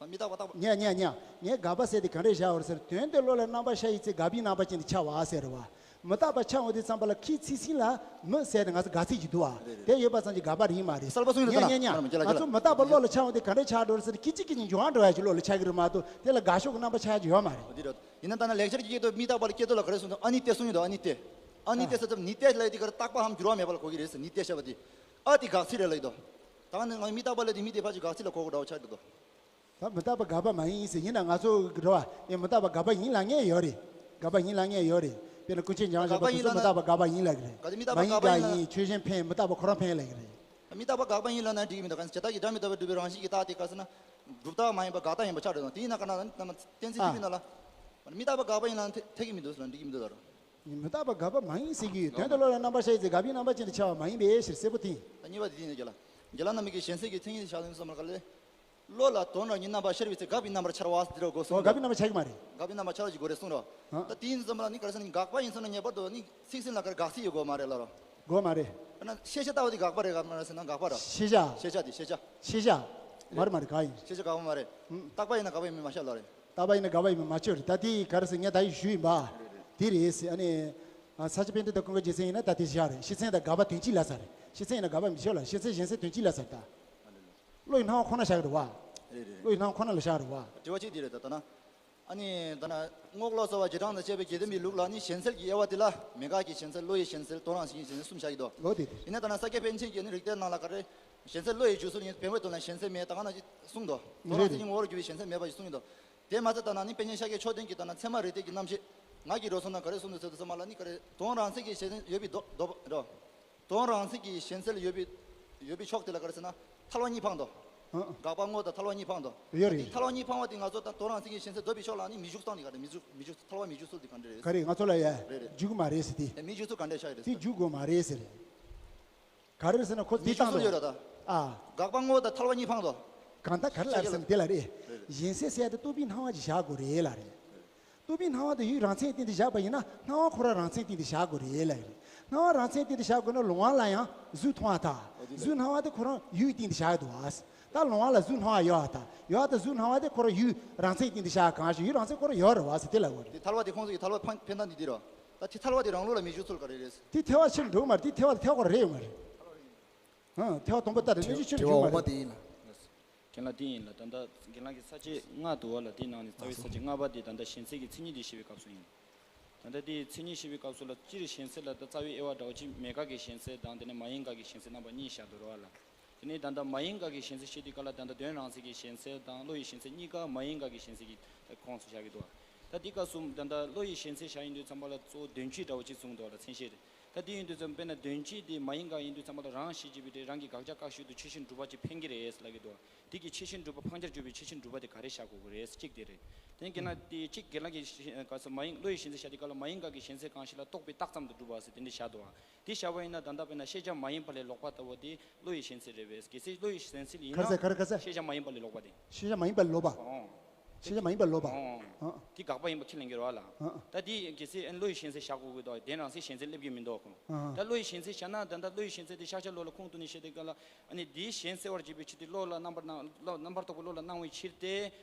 མི་རྟག་པ་རྟག་པ། ཉ་ཉ་ཉ། ངས་དགག་པ་ཟེར་དེ་ག་འདྲས་བཞག་པ་རེད་ཟེར། དོན་དེ་བློ་ལ་རྣམ་པར་ཤར་བའི་ཚེ་དགག་པའི་རྣམ་པ་ཅན་དུ་འཆར་བ་ཟེར་བ། མི་རྟག་པ་འཆར་འོང་དུས་ཙམ་པ་ལ་ཁའི་ཚིག་ཟིན་ལ་མི་ཟེར་ཏེ་ང་ཚོ་དགག་ཚིག་ཅིག་འདུག་བ། རེད་རེད། དེ་ཡོད་པ་ཙམ་གྱིས་དགག་པ་རེད་མ་རེད། གསལ་པོ་གསུངས་ཡོད་ཉ་ད་ཉ་ཉ། ལ་ང་ཚོ་མི་རྟག་པ་བློ་ལ་འཆར་འོང་དུས་ག་འདྲས་འཆར་འགྲོ་རེད་ཟེར་ན་ཁྱི་གཅིག་གིས་ནི་འགྱུར་བ་འགྲོ་ཡ་ཞིག་བློ་ལ་འཆར་གི་རེད་མ་གཏོགས་དེ་ལ་དགག་ཕྱོགས་ཀྱི་རྣམ་པ་འཆར་ཡ་ཅིག་ཡོད་མ་རེད། འོ་དེ་རེད། ཡིན་ན་ད་ནི་ལེགས་སྦྱར་གྱི་སྐད་དུ་མི་རྟག་པ་ལ་སྐད་དོད་ལ་ག་རེ་གསུངས་འདུག། ཨ་ནི་ཏེ་གསུངས་ཡོད་དོ། ཨ་ནི་ཏེ། ཨ་ནི་ཏེ་ཟེར་ཙམ་ནི་ཏེ་ལབ་དེ་ག་རེ་རྟག་པའམ་འགྱུར་བ་མེད་པ་ལ་གོ་གི་རེད་ཟེར། ནི་ཏེ་བཤད་པ་དེ། ཨ་དེ་དགག་ཚིག་རེད་ལབ་ཀྱི་འདུག། ད་ནི་ང་མི་རྟག་པ་ལབ་དེ་མི་དེ་ཕལ་ཆེར་དགག་ཚིག་ལ་གོ་དགོས་འདྲ་བོ་ཆགས་ཀྱི་འདུག། ད་མི་རྟག་པ་དགག་པ་མ་ཡིན་ཟེར་ཡིན་ན་ང་ཚོ་གི་རེད་བ། ཡང་མི་རྟག་པ་དགག་པ་ཡིན་ལབ་མཁན་ཡོད་རེད། དགག་པ་ཡིན་ལབ་མཁན་ཡོད་རེད། དཔེར་ན་ཀུན་མཁྱེན་འཇམ་དབྱངས་དགག་པ་ཞབས་ཡིན་ལབ་ན། དེ་ཚོ་མི་རྟག་པ་དགག་པ་ཡིན་ལབ་ཀྱི་རེད། ག་དེ་མི་རྟག་པ་མ་ཡིན་དགག་པ་དགག་ཡིན་ལབ་ན། ཡིན། ཆོས་གཞན་འཕེན། མི་རྟག་པ་ཁོ་རང་འཕེན་ལབ་ཀྱི་རེད། མི་རྟག་པ་དགག་པ་ཡིན་ལབ་ན་འགྲིག་གི་མི་འདུག། གང་ཟེར་བྱེ་བྲག་གི་སྒྲ་མི་རྟག་པའི་སྒྲུབ་པའི་རང་བཞིན་གྱི་རྟགས་དེ་ག་ཟེར་ན། སྒྲུབ་རྟགས་མ་ཡིན་པ་དགག་རྟགས་ཡིན་པ་ཆགས་འགྲོ་དང་། དེ་ཡིན་ན་ག་ན་ད་གཏན་ཚིགས་ཨ། ཐིག་པའི་ནང་ལ། མི་རྟག་པ་དགག་པ་ཡིན་ལབ་ན་འཐད་འཐད་ཀྱི་མི་འདུག་ཟེར་ན་འགྲིག་གི་མི་འདུག་ད་རུང་། མི་རྟག་པ་དགག་པ་མ་ཡིན་ཟེར་གྱི་ཡོད། དོན་དུ་བློ་ལ་རྣམ་པར་ཤར་བའི་ཚེ་དགག་པའི་རྣམ་པ་ཅན་དུ་འཆར་བ་མ་ཡིན་པའི་ཕྱིར་གསལ་པོ་དེ། ད་གཉིས་པ་དེ་དེ་ཡིན་ན་རྒན་ལགས། རྒན་ལགས་རྣམ་པ་གིས་གཞན་སེལ་གྱི་མཚན་ཉིད་བཞག་ཡོང་བསམ་ལ་ག་ལས། བློ་ལ་དོན་རང་ཉིད་རྣམ་པར་ཤར་བའི་ཚེ་དགག་པའི་རྣམ་པར་འཆར་བ་ཟེར་དགོས་གསུངས། འོ་དགག་པའི་རྣམ་པར་འཆར་གྱི་མ་རེད། དགག་པའི་རྣམ་པར་འཆར་བ་ཞིག་དགོས་རེད་གསུངས་རོགས། ཨ། ད་དེ་ཡིན་ཙམ་ལ་ནི་ག་རེ་ཟེར་ན་དགག་པ་ཡིན་ཙམ་ན་ངེས་པར་དུ་ནི་ཚིག་ཟིན་ལ་ག་རེ་དགག་ཚིག་ཡོད་དགོས་མ་རེད་ལ་རོ། དགོས་མ་རེད། དཔེར་ན་ཤེས་བྱ་ལྟ་བ་དེ་དགག་པ་རེད་ག་མ་རེད་ཟེར་ན་དགག་པ་རོ། ཤེས་བྱ། ཤེས་བྱ་དེ་ཤེས་བྱ། ཤེས་བྱ། མ་རེད་མ་རེད་ག་ཡིན། ཤེས་བྱ་དགག་པ་མ་རེད། ཨུམ། རྟག་པ་ཡིན་ན་དགག་པ་ཡིན་མིན་མ་ཤེས་ལ་རེད། རྟག་པ་ཡིན་ན་དགག་པ་ཡིན་མིན་མ་ཤེས་རེད། ད་དེ་ག་རེ་ཟེར་ངས་ད་ཡིན་ཞུས་ཡིན་པ། དེ་རེད་ཟེར། ཨ་ནི། ཨ། ས་སྐྱ་པཎྜི་ཏ་ཀུན་དགའ་རྗེ་བཙུན་ཡིན་ན་ད་དེ་བཞག་རེད། ཤེས་ཚད་དང་དགག་པ་དོན་གཅིག་ལབ་ས་རེད། ཤེས་ཚད་ཡིན་ན་དགག་པ་མི་ཤོད་ལ། ཤེས་ཚད་གཞན་སེལ་དོན་གཅིག་ལབ་ས་རེད་ད། བློ་ཡི་སྣང་བ་ཁོ་ན་བཞག་རེད་བ། རེད་རེད། བློ་ཡི་སྣང་བ་ཁོ་ན་ལ་བཞག་རེད་བ། དྲི་བ་གཅིག་འདི་རེད་ད། ད་ན། ཨ་ནི་ད་ན་རྔོག་ལོག་སོགས་པ་རྗེས་འབྲང་དང་བཅས་པའི་དགེ་ལྡན་པའི་ལུགས་ལ་ནི་གཞན་སེལ་གྱི་དབྱེ་བ་དེ་ལ་མེད་དགག་གི་གཞན་སེལ། བློ་ཡི་གཞན་སེལ། དོན་རང་བཞིན་གྱི་གཞན་སེལ་གསུམ་བཞག་གི་འདུག། འོ་དེ་དེ། ཡིན་ན་ད་ན་ས་སྐྱ་པཎ་ཆེན་གྱིས་ནི་རིགས་གཏེར་ནང་ལ་ག་རེ། གཞན་སེལ་བློ་ཡི་འཇུག་ཚུལ་ཡིན། བེམ་པོའི་དོན་ལ་གཞན་སེལ་མེད། ད་ག་ན་གསུངས་འདུག། དོན་རང་བཞིན་གྱི་ངོ་བོར་གྱུར་པའི་གཞན་སེལ་མེད་པ་ཞིག་གསུངས་ཡོད་འདུག། དེ་མ་ཚད་ད་ན་ནི་པཎ་ཆེན་ཤཱཀྱའི་མཆོག་ལྡན་གྱིས་ད་ན་ཚད་མ་རིགས་གཏེར་གྱི་རྣམ་བཤད་ངག་གི་རོལ་མཚོ་ནང་ག་རེ་གསུངས་འདུག་ཟེར་དུས་ཙམ་པ་ལ་ནི་ག་རེ་དོན་རང་མཚན་གྱི་གཞན་སེལ་ཡོད་པའི་མདོ་མདོ་རོ། དོན་རང་མཚན་གྱི་གཞན་སེལ་ཡོད་པའི་ཡོད་པའི་ཕྱོགས་དེ་ལ་ག་རེ་ཟེར་ན་ཐལ་བ་གཉིས་འཕངས་འདུག། ཨ། དགག་པ་དངོས་དང་ཐལ་བ་གཉིས་འཕངས་འདུག། ཡོད་རེད། ཐལ་བ་གཉིས་འཕངས་པ་དེ་ང་ཚོ་ད་དོན་རང་མཚན་གྱི་གཞན་སེལ་འདོད་པའི་ཕྱོགས་ལ་ནི་མི་འཇུག་སྟངས་དེ་ག་རེ། མི་འཇུག་མི་འཇུག་ཐལ་བ་མི་འཇུག་ཚུལ་དེ་ག་འདྲ་རེད། ག་རེ་ང་ཚོ་ལ་ཡ། རེད་རེད། འཇུག་གི་མ་རེད་ཟེར་དེ། དེ་མི་འཇུག་ཚུལ་ག་འདྲ་ཤར་རེད་དེ་ཟེར། འཇུག་དགོས་མ་རེད་ཟེར། ག་རེ་ཟེར་ན་ཁོ་དེ་མི་འཇུག་བཏང་ཚུལ་ཡོད་འདུག། ར་ད། ཨ། དགག་པ་དངོས་དང་ཐལ་བ་གཉིས་འཕངས་འདུག། གང་ལྟར་ག་རེ་ལབ་ཟེར་ན་དེ་ལ་རེད། རེད་རེད། གཞན་སེལ་ཟེར་ཡ་དེ་རྟོག་པའི་སྣང་བ་ཅིག་བཞག་དགོས་རེད་ལ་རེད། རྟོག་པའི་སྣང་བ་དེ་ཡུལ་རང་མཚན་སྟེང་དུ་བཞག་པ་ཡིན་ན་སྣང་བ་ཁོ་རང་རང་མཚན་སྟེང་དུ་བཞག་དགོས་རེད་ལ་རེད། སྣང་བ་རང་མཚན་སྟེང་དུ་བཞག་དགོས་ན་ལོང་བ་ལ་ཡང་གཟུགས་མཐོང་བ་དང་། འོ་དེ་གཟུགས་སྣང་བ་དེ་ཁོ་རང་ཡུལ་སྟེང་དུ་བཞག་འདུག་བ། ད་ལོང་བ་ལ་གཟུགས་སྣང་བ་ཡོད་པ་དང་ཡོད་པ་དང་གཟུགས་སྣང་བ་དེ་ཁོ་རང་ཡུལ་རང་མཚན་སྟེང་དུ་བཞག་གང་ཞིག་ཡུལ་རང་མཚན་ཁོ་རང་ཡོད་རེད་བ་ཟེར་དེ་ལ་འོ་རེད། དེ་ཐལ་བ་དེ་ཁོང་ཚོ་གི་ཐལ་བ་འཕེན་འཕེན་སྟངས་འདི་འདི་རེད། ད་དེ་ཐལ་བ་དེ་རང་ལུགས་ལ་མི་འཇུག་ཚུལ་ག་རེ་རེད། དེ་ཐལ་བ་ཕྱིར་འགྲོ་གི་མ་རེད། དེ་ཐལ་བ་ཐལ་བ་རེད་ཡོད་མ་རེད། ཧང་། ཐལ་བ་སྟོང་པ་ལྟར་རེད། དྲི་གནོད་བྱེད་ཕྱིར་འགྲོ་གི་མ་རེད། དྲི་བ་འོག་མ་དེ་ཡིན་ལ། རྒན་ལགས་དེ་ཡིན་ལ། ད་ལྟ་རྒན་ལགས་ཀྱི་ས་བཅད་ལྔ་འདུག་བ་ལ། དེའི་ནང་ནས་རྩ་བའི་ས་བཅད་ལྔ་པ་དེ་ད་ལྟ་གཞན་སེལ་གྱི་མཚན་ཉིད་དེ་བཤད་པའི་སྐབས་སུ་ཡིན། ད་ལྟ་དེའི་མཚན་ཉིད་བཤད་པའི་སྐབས་སུ་ལ་སྤྱིར་གཞན་སེལ་ལ་ད་རྩ་བའི་དབྱེ་བ་འདྲ་བོ་གཅིག་མེད་དགག་གི་གཞན་སེལ་དང་དེ་ནས་མ་ཡིན་དགག་གི་གཞན་སེལ་རྣམ་པ་གཉིས་བཞག་འདུག་ར་བ་ལ། དེ་ནས་ད་ལྟ་མ་ཡིན་དགག་གི་གཞན་སེལ་བཤད་དུས་སྐབས་ལ་ད་ལྟ་དོན་རང་མཚན་གྱི་གཞན་སེལ་དང་བློ་ཡི་གཞན་སེལ་གཉིས་ཀ་མ་ཡིན་དགག་གི་གཞན་སེལ་གྱི་ཁོངས་སུ་བཞག་གི་འདུག། ད་འདི་སྐབས་སུ་ད་ལྟ་བློ་ཡི་གཞན་སེལ་བཞག་ཡིན་དུས་ཙམ་པ་ལ་གཙོ་བོ་དོན་སྤྱི་འདྲ་བོ་གཅིག་གསུངས་འདུག་ལ། མཚན་བཤད་རེད། ད་འདི་ཡིན་དུས་ཙམ་དཔེར་ན་དོན་སྤྱི་དེ་མ་ཡིན་དགག་ཡིན་དུས་ཙམ་པ་ལ་རང་ཞེས་བྱ་བའི་སྒྲས་རང་གི་དགག་བྱ་བཀག་ཤུལ་དུ་ཆོས་ཅན་གྲུབ་པ་ཅིག་འཕེན་གྱི་རེད་ལབ་ཀྱི་འདུག། དེ་གི་ཆོས་ཅན་གྲུབ་པ་འཕངས་བྱར་གྱུར་པའི་ཆོས་ཅན་གྲུབ་པ་དེ་ག་རེ་བཞག་དགོས་ཀྱི་རེད་གཅིག་དེ་རེད། དེ་ནས་དགེ་ལགས་དེ་གཅིག་དགེ་ལགས་ཀྱིས་ག་ས་མ་ཡིན་བློ་ཡི་གཞན་སེལ་བཞག་དུས་སྐབས་ལ་མ་ཡིན་དགག་གི་གཞན་སེལ་གང་ཞིག་ལ་རྟོག་པའི་རྟགས་ཙམ་དུ་གྲུབ་པ་ཟེར་དེ་འདྲ་བཞག་འདུག་ཨ། དེ་བཞག་པ་ཡིན་ན་ད་ལྟ་དཔེར་ན་ཤེས་བྱ་མ་ཡིན་པ་ལས་ལོག་པ་ལྟ་བུ་དེ་བློ་ཡི་གཞན་སེལ་རེད་པས། གལ་སྲིད་བློ་ཡི་གཞན་སེལ་ཡིན་ན། ག་རེ་ཟེར་ག་རེ་ཟེར། ཤེས་བྱ་མ་ཡིན་པ་ལས་ལོག་པ་དེ། ཤེས་བྱ་མ་ཡིན་པ་ལས་ལོག་པ། ཨོ། ཤེས་བྱ་མ་ཡིན་པ་ལོག་པ། ཨོ། ཨ། དེ་དགག་པ་ཡིན་པ་ཁས་ལེན་གྱི་རེད་བ་ལ། ཨ། ད་དེ་གལ་སྲིད་ཨ་ནི་བློ་ཡི་གཞན་སེལ་བཞག་དགོས་ཀྱི་འདུག་དེ་རང་སའི་གཞན་སེལ་སླེབས་ཀྱི་མི་འདུག་ཁོ། ཨ། ད་བློ་ཡི་གཞན་སེལ་བཞག་ན་ད་ལྟ་བློ་ཡི་གཞན་སེལ་དེ་ཤཱཀྱ་བློ་ལ་ཁུངས་གཏུགས་ནས་བཤད་དུས་སྐབས་ལ། ཨ་ནི་དེའི་གཞན་སེལ་བར་བྱེད་པའི་ཕྱིར་ཏེ་བློ་ལ་རྣམ་པར་སྣང་བློ་རྣམ་པར་རྟོག་པའི་བློ་ལ་སྣང་བའི་ཕྱིར་ཏེ།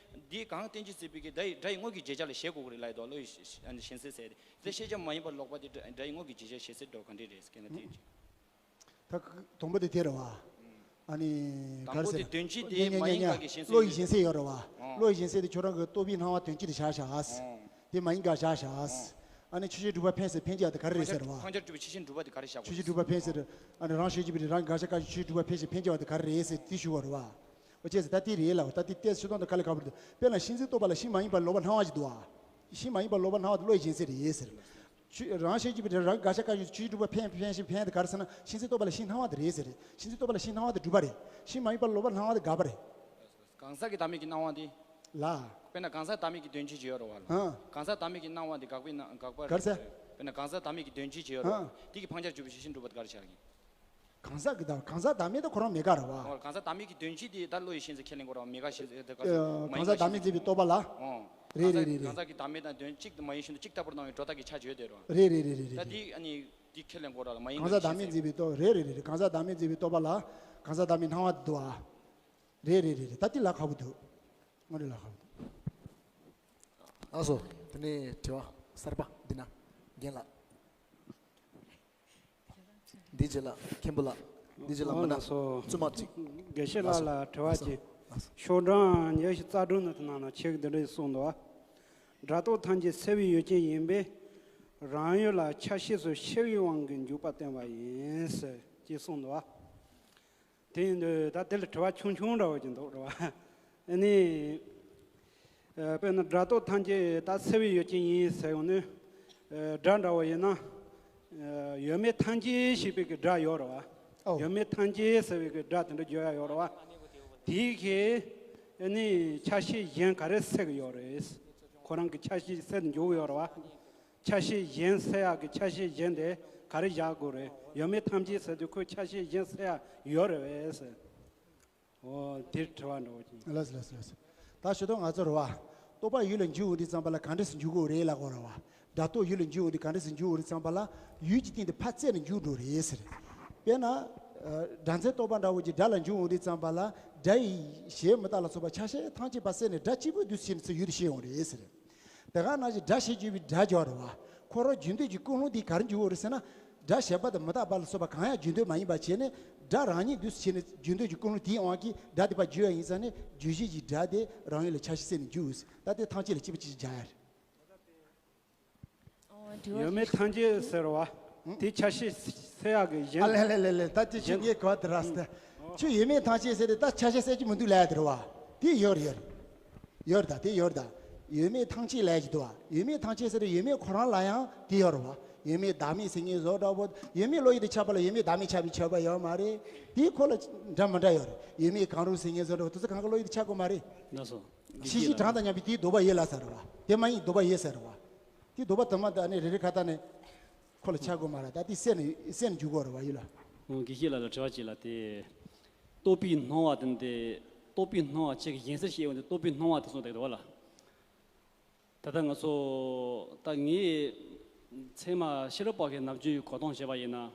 འདི་གང་བསྟན་ཅི་སྲིད་པའི་གི་སྒྲ་ཡི་སྒྲ་ཡི་དངོས་ཀྱི་བརྗོད་བྱ་ལ་བཞེད་དགོས་ཀྱི་རེད་ལབ་ཡོད་དོ། བློ་ཡི་གཞན་སེལ་ཟེར་ཏེ། དེ་ཤེས་བྱ་མ་ཡིན་པ་ལོག་པ་དེ་སྒྲ་སྒྲ་ཡི་དངོས་ཀྱི་བརྗོད་བྱ་ཞེས་ཟེར་འགྲོ་ག་འདྲ་རེད་སྐད་ན་དེ། ད་དང་པོ་དེ་དེ་རེད་བ། ཨ་ནི་དང་པོ་དེ་དོན་སྤྱི་དེ་མ་ཡིན་པ་གི་གཞན་སེལ་བློ་ཡི་གཞན་སེལ་ཡོད་རེད་བ། ཨོ། བློ་ཡི་གཞན་སེལ་དེ་ཁྱོད་རང་གི་རྟོག་པའི་སྣང་བ་དོན་སྤྱི་དེ་བཞག་བཞག་ཨ། ཨོ། དེ་མ་ཡིན་དགག་བཞག་བཞག་ཨ། ཨོ། ཨ་ནི་ཆོས་ཅན་གྲུབ་པ་འཕེན་ཟེར་འཕེན་རྒྱུ་དེ་ག་རེ་རེད་ཟེར་བ། ཁོང་ཆ་གྲུབ་པའི་ཆོས་ཅན་གྲུབ་པ་དེ་ག་རེ་བཞག་གོ། ཆོས་ཅན་གྲུབ་པ་འཕེན་ཟེར། ཨ་ནི་རང་ཤེས་ཀྱི་པའི་རང་དགག་བྱ་བཀག་ཆོས་ཅན་གྲུབ་པ་འཕེན་ཞིང་འཕེན་རྒྱུ་དེ་ག་རེ་རེད་ཟེར་དེ་ཞུ་བ་རེད་བ། འོ་ཅེས་ཟེར་ད་དེ་རེད་ལ་ད་དེ་ཏེ་ཤོད་སྟངས་དེ་དཀའ་ལས་ཁག་པོ་རེད། དཔེར་ན་ཤིན་ཚིག་རྟོག་པ་ལ་ཤིང་མ་ཡིན་པར་ལོག་པར་སྣང་བ་ཞིག་འདུག་བ། ཤིང་མ་ཡིན་པར་ལོག་པར་སྣང་བ་དེ་བློ་ཡི་གཞན་སེལ་རེད་ཟེར། ཆོས་རང་ཤེས་ཀྱི་པའི་རང་དགག་བྱ་བཀག་ཆོས་ཅན་གྲུབ་པ་འཕེན་འཕེན་ཞིང་འཕེན་དེ་ག་རེ་ཟེར་ན་ཤིན་ཚིག་རྟོག་པ་ལ་ཤིང་སྣང་བ་དེ་རེད་ཟེར། ཤིན་ཚིག་རྟོག་པ་ལ་ཤིང་སྣང་བ་དེ་སྒྲུབ་པ་རེད། ཤིང་མ་ཡིན་པར་ལོག་པར་སྣང་བ་དེ་དགག་པ་རེད། གང་ཟག་གི་བདག་མེད་ཀྱི་སྣང་བ་དེ། ལ། དཔེར་ན་གང་ཟག་བདག་མེད་ཀྱི་དོན་སྤྱི་ཅིག་ཡོད་རེད་བ་ལ། ཨ། གང་ཟག་བདག་མེད་ཀྱི་སྣང་བ་དེ་དགག་པའི་སྣང་དགག་པ་རེད། ག་རེ་ཟེར། དཔེར་ན་གང་ཟག་བདག་མེད་ཀྱི་དོན་སྤྱི་ཅིག་ཡོད་རེད་བ། ཨ། དེ་གི་འཕངས་ཆ་གྲུབ་པའི་ཆོས་ཅན་གྲུབ་པ་དེ་ག་རེ་བཞག་གི། གང་ཟག་གི་བདག་གང་ཟག་བདག་མེད་དེ་ཁོ་རང་མེད་དགག་རེད་བ། ཨོ། གང་ཟག་བདག་མེད་ཀྱི་དོན་སྤྱི་དེ་ད་བློ་ཡི་གཞན་སེལ་ཁས་ལེན་དགོས་རེད་བ། མེད་དགག་གཞན་སེལ་དེ་ག་ཟེར། ཨ། མ་ཡིན་གང་ཟག་བདག་མེད་འཛིན་པའི་རྟོག་པ་ལ། ཨོ། རེད་རེད་རེད་རེད། གང་ཟག་གི་བདག་མེད་དང་དོན་གཅིག་ཏུ་མ་ཡིན་ཞིང་དུ་གཅིག་ལྟ་བུར་སྣང་བའི་སྒྲོ་བཏགས་ཀྱི་ཆ་བརྗོད་དེ་རེད་བ། རེད་རེད་རེད་རེད། ད་དེ་ཨ་ནི་དེ་ཁས་ལེན་དགོས་རེད་བ། མ་ཡིན་གང་ཟག་བདག་མེད་འཛིན་པའི་རྟོག་རེད་རེད་རེད་རེད། གང་ཟག་བདག་མེད་འཛིན་པའི་རྟོག་པ་ལ་གང་ཟག་བདག་མེད་སྣང་བ་དེ་འདུག་བ། རེད་རེད་རེད་རེད། ད་དེ་ལ་ཁག་པོ་འདུག་དངོས་རེད་ལ་ཁག་པོ་འདུག་ལགས་སོ། དེ་ནས་དྲི་བ་གསར་པ་འདི་ན་རྒན་ལགས། འདི་རྗེས་ལ་མཁན་པོ་ལགས། འདི་རྗེས་ལ་མི་སྣ་ལགས་སོ། བཙུན་མ་གཅིག་དགེ་བཤེས་ལགས་ལ་དྲི་བ་གཅིག་ལགས་སོ། ཤོག་གྲངས་ཉི་ཤུ་རྩ་དྲུག་ནང་དུ་ནང་ན་ཆེད་འདི་འདྲ་གསུངས་འདུག་སྒྲ་རྟོག་ཐམས་ཅད་སེལ་བའི་ཡུལ་ཅན་ཡིན་པས། རང་ཡུལ་ལ་ཆ་ཤས་སུ་ཤེས་པའི་དབང་གིས་འཇུག་པ་བསྟན་པ་ཡིན་ཟེར་ཅེས་གསུངས་འདུག་དེ་ཡིན་དུས་ད་དེ་ལ་དྲི་བ་ཆུང་ཆུང་འདྲ་བོ་ཅིག་འདུག་རེད་བ། ཨ་ནི། ཨ། དཔེར་ན་སྒྲ་རྟོག་ཐམས་ཅད་ད་སེལ་བའི་ཡུལ་ཅན་ཡིན་ཟེར་ཡོང་ནས། ཨ། སྒྲ་འདྲ་བོ་ཡིན་ན། ཨ། ཡོད་མེད་ཐམས་ཅད་ཞེས་པའི་གི་སྒྲ་ཡོད་རེད་བ། ཨོ། ཡོད་མེད་ཐམས་ཅད་ཟེར་བའི་གི་སྒྲ་དེ་འདྲ་བརྗོད་ཡ་ཡོད་རེད་བ། དེའི་གི་ཨ་ནི་ཆ་ཤས་གཞན་ག་རེ་སེལ་གི་ཡོད་རེད། ཁོ་རང་གི་ཆ་ཤས་སེལ་འཇུག་གི་ཡོད་རེད་བ། ཆ་ཤས་གཞན་སེལ་ཡག་གི་ཆ་ཤས་གཞན་དེ་ག་རེ་བཞག་དགོས་རེད། ཡོད་མེད་ཐམས་ཅད་ཟེར་དུས་ཁོའི་ཆ་ཤས་གཞན་སེལ་ཡག་ཡོད་རེད་བས་ཟེར། འོ་དེར་དྲི་བ་འདྲ་བོ་ཅིག་ལགས་སོ་ལགས་སོ་ལགས་སོ། ད་ཞུ་དོན་ང་ཚོ་རེད་བ། རྟོག་པ་ཡུལ་ལ་འཇུག་འོང་དུས་ཙམ་པ་ལ་ག་འདྲས་སེ་འཇུག་དགོས་རེད་ལབ་དགོས་རེད་བ། སྒྲ་རྟོག་ཡུལ་ལ་འཇུག་འོང་དུས་ག་འདྲས་སེ་འཇུག་དགོས་རེད་ཙམ་པ་ལ་ཡུལ་གྱི་སྟེང་དུ་ཕར་བཙལ་ནས་འཇུག་འགྲོ་རེད་ཟེར། དཔེར་ན། སྒྲ་མཚན་རྟོག་པ་འདྲ་བོ་ཅིག་སྒྲ་ལ་འཇུག་འོང་དུས་ཙམ་པ་ལ་སྒྲ་ཡི་གཞལ་མི་རྟག་ལ་སོགས་པ་ཆ་ཤས་ཐམས་ཅད་པ་བསལ་ནས་སྒྲ་གཅིག་པུའི་དུས་སུ་ཕྱིན་ནས་ཚུར་ཡུལ་དུ་ཤེས་ཡོང་རེད་ཟེར། དེ་ག་ནང་བཞིན་སྒྲ་ཞེས་བརྗོད་པའི་སྒྲ་སྦྱོར་བ། ཁོ་རང་རྒྱུན་མཐུད་ཀྱི་ཀུན་སློང་འདི་ག་རེ་འཇུག་དགོས་རེད་ཟེར་ན། སྒྲ་གཞལ་བ་དང་མི་རྟག་པ་ལ་སོགས་པ་གང་ཡང་རྒྱུན་མཐུད་མ་ཡིན་པ་བྱས་ནས་སྒྲ་རང་ཉིད་དུས་སུ་ཕྱིན་ནས་རྒྱུན་མཐུད་ཀྱི་ཀུན་སློང་དེའི་དབང་གིས་སྒྲ་དེ་ཕར་བརྗོད་ཡ་ཡིན་ཙང་ནས་བརྗོད་གཞི་གྱི་སྒྲ་དེ་རང་ཡུལ་ལ་ཆ་ཤས་བསལ་ནས་འཇུག་ད་དེ་ཐམས་ཅད་ལ་གཅིག་པ་གཅིག་རྐྱང་རྒྱག་ཡ་རེད། ཡོད་མེད་ཐམས་ཅད་ཟེར་བ། དེ་ཆ་ཤས་སེལ་ཡག་གི་གཞན། ཨ་ལེ་ལེ་ལེ་ལེ། ད་དེ་ཁྱོད་ངའི་གོ་བ་དེ་རག་སོང་། ད་ཁྱོད་ཡོད་མེད་ཐམས་ཅད་ཟེར་ཏེ་ད་ཆ་ཤས་སེལ་གྱི་མི་འདུག་ལབ་ཡ་དེ་རེད་བ། དེ་ཡོད་རེད་ཡོད་རེད། ཡོད་རེད་ད་དེ་ཡོད་རེད་ད། ཡོད་མེད་ཐམས་ཅད་ལབ་ཡ་ཅིག་འདུག་བ། ཡོད་མེད་ཐམས་ཅད་ཟེར་ཏེ་ཡོད་མེད་ཁོ་རང་ལ་ཡང་དེ་ཡོད་རེད་བ། ཡོད་མེད་བདག་མེད་ཟེར་མཁན་བཟོ་འདྲ་པོ། ཡོད་མེད་བློ་ཡུལ་དུ་ཆགས་པ་ལ་ཡོད་མེད་བདག་མེད་ཆགས་པའི་ཆགས་པ་ཡོད་མ་རེད། དེའི་ཁོ་ལ་འདྲ་མི་འདྲ་ཡོད་རེད། ཡོད་མེད་གང་རུང་ཟེར་མཁན་བཟོ་འདྲ་པོ་དེ་ཚོ་གང་ག་བློ་ཡུལ་དུ་ཆགས་དགོས་མ་རེད། ལགས་སོ། ཤེས་བཞིན་གྲངས་དང་མཉམ་པའི་དེའི་ལྡོག་པ་ཡོད་ལབ་ས་རེད་བ། དེ་མ་ཡིན་ལྡོག་པ་ཡོད་ས་རེད་བ། དེ་ལྡོག་པ་དུ་མ་དང་ནི་རེ་རེ་ཁ་ཐག་ནས་ཁོ་ལ་ཆགས་དགོས་མ་རེད། ད་དེ་སེལ་ནས་སེལ་ནས་འཇུག་དགོས་རེད་བ་ཡིན་ལ། ཨོ་དགེ་བཤེས་ལགས་ལ་དྲི་བ་གཅིག་ལ་དེ། རྟོག་པའི་སྣང་བ་དེ་འདི། རྟོག་པའི་སྣང་བ་ཁྱེད་ཀྱི་གཞན་སེལ་བཤད་ཡོང་དུས་རྟོག་པའི་སྣང་བ་དེ་གསུངས་བསྡད་འདུག་བ་ལ། ད་ལྟ་ང་ཚོ་ད་ངས་ཚད་མ་ཤེས་རབ་པ་གི་ནམ་རྒྱུན་གོ་སྟངས་བྱས་པ་ཡིན་ན།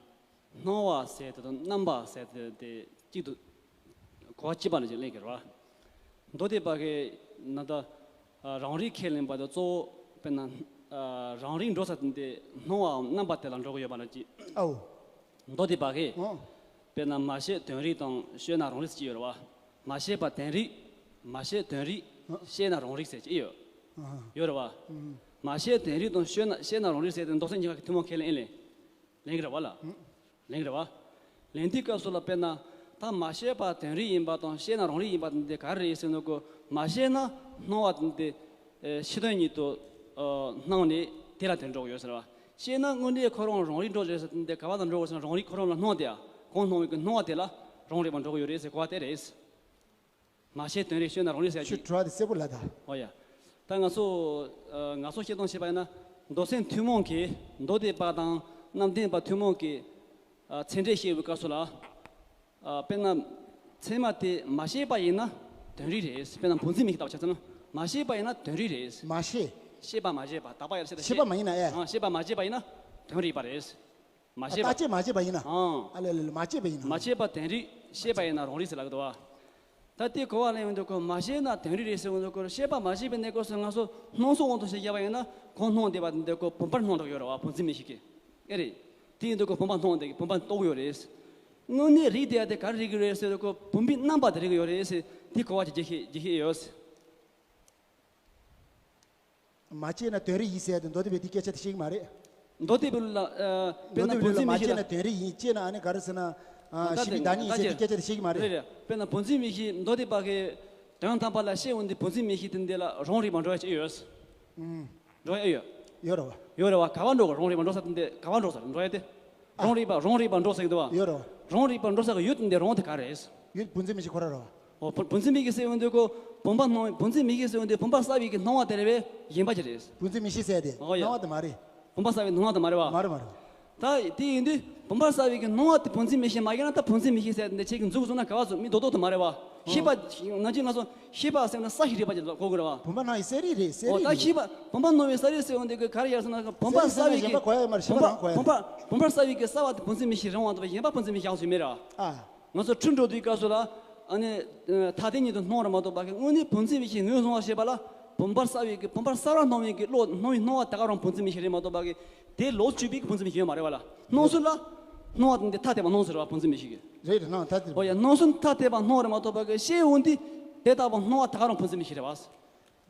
སྣང་བ་ཟེར་དེ་དང་རྣམ་པ་ཟེར་དེ་དེ་གཅིག་ཏུ་གོ་བ་གཅིག་པ་ནང་བཞིན་གླེང་གི་རེད་བ། མདོ་སྡེ་པ་གི་ནང་ད་རང་རིག་ཁས་ལེན་པ་དེ་གཙོ་བོ་དཔེར་ན་རང་རིག་འགྲོ་ས་དེ་སྣང་བའམ་རྣམ་པ་དེ་ལ་འགྲོ་གི་ཡོད་པ་ནང་བཞིན། ཨའོ། མདོ་སྡེ་པ་གི། ཨོ། དཔེར་ན་མ་ཤེས་དོན་རིག་དང་ཤེས་ན་རང་རིག་ཟེར་གྱི་ཡོད་རེད་བ། མ་ཤེས་པ་དོན་རིག་མ་ཤེས་དོན་རིག་ཨ། ཤེས་ན་རང་རིག་ཟེར་གྱི་ཡོད། ཨ། ཡོད་རེད་བ། ཨུམ། མ་ཤེས་དོན་རིག་དང་ཤེས་ན་ཤེས་ན་རང་རིག་ཟེར་དེ་མདོ་སེམས་གཉིས་ཀ་གི་ཐུན་མོང་ཁས་ལེན་ཨེ་ལེན། ལེན་གི་རེད་བ་ལ། ཨུམ། ལེན་གི་རེད་བ། ལེན་དུས་སྐབས་སུ་ལ་དཔེར་ན། ད་མ་ཤེས་པ་དོན་རིག་ཡིན་པ་དང་ཤེས་ན་རང་རིག་ཡིན་པ་དེ་ག་རེ་རེད་ཟེར་ན་གོ། མ་ཤེས་ན་སྣང་བ་དེ། ཨེ། ཕྱི་དོན་ཉིད་དུ། ཨ། སྣང་ནས་དེ་ལ་དེར་འགྲོ་གི་ཡོད་ཟེར་བ། ཤེས་ན་དངོས་གནས་ཁོ་རང་རང་རིག་འགྲོ་རེད་ཟེར་དེ་ག་བ་དང་འགྲོ་དགོས་ཟེར་ན་རང་རིག་ཁོ་རང་ལ་སྣང་དེ་ཡ། གང་སྣང་བའི་གི་སྣང་བ་དེ་ལ་རང་རིག་པ་འགྲོ་གི་ཡོད་རེད་ཟེར་གོ་བ་དེ་རེད། མ་ཤེས་དོན་རིག་ཤེས་ན་རང་རིག་ཟེར་ཡ་ཅིག་ཁྱོད་དྲི་བ་དེ་གསལ་པོ་ལབ་ད། ཨོ་ཡ། ད་ང་ཚོ། ཨ། ང་ཚོ་བཤད་སྟངས་བྱས་པ་ཡིན་ན། མདོ་སེམས་ཐུན་མོང་གི་མདོ་སྡེ་པ་དང་རྣམ་བདེན་པ་ཐུན་མོང་གི། ཨ། ཚད་འབྲས་བཤད་པའི་སྐབས་སུ་ལ། ཨ། དཔེར་ན། ཚད་མ་དེ་མ་ཤེས་པ་ཡིན་ན་དོན་རིག་རེད། དཔེར་ན་བུམ་འཛིན་མིག་གིས་བལྟས་པ་ཆ་ཚང་ན། མ་ཤེས་པ་ཡིན་ན་དོན་རིག་རེད། མ་ཤེས། ཤེས་པ་མ་བྱས་པ། དག་པ་ཡར་ཤེས་དང་ཤེས་པ་མ་ཡིན་ན་ཨེ། ཨང་། ཤེས་པ་མ་བྱས་པ་ཡིན་ན་དོན་རིག་པ་རེད། མ་ཨ། ཤེས་པ། བརྟག་དཔྱད་མ་བྱས་པ་ཡིན་ན། ཨང་། ཨ་ལེ་ལེ་ལེ། མ་ཤེས་པ་ཡིན་ན། མ་ཤེས་པ་དོན་རིག་ཤེས་པ་ཡིན་ན་རང་རིག་ཟེར་ལབ་ཀྱི་འདུག་བ། ད་དེ་གོ་བ་ལེན་ཡོང་དུས་ཁོ་མ་ཤེས་ན་དོན་རིག་རེད་ཟེར་ཡོང་དུས་ཁོ་ཤེས་པ་མ་བྱས་པའི་གནས་སྐབས་སུ་ང་ཚོ་སྣང་ཚུལ་དབང་དུ་བྱས་བཞག་པ་ཡིན་ན་ཁོ་སྣང་བསྡད་པ་དེ་འདི་ཁོ་བུམ་པར་སྣང་འགྲོ་གི་ཡོད་རེད་བ། བུམ་འཛིན་མིག་ཤེས་ཀྱིས། ཨེ་རེད། དེ་ཡིན་དུས་ཁོ་བུམ་པ་སྣང་བསྡད་ཀྱི། བུམ་པ་རྟོགས་ཡོད་རེད། དངོས་གནས་རིག་བསྡད་ཡ་དེ་ག་རེ་རིག་གི་རེད་ཟེར་དུས་ཁོ་བུམ་པའི་རྣམ་པ་དེ་རིག་གི་ཡོད་རེད་ཟེར། དེ་གོ་བ་ཅིག་རྒྱག་ཤེས་རྒྱག་ཤེས་ཡོད། མ་དཔྱད་ན་དོན་རིག་ཡིན་ཟེར་ཏེ་མདོ་སྡེ་པས་འདི་སྐད་ཆ་དེ་བཤད་ཀྱི་མ་རེད། མདོ་སྡེ་པའི་ལ། ཨ། དཔེར་ན་བུམ་འཛིན་མིག་ཤེས་ལ། མ་དཔྱད་ན་དོན་རིག་ཡིན། དཔྱད་ན་ཨ་ནི་ག་རེ་ཟེར་ན། ཨ། ད་ཤེས་པའི་བདག་ཉིད་ཡིན་ཟེར་ཏེ་སྐད་ཆ་དེ་བཤད་ཀྱི་མ་རེད། རེད་རེད། དཔེར་ན་བུམ་འཛིན་མིག་ཤེས་མདོ་སྡེ་པ་གི་དོན་དམ་པ་ལ་ཤེས་འོང་དུས་བུམ་འཛིན་མིག་ཤེས་དེ་འདི་ལ་རང་རིག་པ་འགྲོ་ཡ་ཅིག་ཡོད། ཨུམ། འགྲོ་ཡ་ཡོད། ཡོད་རེད་བ། ཡོད་རེད་བ། ག་བ་འགྲོ་གི། རང་རིག་པ་འགྲོ་ས་དེ་འདི་ག་བ་འགྲོ་ས་རེད། འགྲོ་ཡ་དེ། ཨ། རང་རིག་པ། རང་རིག་པ་འགྲོ་ས་གི་འདུག་བ། ཡོད་རེད་བ། རང་རིག་པ་འགྲོ་ས་གི་ཡུལ་དེ་འདི་རང་དེ་ག་རེད། ཡུལ་བུམ་འཛིན་མིག་ཤེས་ཁོ་ར་རེད་བ། ཨོ། བུ། བུམ་འཛིན་མིག་ཤེས་ཟེར་ཡོང་དུས་ཁོ་བུམ་པ་སྣང་། བུམ་འཛིན་མིག་ཤེས་ཟེར་ཡོང་དུས་བུམ་པ་གསལ་བའི་གི་སྣང་བ་དེ་རེད་པས། ཡིན་པ་ཅིག་རེད། བུམ་འཛིན་མིག་ཤེས་ཟེར་དེ། ཨོ་ཡ། སྣང་བ་དེ་མ་རེད། བུམ་པ་གསལ་བའི་སྣང་བ་དེ་མ་རེད་བ། མ་རེད་མ་རེད། ད་དེ་ཡིན་དུས་བུམ་པ་གསལ་བའི་གི་སྣང་བ་དེ་བུམ་འཛིན་མིག་ཤེས་མ་ཡིན་ན་ད་བུམ་འཛིན་མིག་ཤེས་ཟེར་དེ་འདི་ཁྱེད་ཀྱི་མཛུབ་བཙུགས་ན་ག་བ་བཙུགས། མི་རྡོག་རྡོག་དེ་མ་རེད་བ། ཤེས་པ་ནང་བཞིན་ང་ཚོ་ཤེས་པ་ཟེར་ན་གསལ་ཞིང་རིག་པ་ཅིག་གོ་དགོས་རེད་བ། བུམ་པ་སྣང་བའི་གསལ་རིག་རེད། གསལ་ཨོ། རིག་ད་རེད། ཤེས་པ། བུམ་པ་སྣང་བའི་གསལ་རིག་ཟེར་ཡོང་དུས་གི་ག་རེ་ཡར་སོང་ན་བུམ་པ་གསལ་བའི་གི་བུམ་པ་གསལ་བའི་གི་གསལ་བ་དེ་བུམ་འཛིན་མིག་ཤེས་རང་དབང་དུ་ཡིན་པ་བུམ་འཛིན་མིག་ཤེས་ཡག་ཤོས་མེད་ར། ཨ། ང་ཚོ་འཁྲུལ་འགྲོ་དུས་སྐབས་སུ་ལ། ཨ་ནི། ཐ་དད་ཉིད་དུ་སྣང་ར་མ་གཏོགས་པ་གི་དངོས་གནས་བུམ་འཛིན་མིག་ཤེས་ངོས་བཟུང་བ་ཞེས་པ་ལ། བུམ་པར་གསལ་བའི་གི་བུམ་པར་གསལ་བར་སྣང་བའི་གི་བློ་སྣང་བའི་སྣང་བ་དེ་ག་རང་བུམ་འཛིན་མིག་ཤེས་རེད་མ་གཏོགས་པ་གི། དེ་ལོགས་སུ་གྱུར་པའི་གི་བུམ་འཛིན་མིག་ཤེས་ཡོད་མ་རེད་བ་ལ། སྣང་ཚུལ་ལ། སྣང་བ་དེ་འདི་ཐ་དད་པ་སྣང་ཚུལ་རེད་བ་བུམ་འཛིན་མིག་ཤེས་གི། རེད་རེད། སྣང་ཐ་དད་རེད། ཨོ་ཡ། སྣང་ཚུལ་ཐ་དད་པ་སྣང་རེད་མ་གཏོགས་པ་གི་ཤེས་འོང་དུས་དེ་ལྟ་བུ་སྣང་བ་དེ་ག་རང་བུམ་འཛིན་མིག་ཤེས་རེད་བ།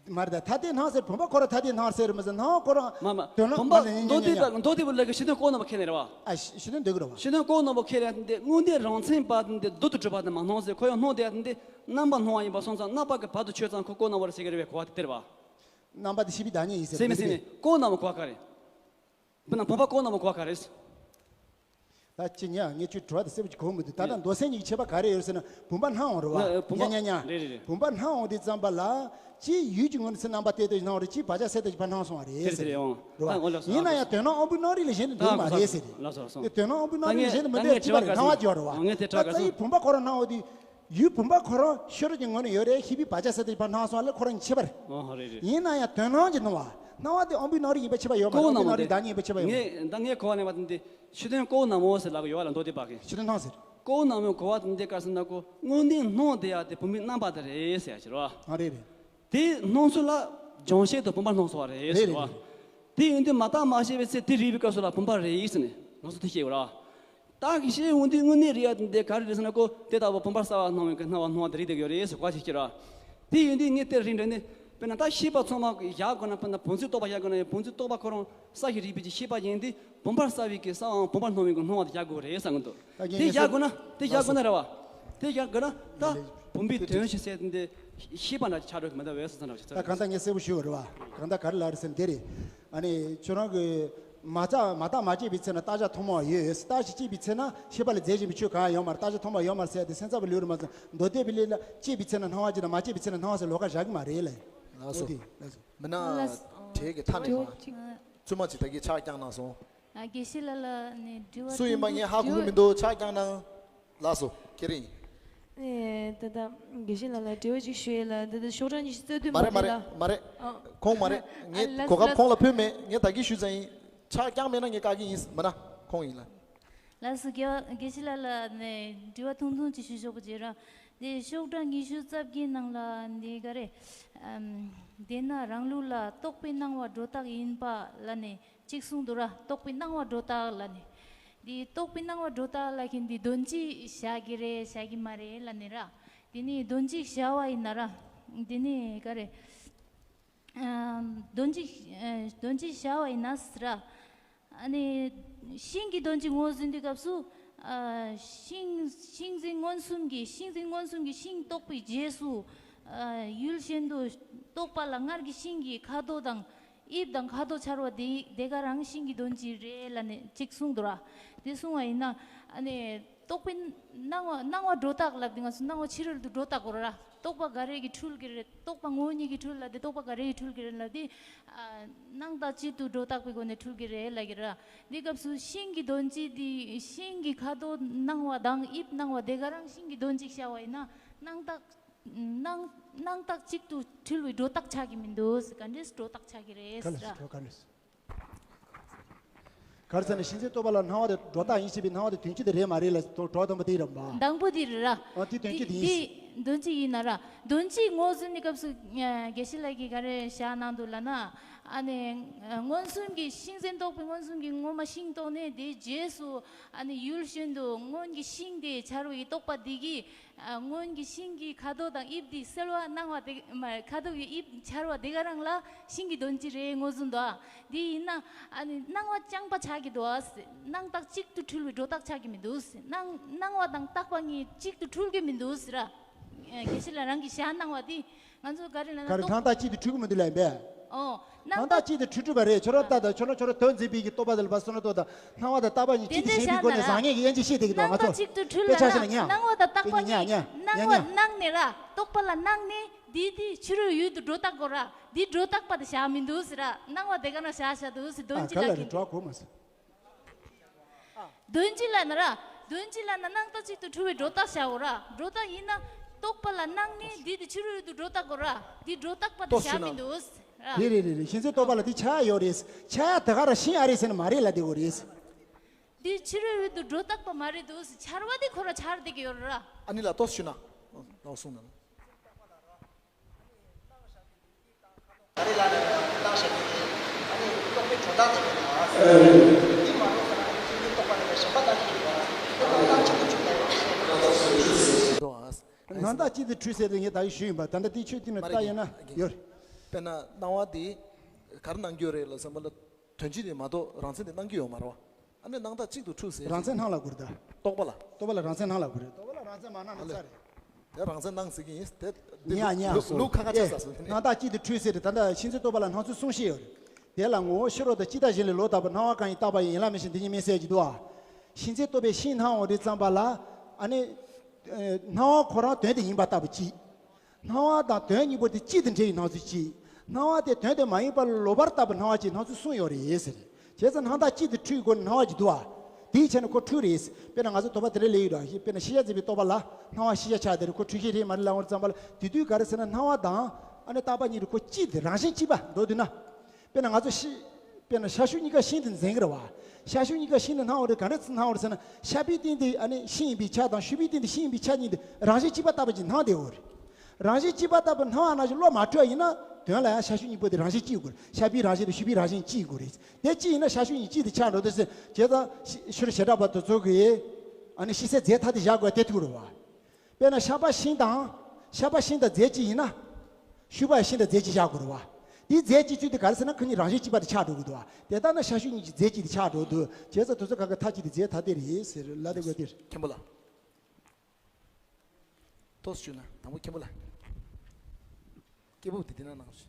མ་རེད་ད། ཐ་དད་སྣང་ཟེར་བུམ་པ་ཁོ་རང་ཐ་དད་སྣང་ཟེར་མི་ཟེར། སྣང་ཁོ་རང་མ་མ། དོན་སྣང་བུམ་པ་མ་ཟེར་མདོ་སྡེ་པ་མདོ་སྡེ་པ་ལ་གི་ཤེས་དོན་ལྐོག་སྣང་བ་ཁས་ལེན་རེད་བ། ཨ། ཤེས་དོན་འདོད་ཀྱི་རེད་བ། ཤེས་དོན་ལྐོག་སྣང་བ་ཁས་ལེན་དེ་དངོས་འདི་རང་མཚན་པ་དེ་འདི་རྡུལ་དུ་གྲུབ་པ་དེ་མ་སྣང་ཟེར། ཁོ་ཡང་སྣང་བསྡད་དེ་རྣམ་པ་སྣང་བ་ཡིན་པ་སོང་ཙང་རྣམ་པ་གི་བར་དུ་ཆོད་ཙང་ཁོ་ལྐོག་སྣང་བ་རེད་ཟེར་གི་རེད་བས། གོ་བ་དེ་སྟེར་བ། རྣམ་པ་དེ་ཤེས་པའི་བདག་ཉིད་ཡིན་ཟེར་ཟེར་མི་ཟེར་མི་གོ་སྣང་བ་གོ་བ་ག་རེད། དཔེར་ན་བུམ་པ་གོ་སྣང་བ་གོ་བ་ག་རེད། ད་ཅི་ཉ་ངས་ཁྱོད་དྲི་བ་དེ་གསལ་པོ་ཅིག་གོ་མི་འདུག་ད་ལྟ་མདོ་སེམས་ཉིད་ཀྱི་ཁྱད་པར་ག་རེ་ཡོད་ཟེར་ན་བུམ་པ་སྣང་བ་རེད་བ། ན་བུམ་པ། ཉ་ཉ་ཉ། རེད་རེད་རེད། བུམ་པ་སྣང་བ་དེ་ཙམ་པ་ལ་ཅི་ཡུལ་གྱི་ངོས་ནས་ཚེ་རྣམ་པ་གཏད་དེ་སྣང་བ་རེད། ཅི་བག་ཆགས་སད་དེ་ཕར་སྣང་སོང་བ་རེད་ཟེར་རེད་རེད། ཨོ་ལགས་སོ། ཡིན་ན་ཡང་དོན་སྣང་དབང་པོའི་སྣང་རིག་ལས་གཞན་དུ་འདུག་མ་རེད་ཟེར་རེད། ལགས་སོ་ལགས་སོ། དེ་དོན་སྣང་དབང་པོའི་སྣང་རིག་ལས་གཞན་དུ་མི་འདུག་ཅི་བ་རེད། སྣང་བ་ཅི་བ་རེད་བ། ད་ཚ་ཡི་བུམ་པ་ཁོ་རང་སྣང་བ་དེ། ཡུལ་བུམ་པ་ཁོ་རང་ཤེས་རབ་ཀྱི་ངོས་ནས་ཡོད་རེད། ཤེས་པའི་བག་ཆགས་སད་དེ་ཕར་སྣང་སོང་ལ་ཁོ་རང་ཁྱད་པར། ཨོ་ཧ་རེད་རེད། ཡིན་ན་ཡང་དོན་སྣང་གི་སྣང་བ། སྣང་བ་དེ་དབང་པོའི་སྣང་རིག་ཡིན་པ་ཁྱད་པར་ཡོད་མ་རེད། དབང་པོའི་སྣང་རིག་བདག་ཉིད་ཡིན་པ་ཁྱད་པར་ཡོད་མ་རེད། ངས་ད་ངས་གོ་བ་ལེན་པ་དེ་འདི་ཤེས་དོན་ལྐོག་སྣང་བ་ཟེར་ལབ་ཀྱི་ཡོད་བ་ལ་མདོ་སྡེ་པ་གིས། ཤེས་དོན་སྣང་ཟེར། ལྐོག་སྣང་བའི་གོ་བ་དེ་འདི་ག་རེ་ཟེར་ན་ཁོ་དངོས་གནས་སྣང་བསྡད་ཡ་དེ་བུམ་པའི་རྣམ་པ་དེ་རེད་ཟེར་ཡ་ཅིག་རེད་བ། ཨ་རེད་རེད། དེ་སྣང་ཚུལ་ལ་སྦྱང་བྱེད་དུ་བུམ་པ་སྣང་སོང་བ་རེད་ཟེར་བ། རེད་རེད་རེད། དེ་ཡིན་དུས་མ་བརྟགས་མ་དཔྱད་པའི་ཚེ་དེ་རིག་པའི་སྐབས་སུ་ལ་བུམ་པ་རེད་ཟེར་ནས་ང་ཚོ་དེ་ཤེས་དགོས་ར། བརྟགས་ཀྱིས་ཤེས་འོང་དུས་དངོས་གནས་རིག་ཡ་དེ་འདི་ག་རེ་རེད་ཟེར་ན་ཁོ་དེ་ལྟ་བུ་བུམ་པར་གསལ་བར་སྣང་བའི་གི་སྣང་བ་སྣང་བ་དེ་རིག་བསྡད་ཡོད་རེད་ཟེར་གོ་བ་ཞིག་སྐྱེ་ར། དེ་ཡིན་དུས་ངས་དེར་རིག་འདྲ་ནི་དཔེར་ན་ད་ཤེས་པ་ཚང་མ་བཞག་དགོས་ན། དཔེར་ན་བུམ་འཛིན་རྟོག་པ་བཞག་དགོས་ན་ཡང་བུམ་འཛིན་རྟོག་པ་ཁོ་རང་གསལ་ཞིང་རིག་པའི་ཀྱི་ཤེས་པ་ཡིན་དུས་བུམ་པར་གསལ་བའི་གི་གསལ་བའམ་བུམ་པར་སྣང་བའི་གི་སྣང་བ་དེ་བཞག་དགོས་རེད་བསམ་གི་འདུག་ད་དེ་ངས་བཞག་དགོས་ན་དེ་བཞག་དགོས་ན་རེད་བ། དེ་བཞག་དགོས་ན་ད་བུམ་པའི་དོན་ཞིག་ཟེར་དེ་ཤེས་པ་འདྲ་ཆགས་འགྲོ་གི་མི་འདུག་བས་སོ་ཙང་འདྲ་ཞིག་ད་གང་ལྟར་ངས་གསལ་པོ་ཞུ་བ་རེད་བ། གང་ལྟར་ག་རེ་ལབ་རེད་ཟེར་ན་དེ་རེད། ཨ་ནི་ཁྱོད་རང་གི་མ་བརྟགས་མ་བརྟགས་མ་དཔྱད་པའི་ཚེ་ན་བརྟག་བྱ་ཐོག་མ་ཡོད། བརྟག་བྱ་དཔྱད་པའི་ཚེ་ན་ཤེས་པ་ལས་རྫས་གཞན་པའི་ཆོས་གང་ཡང་ཡོད་མ་རེད། བརྟག་བྱ་ཐོག་མ་ཡོད་མ་རེད་ཟེར་ཏེ་སེམས་ཙམ་པའི་ལུགས་རེད་མ་ཟད། མདོ་སྡེ་པའི་ལུགས་ལ་དཔྱད་པའི་ཚེ་ན་སྣང་བ་ཅིག་དང་མ་དཔྱད་པའི་ཚེ་ན་སྣང་བ་ཟེར་ལོགས་ཀ་བཞག་གི་མ་རེད་ལ། ལགས་སོ། འོ་དེ་ལགས་སོ། མི་ན། ལགས་སོ། དྲེལ་གྱི་མཐའ་ནས་དྲི་མ། བ་གཅིག་བཙུན་མ་ཅིག་ད་གིན་ཕྱག་བརྐྱངས་གནང་སོང་། ཨ། དགེ་བཤེས་ལགས་ལ་ནས་དྲི་བ། སུ་ཡིན་པ་ངས་ཧ་གོ་གི་མི་འདུག་ཕྱག་བརྐྱངས་གནང་། ལགས་སོ། ཁྱེད་རང་ཡིན། ཨེ། ད་ལྟ་དགེ་བཤེས་ལགས་ལ་དྲི་བ་ཅིག་ཞུ་ཡས་ལ། ད་ལྟ་ཤོག་གྲངས་ཉི་ཤུ་རྩ་བདུན་མ་རེད་མ་རེད་རེད་ལ། མ་རེད། ཨ། ཁོང་མ་རེད། ཨ། ངས་ལགས་གོ་སྐབས་ལགས་ཁོང་ལ་ཕུལ་མེད། ངས་ད་གིན་ཞུས་ཙང་ཡིན། ཕྱག་བརྐྱངས་མེད་ན་ངས་བཀག་གི་ཡིན། མིན་ན་ཁོང་ཡིན་ལ། ལགས་སོ། དགེ་བ་དགེ་བཤེས་ལགས་ལ་ནས་དྲི་བ་ཐུང་ཐུང་ཅིག་ཞུ་ཆོག་པ་བྱེད་ར། འདི་ཤོག་གྲངས་ཉི་ཤུ་རྩ་བརྒྱད་ནང་ལ་འདི་ག་རེ། ཨམ། དེས་ན་རང་ལུགས་ལ་རྟོག་པའི་སྣང་བ་སྒྲོ་བཏགས་ཡིན་པ་ལ་ནི་གཅིག་གསུངས་འདུག་ར། རྟོག་པའི་སྣང་བ་སྒྲོ་བཏགས་ལ་ནི། འདི་རྟོག་པའི་སྣང་བ་སྒྲོ་བཏགས་ལ་མཁན་འདི་དོན་གཅིག་བཞག་གི་རེད་བཞག་གི་མ་རེད་ལ་ནི་ར། འདི་ནི་དོན་གཅིག་བཞག་པ་ཡིན་ན་ར། འདི་ནི་ག་རེ། ཨམ། དོན་གཅིག་ཨ། དོན་གཅིག་བཞག་པ་ཡིན་ན་ཟེར་ར། ཨ་ནི་ཤིང་གི་དོན་གཅིག་ངོས་ཟིན་དུས་སྐབས་སུ། ཨ། ཤིང་། ཤིང་འཛིན་མངོན་སུམ་གྱི། ཤིང་འཛིན་མངོན་སུམ་གྱི་ཤིང་རྟོགས་པའི་རྗེས་སུ། ཨ། ཡུལ་གཞན་དུ་རྟོགས་པ་ལ་སྔར་གྱི་ཤིང་གི་ཁ་དོག་དང་། དབྱིབས་དང་ཁ་དོག་འཆར་བ་དེ་དེ་ག་རང་ཤིང་གི་དོན་གཅིག་རེད་ལབ་ནས་གཅིག་གསུངས་འདུག་ར། དེ་གསུངས་པ་ཡིན་ན། ཨ་ནི་རྟོག་པའི་སྣང་བ། སྣང་བ་སྒྲོ་བཏགས་ལབ་དེ་ང་ཚོ་སྣང་བ་ཕྱི་རོལ་དུ་སྒྲོ་བཏགས་དགོས་ར། རྟོག་པ་ག་རེ་གིས་འཁྲུལ་གྱི་རེད། རྟོག་པ་ངོ་བོ་ཉིད་ཀྱིས་འཁྲུལ་ལབ་དེ་རྟོག་པ་ག་རེ་གིས་འཁྲུལ་གྱི་རེད་ལབ་དེ། ཨ། སྣང་བཏགས་གཅིག་ཏུ་སྒྲོ་བཏགས་པའི་སྒོ་ནས་འཁྲུལ་གྱི་རེད་ལབ་ཀྱི་རེད། འདི་སྐབས་སུ་ཤིང་གི་དོན་གཅིག་དེ། ཤིང་གི་ཁ་དོག་སྣང་བ་དང་དབྱིབས་སྣང་བ་དེ་ག་རང་ཤིང་གི་དོན་གཅིག་བཞག་པ་ཡིན་ན། སྣང་བཏགས་ སྣང་སྣང་བཏགས་གཅིག་ཏུ་འཁྲུལ་བའི་སྒྲོ་བཏགས་ཆགས་ཀྱི་མི་འདུག་ག་འདྲས་སྒྲོ་བཏགས་ཆགས་ཀྱི་རེད་ག་ལ་ཟེར་ར། ག་ལ་ཟེར། ག་རེ་ཟེར་ན་ཤིན་ཚད་རྟོག་པ་ལ་སྣང་བ་དེ་སྒྲོ་བཏགས་ཡིན་ཞེས་པའི་སྣང་བ་དེ་དོན་སྤྱི་དེ་རེད་མ་རེད་ལ་དོ་གྲོགས་དམ་པ་དེ་རེད་པ། དང་པོ་དེ་རེད་ར། ཨ་དེ་དོན་སྤྱི་དེ་ཡིན། དེ་དོན་སྤྱི་ཡིན་ན་ར། དོན་སྤྱི་ངོས་བཟུང་གི་སྐབས་སུ་དགེ་བཤེས་ལགས་ཀྱིས་ག་རེ་བཞག་གནང་འདུག་ལབ་ན། ཨ་ནི་མངོན་སུམ་གྱི་ཤིན་ཚད་རྟོག་པའི་མངོན་སུམ་གྱི་ངོ་མ་ཤིང་རྟོགས་ནས་དེའི་རྗེས་སུ་ཨ་ནི་ཡུལ་གཞན་དུ་སྔོན་གྱི་ཤིང་དེ་འཆར་བའི་རྟོག་པ་དེ་གིས། ཨ། སྔོན་གྱི་ཤིང་གི་ཁ་དོག་དང་དབྱིབས་དེ་གསལ་བ་སྣང་བ་དེ་མ་ཁ་དོག་གི་དབྱིབས་འཆར་བ་དེ་ག་རང་ལ་ཤིང་གི་དོན་སྤྱི་རེད་ངོས་བཟུང་འདུག་ཨ། དེ་ཡིན་ན་ཨ་ནི་སྣང་བ་རྐྱང་པ་ཆགས་ཀྱི་འདུག་ཨ། སྣང་བཏགས་གཅིག་ཏུ་འཁྲུལ་བའི་སྒྲོ་བཏགས་ཆགས་ཀྱི་མི་འདུག་སྣང་སྣང་བ་དང་བཏགས་པ་གཉིས་གཅིག་ཏུ་འཁྲུལ་གྱི་མི་འདུག་ཟེར་ར། དགེ་བཤེས་ལགས་རང་གི་ཞྭ་སྣང་བ་དེ་ང་ཚོ་ག་རེ་ལབ་ན་ག་རེ་རྟོག་སྣང་བཏགས་གཅིག་ཏུ་འཁྲུལ་གྱི་མི་འདུག་ལབ་པས། ཨོ། སྣང་སྣང་བཏགས་གཅིག་ཏུ་འཁྲུལ་འཁྲུལ་པ་རེད། ཁྱོད་རང་ལྟ་དང་ཁྱོད་རང་ཁྱོད་རང་དོན་འཛིན་པའི་གི་རྟོག་པ་དེ་ལ་བབ་སོང་ན་རྟོག་དང་སྣང་བ་དང་བཏགས་པ་གཉིས་གཅིག་ཏུ་བྱེད་པའི་སྒོ་ནས་བཟང་ངན་གྱི་དབྱེ་འབྱེད་ཤེས་བསྡད་ཀྱི་འདུག་ང་ཚོ། སྣང་བ་དང་བཏགས་པ་གཉིས་སྣང་བ་སྣང་ནས་ར་རྟོག་པ་ལ་སྣང་ནས་འདི་འདི་ཕྱི་རོལ་ཡུལ་དུ་སྒྲོ་བཏགས་དགོས་ར། འདི་སྒྲོ་བཏགས་པ་དེ་བཞག་མི་འདུག་ཟེར་ར། སྣང་བ་དེ་ག་ན་བཞག་བཞག་འདུག་ཟེར་དོན་སྤྱི་ལ་ག་ལ་རེད་གྲོགས་གོ་མ་སོང་། དོན་སྤྱི་ལ་ན་ར། དོན་སྤྱི་ལ་ན་སྣང་བཏགས་གཅིག་ཏུ་འཁྲུལ་བའི་སྒྲོ་བཏགས་བྱའོ་ར། སྒྲོ་བཏགས་ཡིན་ན་རྟོག་པ་ལ་སྣང་ནས་འདི་དེ་ཕྱི་རོལ་དུ་སྒྲོ་བཏགས་དགོས་ར། འདི་སྒྲོ་བཏགས་པ་དེ་བྱ་མི་འདུག་ར། རེད་རེད་རེད་རེད། ཤིན་ཚད་རྟོག་པ་ལ་དེ་ཆ་ཡ་ཡོད་རེད། ཆ་ཡ་དེ་ག་ར་ཤིང་ཨ་རེད་ཟེར་ན་མ་རེད་ལ་དེ་གོ་རེད། འདི་ཕྱི་རོལ་དུ་སྒྲོ་བཏགས་པ་མ་རེད་འདུག་འཆར་བ་དེ་ཁོ་ར་འཆར་བསྡད་ཀྱི་ཡོད་ར། ཨ་ནི་ལ་ཏོག་ཞུ་ན། ལགས་སོང་ན། ད་རེས་ལ་ནི་བཏང་བྱས་ཏེ། ཨ་ནི་རྟོག་པའི་སྒྲོ་བཏགས་དེ་ཡིན་ལ། འདི་མ་རྟོགས་ན་ཤིན་ཚད་རྟོག་པ་ནི་གཞན་པ་ལྟ་ཞིག་ཡིན་ལ། རྟོག་པ་ལྟ་ཅི་ཐུབ་ཅིག་ལྟ་ཡོད། སྣང་བཏགས་གཅིག་ཏུ་འཁྲུལ་ཟེར་དེ་ངས་ད་གིན་ཞུས་ཡིན་པ། ད་ལྟ་དེ་ཆོས་ཐིག་ནས་ལྟ་ཡིན་ན་ཡོད། དཔེར་ན་སྣང་བ་དེ་ག་རེ་སྣང་རྒྱུ་རེད་ལ་བསམ་པ་ལ། དོན་སྤྱི་དེ་མ་གཏོགས་རང་མཚན་དེ་སྣང་གི་ཡོད་མ་རེད་བ། ཨ་ནི་སྣང་བཏགས་གཅིག་ཏུ་འཁྲུལ་ཟེར། རང་མཚན་སྣང་ལ་དགོས་རེད་ད། རྟོག་པ་ལ། རྟོག་པ་ལ་རང་མཚན་སྣང་ལ་དགོས་རེད། རྟོག་པ་ལ་རང་མཚན་མ་སྣང་ན་ཚར་རེད། དེ་རང་མཚན་སྣང་ཟེར་གི་ཡིན། དེ་ཉག་ཉག་ལུགས་ལུགས་ཁ་ཁ་ཆགས་ས་སོ་དེ་ནས། སྣང་བཏགས་གཅིག་ཏུ་འཁྲུལ་ཟེར་དེ་ད་ལྟ་ཤིན་ཚད་རྟོག་པ་ལ་སྣང་ཚུལ་གསུམ་བཤད་ཡོད་རེད། དེ་ལ་ངོ་བོ་ཕྱི་རོལ་དང་སྤྱི་ལྟ་གཞན་ལས་ལོག་ལྟ་བུ། སྣང་བ་གང་ཡིན་བཏགས་པ་ཡིན་ཡིན་ལ་མིན་ཞེས་འདི་གཉིས་མིན་ཟེར་གྱི་འདུག་ཨ། ཤིན་ཚད་རྟོག་པས་ཤིང་སྣང་འོང་དུས་ཙམ་པ་ལ་ཨ་ནི། སྣང་བ་ཁོ་རང་དོན་དེ་ཡིན་པ་ལྟ་བུ་གཅིག་སྣང་བ་དང་དོན་གཉིས་པོ་དེ་གཅིག་ཏུ་འདྲེས་པའི་སྣང་ཚུལ་གཅིག་སྣང་བ་དེ་དོན་དེ་མ་ཡིན་པ་ལ་ལོག་པར་ལྟ་བུ་སྣང་བ་གཅིག་སྣང་ཚུལ་གསུམ་ཡོད་རེད་ཟེར། བྱས་ཙང་སྣང་བཏགས་གཅིག་ཏུ་འཁྲུལ་དགོས་སྣང་བ་གཅིག་འདུག་ཨ། དེའི་ཆ་ནས་ཁོ་འཁྲུལ་རེད། དཔེར་ན་ང་ཚོ་དོགས་པ་དེ་འདྲ་ལས་ཡོད་ར། དཔེར་ན་ཤེས་བྱ་འཛིན་པའི་རྟོག་པ་ལ་སྣང་བ་ཤེས་བྱ་ཆགས་དེ་རེད། ཁོ་འཁྲུལ་ཤེས་རེད་མ་རེད་ལབ་འོང་ཙམ་པ་ལ་དེ་དུས་ག་རེ་ཟེར་ན་སྣང་བ་དང་ཨ་ནི་བཏགས་པ་གཉིས་རེད། ཁོ་གཅིག་དེ་རང་བཞིན་གཅིག་པ་འགྲོ་དུས་ན། དཔེར་ན་ང་ཚོ་ཤི། དཔེར་ན་ཤ་ཤུགས་གཉིས་ཀ་ཤིང་དུ་འཛིན་གི་རེད་བ། ཤ་ཤུགས་གཉིས་ཀ་ཤིང་དུ་སྣང་བ་རེད། ག་འདྲ་ཚུར་སྣང་བ་རེད་ཟེར་ན། ཤ་པའི་སྟེང་དེ་ཨ་ནི་ཤིང་ཡིན་པའི་ཆ་དང་ཤུག་པའི་སྟེང་དེ་ཤིང་ཡིན་པའི་ཆ་གཉིས་དེ་རང་བཞིན་གཅིག་པ་ལྟ་བུ་ཅིག་སྣང་བསྡད་ཡོད་རེད། རང་བཞིན་གཅིག་པ་ལྟ་བུ་སྣང་བ་ནང་བཞིན་བློ་མ་འཁྲུལ་བ་ཡིན་ན་དོན་ལ་ཡང་ཤ་ཤུགས་གཉིས་པོ་དེ་རང་བཞིན་གཅིག་དགོས་རེད། ཤ་པའི་རང་བཞིན་དང་ཤུག་པའི་རང་བཞིན་གཅིག་དགོས་རེད། དེ་གཅིག་ཡིན་ན་ཤ་ཤུགས་གཉིས་གཅིག་ཏུ་ཆགས་འགྲོ་དུས་ཟེར། བྱས་ཙང་ཤི་ཤི་རོ་བྱེ་བྲག་པ་དེ་ཚོ་གིས་ཨ་ནི་ཤི་ཚད་རྫས་ཐ་དད་བཞག་དགོས་དེ་ཐུག་རེད་བ། དཔེར་ན་ཤ་པ་ཤིང་དང་། ཤ་པ་ཤིང་དང་རྫས་གཅིག་ཡིན་ན། ཤུག་པ་ཡང་ཤིང་དང་རྫས་གཅིག་བཞག་དགོས་རེད་བ། དེའི་རྫས་གཅིག་ཚུལ་དེ་ག་རེ་ཟེར་ན་ཁོ་གཉིས་རང་བཞིན་གཅིག་པ་དེ་ཆགས་འགྲོ་གི་འདུག་བ། དེ་ལྟར་ན་ཤ་ཤུགས་གཉིས་ཀྱི་རྫས་གཅིག་དེ་ཆགས་འགྲོ་འདུག་བྱས་ཙང་དེ་ཚོ་ག་གི་མཐའ་གཅིག་ཏུ་རྫས་ཐ་དད་རེད་ཟེར་ལབ་དེ་དགོས་དེ། མཁན་པོ་ལགས། ཏོག་ཙམ་ཞུས་ན་དང་པོ་མཁན་པོ་ལགས། སྐད་སྦུག་དེ་དེ་ན་གནང་ཞིག་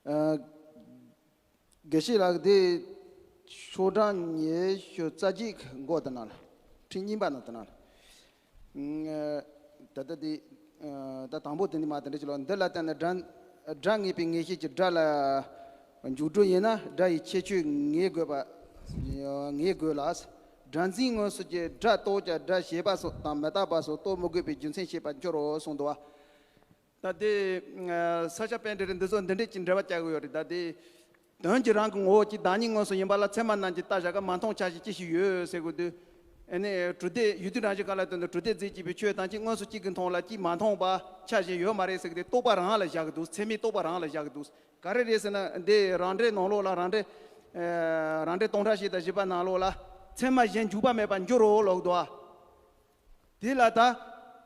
ཨ། དགེ་བཤེས་ལགས་དེ་ཤོག་གྲངས་ཉི་ཤུ་རྩ་གཅིག་མགོ་དེ་ན་ལ། ཁྲི་གཉིས་པ་ན་དེ་ན་ལ། ཨ། ད་ལྟ་དེ། ཨ། ད་དང་པོ་དེ་ནི་མ་དེ་འདྲ་ཅིག་ལོ། འདི་ལ་བརྟེན་ནས་སྒྲ། སྒྲ་ངེས་པའི་ངེས་ཤེས་ཀྱི་སྒྲ་ལ་འཇུག་སྒྲོ་ཡིན་ན་སྒྲ་ཡི་ཁྱད་ཆོས་ངེས་དགོས་པ། ངེས་དགོས་ལ། སྒྲ་འཛིན་མངོན་སུམ་གྱིས་སྒྲ་རྟོགས་ཀྱང་སྒྲ་བྱས་པ་སོགས་དང་མི་རྟག་པ་སོགས་རྟོགས་མི་དགོས་པའི་རྒྱུ་མཚན་བཤད་པར་འགྱུར་རོ་གསུངས་འདུག་བ། ད་དེ། ས་སྐྱ་པཎྜི་ཏ་འདི་ཚོ་འདི་འདྲས་ཀྱི་འགྲེལ་པ་བྱ་གི་ཡོད་རེད། ད་དེ། དོན་གྱི་རང་གི་ངོ་བོ་གཅིག་བདག་ཉིད་མངོན་སུམ་ཡིན་པ་ལ་ཚད་མ་རྣམས་ཀྱིས་བལྟ་བཞག་ག་མ་མཐོང་ཆ་ཤས་ཅི་ཞིག་ཡོད་ཟེར་གོ་དུས། ཨ་ནི་གྲུབ་མཐས་ཡུལ་དུས་རང་བཞིན་གང་ལ་ལྟོས་ན་གྲུབ་མཐས་རྫས་གཅིག་པའི་ཆོས་ཐམས་ཅད་མངོན་སུམ་གཅིག་གིས་མཐོང་ལ་གཅིག་མ་མཐོང་བ་ཆ་ཤས་ཡོད་མ་རེད་ཟེར་གི་དེ་རྟོག་པ་རང་ལ་བཞག་གི་འདུག་ཚད་མའི་རྟོག་པ་རང་ལ་བཞག་གི་འདུག་ག་རེ་རེད་ཟེར་ན་འདི་རང་འགྲེལ་ནང་ལོགས་ལ་རང་འགྲེལ། ཨ། རང་འགྲེལ་སྟོང་ཕྲག་བཞི་དང་བཞི་པ་ནང་ལོགས་ལ་ཚད་མ་གཞན་འཇུག་པ་མེད་པར་འགྱུར་རོ་ལབ་འདུག་ཨ། དེ་ལ་ད།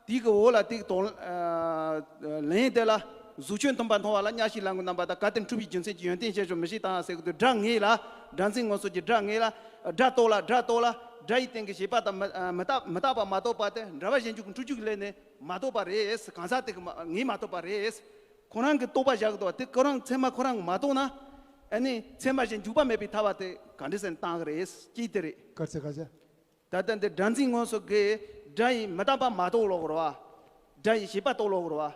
དེ་གི་འོག་ལ་དེ་གི་དོན། ཨ། ལན་དེ་ལ། གཟུགས་ཆོས་མཐུན་པར་མཐོང་བ་ལ་གཉའ་ཤིང་ལ་གུ་རྣམ་པ་དང་གལ་ཏེ་འཁྲུལ་པའི་རྒྱུ་མཚན་གྱི་ཡོན་ཏན་ཞེས་སོགས་མི་ཤེས་དང་ཟེར་གི་དུས་སྒྲ་ངེས་ལ། སྒྲ་འཛིན་མངོན་སུམ་གྱི་སྒྲ་ངེས་ལ། སྒྲ་ཡི་སྟེང་གི་བྱས་པ་དང་མི་མི་རྟག་མི་རྟག་པ་མ་རྟོགས་པ་དེ་འགྲེལ་པ་གཞན་འཇུག་གི་འཁྲུལ་རྒྱུ་གི་ལས་ནི་མ་རྟོགས་པ་རེད། གང་ཟག་དེ་གི་མ་ངེས་མ་རྟོགས་པ་རེད། ཁོ་རང་གི་རྟོག་པ་བཞག་གི་འདུག་བ། དེ་ཁོ་རང་ཚད་མ་ཁོ་རང་གི་མ་རྟོགས་ན། ཨ་ནི་ཚད་མ་གཞན་འཇུག་པ་མེད་པའི་ཐལ་བ་དེ་ག་འདྲ་ཟེར་ན་བཏང་གི་རེད། གཅིག་དེ་རེད། ག་ཚད་ག་ཚད། ད་ལྟ་འདི་སྒྲ་འཛིན་མངོན་སུམ་གྱིས་སྒྲ་ཡི་མི་རྟག་པ་མ་རྟོགས་ལོག་རོ། སྒྲ་ཡི་བྱས་པ་རྟོགས་ལོག་རོ།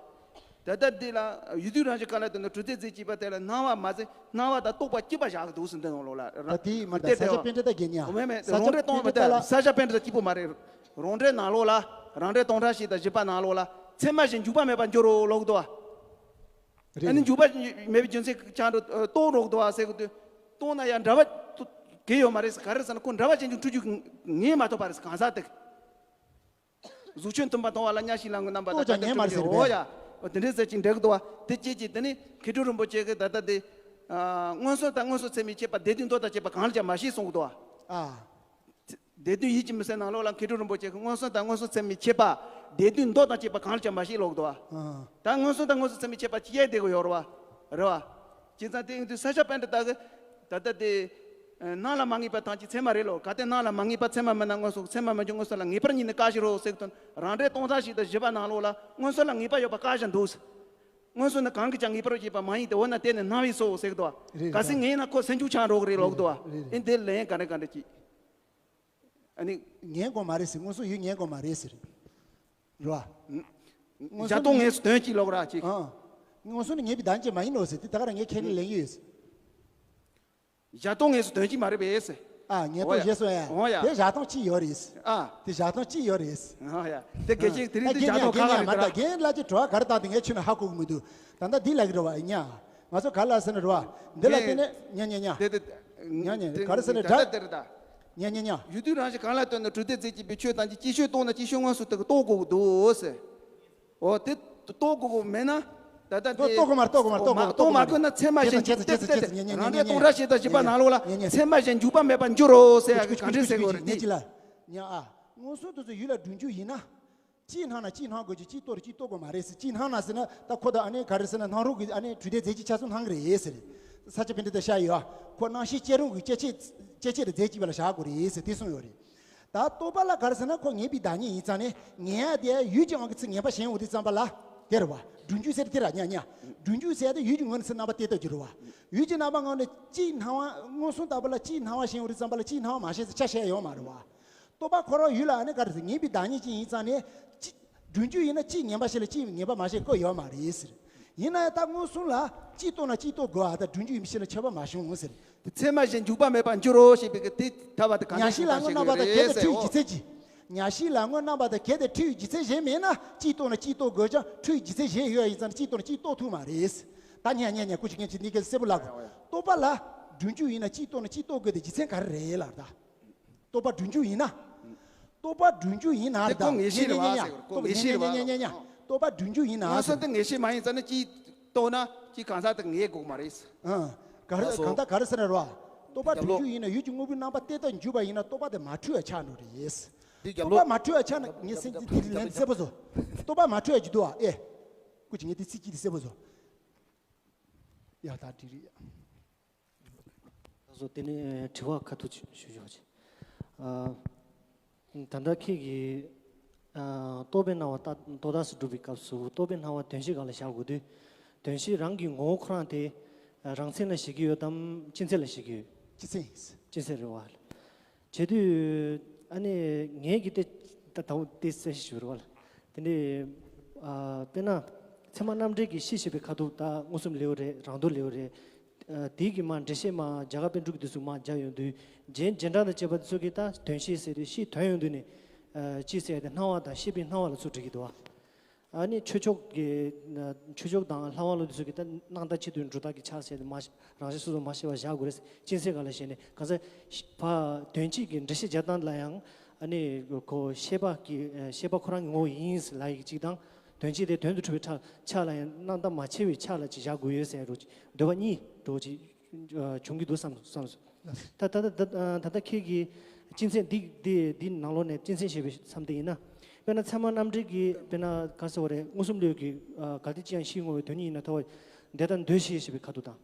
ད་ལྟ་འདི་ལ་ཡུལ་དུས་རང་བཞིན་གང་ལ་ལྟོས་ན་གྲུབ་མཐས་རྫས་གཅིག་པ་དེ་ལ་སྣང་བ་མ་ཟད་སྣང་བ་དང་རྟོག་པ་གཅིག་པ་བཞག་གི་འདུག་ཟེར་འདི་ནང་ལོགས་ལ། ད་དེ་མ་ད་ས་སྐྱ་པཎྜི་ཏ་དགེ་ཉ། མེད་མེད་ས་སྐྱ་རང་འགྲེལ་གཏོང་བ་པཎྜི་ཏ་ད་ལ་ས་སྐྱ་པཎྜི་ཏ་གཅིག་པོ་མ་རེད། རང་འགྲེལ་ནང་ལོགས་ལ། རང་འགྲེལ་སྟོང་ཕྲག་བཞི་དང་བཞི་པ་ནང་ལོགས་ལ། མཚན་མ་བཞིན་འཇུག་པ་མེད་པར་འགྱུར་རོ་ལབ་འདུག་བ། རེད། ཨ་ནི་འཇུག་པ་མེད་པའི་རྒྱུ་མཚན་ཅང་རུ་རྟོགས་རོགས་འདུག་བ་ཟེར་གི་འདུག་རྟོགས་ན་ཡང་འདྲ་བ་གང་ཡོད་མ་རེད། ག་རེ་ཟེར་ན་ཁོ་འདྲ་བ་ཅན་གྱི་འཁྲུལ་རྒྱུ་ངས་མ་ཐོབ་པ་རེད། གང་ཟག་དེ། གཟུགས་ཅན་མཐུན་པར་མཐོང་བ་ལ་གཉའ་ཤིང་ལ་རྔོན་རྣམ་པ་དང་། རྟོགས་ཀྱང་ངས་མ་རེད་ཟེར་འོ་བས། ཡ། འོ་དེ་འདྲའི་ཟེར་གྱིན་འགྲིག་འདུག་བ། དེ་སྐད་ཅེས་དེ་ནི་མཁས་གྲུབ་རིན་པོ་ཆེ་གིས་ད་ལྟ་དེ། ཨ། མངོན་སུམ་དང་མངོན་སུམ་ཚད་མས་ཁྱད་པར་སྡེ་བདུན་མདོ་དང་བཅས་པ་གང་ལ་ཀྱང་མ་བཤད་གསུངས་འདུག་བ། ཨ། སྡེ་བདུན་ཡིད་ཀྱི་མུན་སེལ་ནང་ལོགས་ལ་མཁས་གྲུབ་རིན་པོ་ཆེ་གིས་མངོན་སུམ་དང་མངོན་སུམ་ཚད་མས་ཁྱད་པར་སྡེ་བདུན་མདོ་དང་བཅས་པ་གང་ལ་ཀྱང་མ་བཤད་ལབ་འདུག་བ། ཨ། ད་མངོན་སུམ་དང་མངོན་སུམ་ཚད་མས་ཁྱད་པར་ཅི་ཡང་བསྡད་དགོས་ཡོད་རེད་བ། རེད་བ། བྱས་ཙང་དེ་ཡིན་དུས་ས་སྐྱ་པཎྜི་ཏ་གིས་ད་ལྟ་དེ། ཨ། སྣང་ལ་མ་ངེས་པ་ཐམས་ཅད་མཚན་མ་རེད་ལོ། གལ་ཏེ་སྣང་ལ་མ་ངེས་པ་མཚན་མ་མིན་ན་མངོན་སུམ། མཚན་མ་མི་འཇོག་མངོན་སུམ་ལ་ངེས་པར་ངེས་ནས་བཀག་བཞག་རོགས་ཟེར་གི་དོན། རང་འགྲེལ་སྟོང་ཕྲག་བཞི་དང་བཞི་པ་ནང་ལོགས་ལ་མངོན་སུམ་ལ་ངེས་པ་ཡོད་པ་བཀག་བཞག་འདུག་མངོན་སུམ་ནི་གང་གིས་ཀྱང་ངེས་པར་བྱེད་པ་མ་ཡིན་ཏེ། འོ་ན་དེ་ནི་སྣང་བས་སོ་ཟེར་གི་འདུག་རེད། གལ་སྲིད་ངེས་ན་ཁོ་སེམས་བྱུང་ཆགས་འགྲོ་གི་རེད་ལབ་འདུག་རེད། རེད། ཨེ་འདི་ལན་ག་འདྲ་ག་འདྲ་ཅིག་ཨ་ནི། ངེས་དགོས་མ་རེད་ཟེར། མངོན་སུམ་ཡོད་ངེས་དགོས་མ་རེད་ཟེར། རེད་བ། མངོན་བཞག་སྟོང་ངེས་སུ་དོན་གཅིག་ལབ་ར་ཅིག་ཨ། མངོན་སུམ་ནི་ངེས་པའི་བདག་ཉིད་ཅན་མ་ཡིན་ནོ་ཟེར། དེ་ད་ག་རང་ངས་ཁས་ལེན་ལེན་གྱི་ཡོད་ཟེར། བཞག་སྟོང་ངེས་སུ་དོན་གཅིག་མ་རེད་པས་ཟེར། ཨ། ངེས་སྟོང་བཞེས་སོང་ཡ། འོ་ཡ། དེ་བཞག་སྟོང་གཅིག་ཡོད་རེད་ཟེར། ཨ། དེ་བཞག་སྟོང་གཅིག་ཡོད་རེད་ཟེར། འོ་ཡ། དེ་གལ་ཆེན་དེ་རིང་དེ་བཞག་སྟོང་ཁག་ཁག་རེད་ད། རྒན་ལགས་ཀྱིས་དྲི་བ་ག་རེ་བཏང་དེ་ངས་ཁྱོན་ནས་ཧ་གོ་གི་མི་འདུག་ད་ལྟ་འདི་ལབ་ཀྱི་རེད་བ། ཉ། ང་ཚོ་ག་ལ་ཟེར་ན་རེད་བ། འདི་ལ་བརྟེན་ནས་ཉ་ཉ་ཉ། དེ་དེ། ཉ་ཉ་ཉ། ག་རེ་ཟེར་ན་ད་ལྟ་འདྲ། དེ་རེད་ད། ཉ་ཉ་ཉ། ཡུལ་དུས་རང་བཞིན་གང་ལ་ལྟོས་ན་དྲུག་སྡེ་རྫས་གཅིག་པའི་ཆོས་ཐམས་ཅད་ཅིག་ཤོས་རྟོགས་ན་ཅིག་ཤོས་མངོན་སུམ་དུ་རྟོགས་དགོས་ཀྱི་འདུག་ཟེར། འོ་དེ་རྟོགས་དགོས་ཀྱི་མེད་ན། ད་ལྟ་དེ་རྟོགས་དགོས་མ་རེད། རྟོགས་དགོས་མ་རེད། རྟོགས་དགོས་མ་རེད། རྟོགས་མ་དགོས་ན་ཚད་མ་གཞན་གཅིག་སྟེ་སྟེ་སྟེ། རང་འགྲེལ་སྟོང་ཕྲག་བཞི་དང་བཞི་པ་ནང་ལོགས་ལ་ཚད་མ་གཞན་འཇུག་པ་མེད་པར་འགྱུར་རོ་ཟེར་ཡ་གི་ག་འདྲས་ཟེར་དགོས་རེད། ཉེ་ཅི་ལ། ཉ་ཨ། མངོན་སུམ་དུ་ཚུར་ཡུལ་ལ་སྒྲུབ་འཇུག་ཡིན་ན། གཅིག་སྣང་ན་གཅིག་སྣང་དགོས་ཀྱི། གཅིག་རྟོགས་ན་གཅིག་རྟོགས་དགོས་མ་རེད་ཟེར། གཅིག་སྣང་ན་ཟེར་ན་ད་ཁོ་ད་ཨ་ནི་ག་རེ་ཟེར་ན་སྣང་རུང་གི་ཨ་ནི་དྲུག་སྡེ་རྫས་གཅིག་ཆ་གསུམ་སྣང་གི་རེད་ཟེར། ས་སྐྱ་པཎྜི་ཏ་བཤད་ཡོད། ཁོ་སྣང་ཤས་སྐྱེ་རུང་གི་སྐྱེ་མཆེད། སྐྱེ་མཆེད་རྫས་གཅིག་པ་ལ་བཞག་དགོས་རེད་ཟེར་དེ་གསུངས་ཡོད་རེད། ད་རྟོག་པ་ལ་ག་རེ་ཟེར་ན་ཁོ་ངེས་པའི་བདག་ཉིད་ཡིན་ཙང་ནས་ངེས་ཡ་དེ་ཡུལ་གྱི་དབང་གིས་ཚུར་ངེས་པ་གཞན་ཡོང་དུས་ཙམ་པ་ལ་དེ་རེད་བ། སྒྲུབ་འཇུག་ཟེར་དེ་ར་ཉ་ཉ། སྒྲུབ་འཇུག་ཟེར་དེ་ཡུལ་གྱི་ངོས་ནས་ཚུར་རྣམ་པ་གཏད་ལྟ་རྒྱུ་རེད་བ། ཡུལ་གྱི་རྣམ་པ་ངོས་ནས་གཅིག་སྣང་བ་མངོན་སུམ་ལྟ་བུ་ལ་གཅིག་སྣང་བ་གཞན་ཡོང་དུས་ཙམ་པ་ལ་གཅིག་སྣང་བ་མ་ཤེས་ཟེར་ཆ་བཞག་ཡོད་མ་རེད་བ། རྟོག་པ་ཁོ་རང་ཡུལ་ལ་ཨ་ནི་ག་རེ་ཟེར། ངེས་པའི་བདག་ཉིད་ཅན་ཡིན་ཙང་ནས་གཅིག་སྒྲུབ་འཇུག་ཡིན་ན་གཅིག་ངེས་པ་ཤེས་ལ་གཅིག་ངེས་པ་མ་ཤེས་ཁོ་ཡོད་མ་རེད་ཟེར། ཡིན་ན་ཡང་ད་མངོན་སུམ་ལ་གཅིག་རྟོགས་ན་གཅིག་རྟོགས་དགོས་ཨ། ད་སྒྲུབ་འཇུག་ཡིན་པའི་ཕྱིར་ན་ཁྱབ་པ་མ་བྱུང་ཟེར། དེ་ཚད་མ་གཞན་འཇུག་པ་མེད་པར་འགྱུར་རོ་ཞེས་པའི་གི་དེ་ཐལ་བ་དེ་ག་ཉ་ཤེས་ལ་དངོས་རྣམ་པ་དང་གལ་ཏེ་འཁྲུལ་ཡོད་རྒྱུ་མཚན་གྱིས། ཉ་ཤེས་ལ་དངོས་རྣམ་པ་དང་གལ་ཏེ་འཁྲུལ་ཡོད་རྒྱུ་མཚན་གཞན་མེད་ན་གཅིག་རྟོགས་ན་གཅིག་རྟོགས་དགོས་ཀྱང་འཁྲུལ་ཡོད་རྒྱུ་མཚན་གཞན་ཡོད་ཡིན་ཙང་ན་གཅིག་རྟོགས་ན་གཅིག་རྟོགས་ཐུབ་མ་རེད། ད་ཉ་ཉ་ཉ་སྐུ་མཁྱེན་ཅིག་འདི་ག་གསལ་པོ་ལབ་དགོས། རྟོག་པ་ལ་སྒྲུབ་འཇུག་ཡིན་ན་གཅིག་རྟོགས་ན་གཅིག་རྟོགས་དགོས་དེ་རྒྱུ་མཚན་ག་རེ་རེད་ལབ་ད། རྟོག་པ་སྒྲུབ་འཇུག་ཡིན་ན། རྟོག་པ་སྒྲུབ་འཇུག་ཡིན་ན་དེ་རེད་ད། ཁོ་ངེས་ཤེས་རེད་བ་ཟེར། ཁོ་ངེས་ཤེས་རེད་བ། ཉ་ཉ་ཉ་ཉ། རྟོག་པ་སྒྲུབ་འཇུག་ཡིན་ན་མངོན་སུམ་དེ་ངེས་ཤེས་མ་ཡིན་ཙང་ནི་གཅིག་རྟོགས་ན་གཅིག་གང་ཟག་དེ་ངེས་དགོས་མ་རེད། ཨ། ག་རེ་ལགས་སོ། གང་ལྟར་ག་རེ་ཟེར་ན་རོ། རྟོག་པ་རྒྱབ་སྒྲུབ་ལོག་འཇུག་ཡིན་ན་ཡུལ་གྱི་དངོས་པོའི་རྣམ་པ་གཏད་དུ་འཇུག་པ་ཡིན་ན་རྟོག་པ་དེ་མ་འཁྲུལ་བ་ཆགས་འགྲོ་རེད། འདི་རྒྱབ་རྟོག་ལོག་པ་མ་འཁྲུལ་བ་ཆགས་ན་ངས་སེམས་ཀྱི་དེ་ལན་གསལ་པོ་བཟོ། རྟོག་པ་མ་འཁྲུལ་བ་ཅིག་འདུག་ཨ། ཨེ། སྐུ་མཁྱེན་ངས་དེ་ཚིག་གཅིག་དེ་གསལ་པོ་བཟོ། ཡ་ད་འགྲིག་རེད། ལགས་སོ། དེ་ནས་དྲི་བ་ཁ་ཐུག་ཞུ་ཞུ་ཞུ་བ་བྱེད། ཨ། ད་ལྟ་ཁྱེད་ཀྱིས། ཨ། རྟོག་པའི་སྣང་བ་ལྟ་རྟོག་ལྟ་སུ་སྒྲུབ་པའི་སྐབས་སུ་རྟོག་པའི་སྣང་བ་དོན་སྤྱི་སྒང་ལ་བཞག་དགོས་དུས། དོན་སྤྱི་རང་གི་ངོ་བོ་ཁོ་རང་དེ་རང་མཚན་ལ་བཞག་གི་ཡོད་དམ་སྤྱི་མཚན་ལ་བཞག་གི་ཡོད། སྤྱི་མཚན། སྤྱི་མཚན་རེད་བ། བྱེད་དུས་ཨ་ནི་ངས་ཀྱི་དེ་ད་དང་དེ་གསལ་བཤད་ཞུ་རོགས་ལ། དེ་འདྲའི་ཨ་དཔེར་ན་ཚད་མ་རྣམ་འགྲེལ་གྱི་སྤྱི་ཞེས་པའི་ཁ་ཐུག་ད་མངོན་སུམ་ལེའུ་རེད། རང་དོན་ལེའུ་རེད། ཨ་དེའི་གི་མ་འགྲེལ་བཤད་མ་རྒྱ་གར་པཎ་གྲུབ་ཀྱི་དུས་སུ་མ་སྦྱར་ཡོང་དུས་རྗེ་རྗེས་འབྲང་དང་བཅས་པ་དེ་ཚོ་གིས་ད་དོན་སྤྱི་ཟེར་དུས་སྤྱིའི་དོན་ཡོང་དུས་ནས་ཨ་སྤྱི་ཟེར་ཏེ་སྣང་བ་དང་ཤེས་པའི་སྣང་བ་ལ་ཚུར་འགྲེལ་གྱི་འདུག་བ། ཨ་ནི་ཆོས་ཕྱོགས་ཀྱི་ཆོས་ཕྱོགས་དང་ལྷ་དབང་ལུགས་དེ་ཚོ་གིས་ད་སྣང་བཏགས་ཕྱི་དོན་སྒྲོ་བཏགས་ཀྱི་ཆ་ཟེར་ཏེ་མ་རང་བཞིན་སོ་སོ་མ་ཤེས་པ་བཞག་དགོས་རེད། སྤྱི་མཚན་སྒང་ལ་བཤད་ནས་གང་ཟག་ཕ་དོན་སྤྱི་གི་འགྲེལ་བཤད་རྒྱག་སྟངས་ལ་ཡང་ཨ་ནི་ཁོ་ཤེས་པ་གི་ཤེས་པ་ཁོ་རང་གི་ངོ་བོ་ཡིན་ལབ་ཡག་གཅིག་དང་། དོན་སྤྱི་དེ་དོན་དུ་གྲུབ་པའི་ཕྱག་ལ་ཡང་སྣང་བཏགས་མ་ཕྱི་བའི་ཕྱག་ལ་ཅིག་བཞག་དགོས་ཡོད་ཟེར་འགྲོ་ཅིག་འདོད་པ་གཉིས་འགྲོ་ཅིག་བྱུང་གི་འདུག་བསམ་བསམ་སོང་། ད་ད་ད་ད་ད་ལྟ་ཁྱེད་ཀྱིས་སྤྱི་མཚན་འདི་འདི་འདི་ནང་ལོགས་ནས་སྤྱི་མཚན་བཤད་པའི་མཚམས་དེ་ཡིན་ན། དཔེར་ན་ཚད་མ་རྣམ་འགྲེལ་གྱི་དཔེར་ན་ག་ཟེར་བ་རེད། མངོན་སུམ་ལེའུ་གི་གལ་ཏེ་ཅི་ཡང་སྤྱིའི་ངོ་བོའི་དོན་གཉིས་ཡིན་ན་ཐོབ་པ་དེ་ལྟར་འདོད་ཞེས་བཤད་པའི་ཁ་ཐུག་དང་།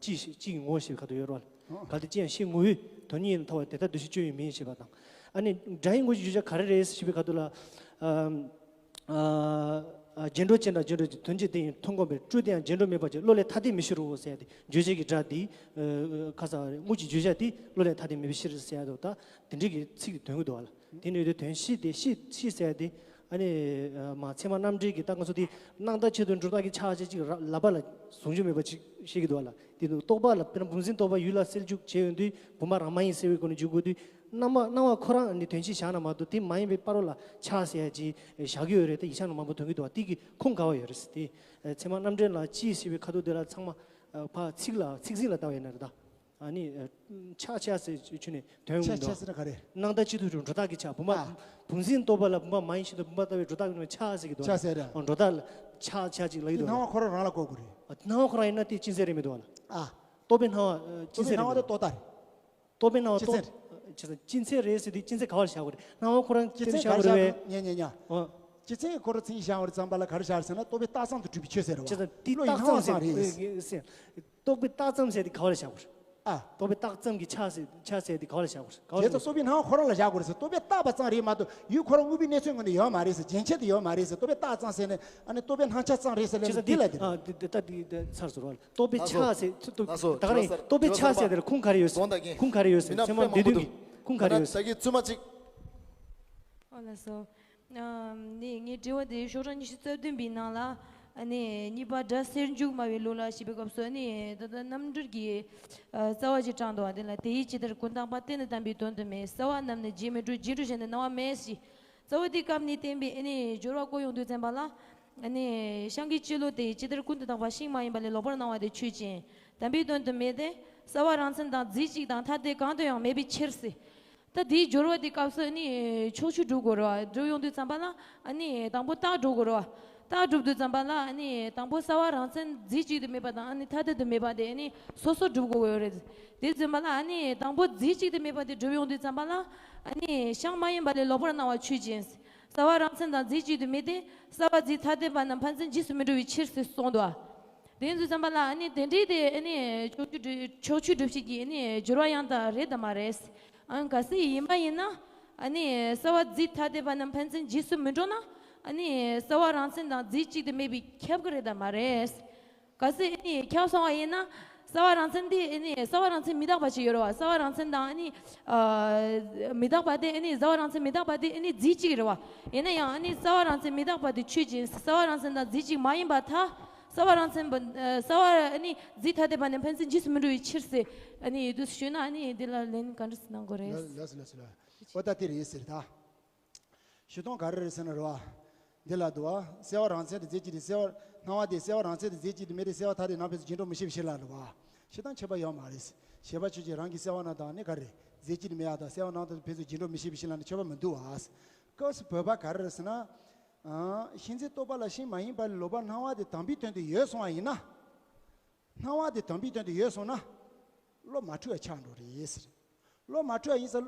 སྤྱི་སྤྱིའི་ངོ་བོ་ཞེས་པའི་ཁ་ཐུག་ཡོད་རེད་བ། གལ་ཏེ་ཅི་ཡང་སྤྱིའི་ངོ་བོའི་དོན་གཉིས་ཡིན་ན་ཐོབ་པ་དེ་ལྟར་འདོད་ཞེས་སྤྱོད་ཡུལ་མིན་ཞེས་པ་དང་། ཨ་ནི་སྒྲ་ཡི་ངོ་བོའི་བརྗོད་བྱ་ག་རེ་རེད་ཞེས་པའི་ཁ་ཐུག་ལ། ཨ་ཨ་རྗེས་འགྲོ་ཅན་དང་རྗེས་འགྲོ་ཅན་དོན་གཅིག་དེ་ཡིན་མཐོང་གོམས་པའི་སྤྲོས་དེ་ཡང་རྗེས་འགྲོ་མིན་པ་ཅིག་བློ་ལས་ཐ་དད་མི་སྲིད་རོ་ཟེར་ཏེ་བརྗོད་བྱེད་ཀྱི་སྒྲ་འདི། ཁ་ས་རེད། དངོས་ཀྱི་བརྗོད་བྱ་དེ་བློ་ལས་ཐ་དད་མིན་པའི་ཕྱིར་ཟེར་ཡ་དོ་ད་དེ་འདྲའི་གི་ཚིག་དེ་འདོན་གི་འདུག་བ་ལ། དེ་ནི་ཡོད་དེ་དོན་སྤྱི་དེ་སྤྱི་སྤྱི་ཟེར་ཡ་དེ་ཨ་ནི་མ་ཚད་མ་རྣམ་འགྲེལ་གྱི་ད་ང་ཚོ་དེ་སྣང་བཏགས་ཕྱི་དོན་སྒྲོ་བཏགས་ཀྱི་ཆ་ཅིག་ཅིག་ལབ་པ་ལ་ཟུང་འཇུག་མེད་པ་ཅིག་བཤད་ཀྱི་འདུག་བ་ལ། དེ་ནི་རྟོག་པ་ལ་དཔེར་ན་བུམ་འཛིན་རྟོག་པ་ཡུལ་ལ་སེལ་འཇུག་བྱས་ཡོང་དུས་བུམ་པ་རང་མ་ཡིན་གསལ་བའི་སྒོ་ནས་འཇུག་དགོས་དུས། སྣང་བ་སྣང་བ་ཁོ་རང་ནི་དོན་སྤྱི་བཞག་ན་མ་གཏོགས་དེ་མ་ཡིན་པའི་བར་རོ་ལ་ཆགས་ཟེར་ཡ་ཅིག་བཞག་གི་ཡོད་རེད། ད་ཡིག་ཆ་ནང་མང་པོ་ཐོན་གྱི་འདུག་བ། དེ་གི་ཁུངས་ག་བ་ཡོད་རེད་ཟེར། དེ་ཚད་མ་རྣམ་འགྲེལ་ལ་ཅིའི་ཞེས་པའི་ཁ་ཐུག་དེ་ལ་ཚང་མ་ཕར་ཚིག་ལ་ཚིག་ཟིན་ལ་ལྟ་བ་ཡིན་ན་རེད་ད། ཨ་ནི་ཆགས་ཆགས་ཟེར་ཆུ་ནས་དོན་ཆགས་ཆགས་ཟེར་ན་ག་རེ། སྣང་མཐའ་སྤྱི་ཐུབ་ཀྱི་སྒྲོ་བཏགས་ཀྱི་ཆགས་བུམ་པ། ཨ། བུམ་འཛིན་རྟོག་པ་ལ་བུམ་པ་མ་ཡིན་ཞིང་དུ་བུམ་པ་ལྟ་བུའི་སྒྲོ་བཏགས་ཀྱི་ཆགས་ཟེར་གྱི་འདུག་ཆགས་ཟེར་ར། སྒྲོ་བཏགས་ལ་ཆགས་ཆགས་ཅིག་ལ་ཡི་འདུག་སྣང་བ་ཁོ་རང་རང་ལ་གོ་དགོས་རེད། སྣང་བ་ཁོ་རང་ཡིན་ན་དེ་སྤྱི་མཚན་རེད་མི་འདུག་བ་ལ། ཨ། རྟོག་པའི་སྣང་བ་སྤྱི་མཚན་རེད་མི་འདུག་རྟོག་པའི་སྣང་བ་རྟོག་ལྟ་རེད། རྟོག་པའི་སྣང་བ་སྤྱི་མཚན་རེད། སྤྱི་མཚན་རེད་ཟེར་དུས་སྤྱི་མཚན་ག་བར་བཞག་དགོས་རེད། སྣང་བ་ཁོ་རང་སྤྱི་མཚན་ག་བར་བཞག་དགོས་རེད། ཉན་ཉན་ཉན། ཨོ། སྤྱི་མཚན་ཁོ་རང་མཚན་ཉིད་བཞག་པར་བརྩམས་པ་ལ་ག་རེ་བཞག་ཟེར་ན་རྟོག་པའི་རྟགས་ཙམ་དུ་གྲུབ་པའི་ཆོས་ཟེར་བ། སྤྱི་མཚན་དེ་བློ་ཡི་རྟགས་སྣང་བ་ཙམ་ཙམ་རེད། རེད། རྟོག་པའི་རྟགས་ཙམ་ཟེར་དེ་ག་བར་བཞག་དགོས་རེད། ཨ། རྟོག་པའི་རྟགས་ཙམ་གྱི་ཆ་ཟེར་ཆ་ཟེར་དེ་ག་བར་བཞག་དགོས་རེད། ག་བར་བྱས་ཙང་རྟོག་པའི་སྣང་བ་ཁོ་རང་ལ་བཞག་དགོས་རེད་ཟེར། རྟོག་པའི་རྟགས་པ་ཙམ་རེད་མ་གཏོགས་ཡུལ་ཁོ་རང་དངོས་པོའི་གནས་ཚུལ་ངོས་ནས་ཡོད་མ་རེད་ཟེར། རྒྱན་ཆ་དེ་ཡོད་མ་རེད་ཟེར། རྟོག་པའི་རྟགས་ཙམ་ཟེར་ནས་ཨ་ནི་རྟོག་པའི་སྣང་ཆ་ཙམ་རེད་ཟེར་ལབ་ནས་འདི་ལ་དེ་རེད། ཨ་འདི་འདི་ད་འདི་འདི་ཚར་སོང་རོགས། རྟོག་པའི་ལགས་སོ། ཆ་ཟེར་ཚུ་ཏུ་ལགས་སོ། ད་ག་རེད། རྟོག་པའི་ཆ་ཟེར་དེར་ཁུངས་ག་རེ་ཡོད་ཟེར། ཁུངས་ག་རེ་ཡོད་ཟེར། མི་སྣ་ཚད་མ་དཔེ་མང་པོ་འདུག་ཁུངས་ག་རེ་ཡོད་ཟེར། མི་སྣ་ད་གིན་བཙུན་མ་གཅིག་ཨོ་ལགས་སོ། ཨམ་ནི་ངའི་དྲི་བ་དེ་ཤོག་གྲངས་ཉི་ཤུ་རྩ་བདུན་པའི་ནང་ལ་ཨ་ནི་གཉིས་པ་སྒྲ་གསེར་འགྱུར་སྨྲ་བའི་ལུགས་ལ་ཞེས་པའི་སྐབས་སུ་ཨ་ནི་ད་ལྟ་རྣམ་འགྲེལ་གྱི་ཨ་རྩ་བ་ཅིག་དྲངས་འདུག་བ། དེ་ལ་དེ་ཡི་ཇི་ལྟར་ཀུན་བརྟགས་པ། དེ་ནི་དམ་པའི་དོན་དུ་མེད། གསལ་བ་རྣམས་ནི་རྗེས་མི་འགྲོ། རྗེས་འགྲོ་གཞན་དུ་སྣང་བ་མེད་ཞེས། རྩ་བ་འདི་སྐབས་ནས་བསྟན་པའི་ཨ་ནི་སྦྱོར་བ་སྐོར་ཡོང་དུས་ཙམ་པ་ལ་ཨ་ནི་ཤིང་གི་སྤྱི་ལོ་དེ་ཇི་ལྟར་ཀུན་ཏུ་བརྟགས་པ་ཤིང་མ་ཡིན་པ་ལས་ལོག་པར་སྣང་བ་དེ་ཆོས་ཅན། དམ་པའི་དོན་དུ་མེད་དེ། གསལ་བ་རང་མཚན་དང་རྫས་གཅིག་དང་ཐ་དད་གང་དུ་ཡང་མེད་པའི་ཕྱིར་ཟེར། ད་དེའི་སྦྱོར་བ་དེ་སྐབས་སུ་ཨ་ནི་ཕྱོགས་ཆོས་སྒྲུབ་དགོས་རེད་བ། སྒྲུབ་ཡོང་དུས་ཙམ་པ་ལ་ཨ་ནི་དང་པོ་རྟགས་སྒྲུབ་དགོས་རེད་བ། རྟགས་སྒྲུབ་དུས་ཙམ་པ་ལ་ཨ་ནི་དང་པོ་གསལ་བ་རང་མཚན་རྫས་གཅིག་ཏུ་མེད་པ་དང་ཨ་ནི་ཐ་དད་དུ་མེད་པ་དེ་ཨ་ནི་སོ་སོར་སྒྲུབ་དགོས་ཡོད་རེད། དེ་ཙམ་པ་ལ་ཨ་ནི་དང་པོ་རྫས་གཅིག་ཏུ་མེད་པ་དེ་སྒྲུབ་ཡོང་དུས་ཙམ་པ་ལ་ཨ་ནི་ཤིང་མ་ཡིན་པ་ལས་ལོག་པར་སྣང་བ་ཆོས་ཅན། གསལ་བ་རང་མཚན་དང་རྫས་གཅིག་ཏུ་མེད་དེ། གསལ་བ་རྫས་ཐ་དད་པ་རྣམས་ཕན་ཚུན་རྗེས་སུ་མི་འགྲོ་བའི་ཕྱིར་ཟེར་གསུངས་འདུག་དེ་ཡིན་དུས་ཙམ་པ་ལ་ཨ་ནི་དེ་འདྲའི་དེ་ཨ་ནི་ཕྱོགས་ཆོས་སྒྲུབ་ཕྱོགས་ཆོས་སྒྲུབ་བྱེད་ཀྱི་ཨ་ནི་སྦྱོར་བ་ཡང་དག་རེད་དམ་མ་རེད། ཨང་གལ་སྲིད་ཡིན་པ་ཡིན་ན་ཨ་ནི་གསལ་བ་རྫས་ཐ་དད་པ་རྣམས་ཕན་ཚུན་རྗེས་སུ་མི་འགྲོ་ན་ཨ་ནི་གསལ་བ་རང་མཚན་དང་རྫས་གཅིག་ཏུ་མེད་པས་ཁྱབ་ཀྱི་རེད་དམ་མ་རེད། གལ་སྲིད་ཨ་ནི་ཁྱབ་སོང་བ་ཡིན་ན་གསལ་བ་རང་མཚན་དེ་ཨ་ནི་གསལ་བ་རང་མཚན་མི་རྟག་པ་ཞིག་ཡོད་རེད་བ། གསལ་བ་རང་མཚན་དང་ཨ་ནི་ཨ་མི་རྟག་པ་དེ་ཨ་ནི་གསལ་བ་རང་མཚན་མི་རྟག་པ་དེ་ཨ་ནི་རྫས་གཅིག་རེད་བ། ཡིན་ན་ཡང་ཨ་ནི་གསལ་བ་རང་མཚན་མི་རྟག་པ་དེ་ཆོས་ཅན། གསལ་བ་རང་མཚན་དང་རྫས་གཅིག་མ་ཡིན་པར་ཐལ། གསལ་བ་རང་མཚན་པ་ཨ་གསལ་བ་ཨ་ནི་རྫས་ཐ་དད་པ་ནི་ཕན་ཚུན་རྗེས་སུ་མི་འགྲོ་བའི་ཕྱིར་ཟེར། ཨ་ནི་ཡོད་དུས་ཞུས་ན་ཨ་ནི་འདི་ལ་ལན་ག་འདྲ་ཞིག་གནང་དགོས་རེད། ལགས་སོ་ལགས་སོ་ལགས། ཨོ་ད་དེ་རེད་ཟེར་ད། ཞུ་སྟངས་ག་རེ་རེད་ཟེར་ན་རེད་བ། འདི་ལ་འདུག་བ། གསལ་བ་རང་མཚན་དང་རྫས་གཅིག་ཏུ་གསལ་བ་སྣང་བ་དེ་གསལ་བ་རང་མཚན་དང་རྫས་གཅིག་ཏུ་མེད་དེ་གསལ་བ་ཐ་དད་སྣང་ཕན་ཚུན་རྗེས་འགྲོ་མི་ཤེས་པའི་ཕྱིར་ལ་རེད་བ། ཞེ་སྡང་ཁྱད་པར་ཡོད་མ་རེད། ཞེས་པ་ཆོས་ཅན། རང་གི་གསལ་བ་སྣང་དང་ནི་ག་རེ་རྫས་གཅིག་ཏུ་མེད་ཡག་དང་གསལ་བ་སྣང་དང་ཕན་ཚུན་རྗེས་འགྲོ་མི་ཤེས་པའི་ཕྱིར་ལ་ནི་ཁྱད་པར་མི་འདུག་བ། སྐབས་སུ་བོད་པ་ག་རེ་རེད་ཟེར་ན། ཨ་ཤིང་འཛིན་རྟོག་པ་ལ་ཤིང་མ་ཡིན་པ་ལས་ལོག་པར་སྣང་བ་དེ་དམ་པའི་དོན་དུ་ཡོད་སོང་བ་ཡིན་ན། སྣང་བ་དེ་དམ་པའི་དོན་དུ་ཡོད་སོང་ན། བློ་མ་འཁྲུལ་བ་ཆགས་འགྲོ་རེད་ཟེར། བློ་མ་འཁྲུལ་བ་ཡིན་ཟེར།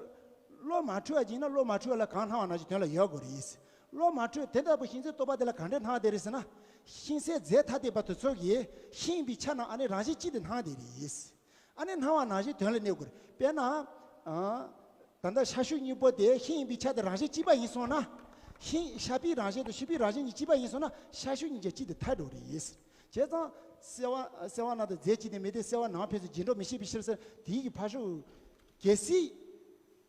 བློ་མ་འཁྲུལ་བ་ཡིན་ན་བློ་མ་འཁྲུལ་བ་ལ་གང་སྣང་བ་ནང་བཞིན་དོན་ལ་ཡོད་དགོས་རེད་ཟེར། བློ་མ་འཁྲུལ་དེ་ལྟ་བུ་ཤིང་འཛིན་རྟོག་པ་དེ་ལ་གང་འདྲ་སྣང་བ་དེ་རེད་ཟེར་ན། ཤིང་གསལ་རྫས་ཐ་དད་པ་དེ་ཚོ་གིས་ཤིང་ཡིན་པའི་ཆ་ནང་ཨ་ནི་རང་བཞིན་གཅིག་ཏུ་སྣང་བ་དེ་རེད་ཟེར། ཨ་ནི་སྣང་བ་ནང་བཞིན་དོན་ལ་གནས་དགོས་རེད། དཔེར་ན། ཨ། ད་ལྟ་ཤ་ཤུག་གཉིས་པོ་དེ་ཤིང་ཡིན་པའི་ཆ་དེ་རང་བཞིན་གཅིག་པ་ཡིན་སོང་ན། ཤིང་ཤ་པའི་རང་བཞིན་དང་ཤུག་པའི་རང་བཞིན་གཉིས་གཅིག་པ་ཡིན་སོང་ན་ཤ་ཤུག་གཉིས་ཀྱང་གཅིག་ཏུ་ཐལ་འགྲོ་རེད། བྱས་ཙང་གསལ་བ་གསལ་བ་སྣང་དང་རྫས་གཅིག་ཏུ་མེད་དེ་གསལ་བ་སྣང་ཕན་ཚུན་རྗེས་འགྲོ་མི་ཤེས་པའི་ཕྱིར་ཟེར་དེའི་གི་ཕར་ཕྱོགས། གལ་སྲིད་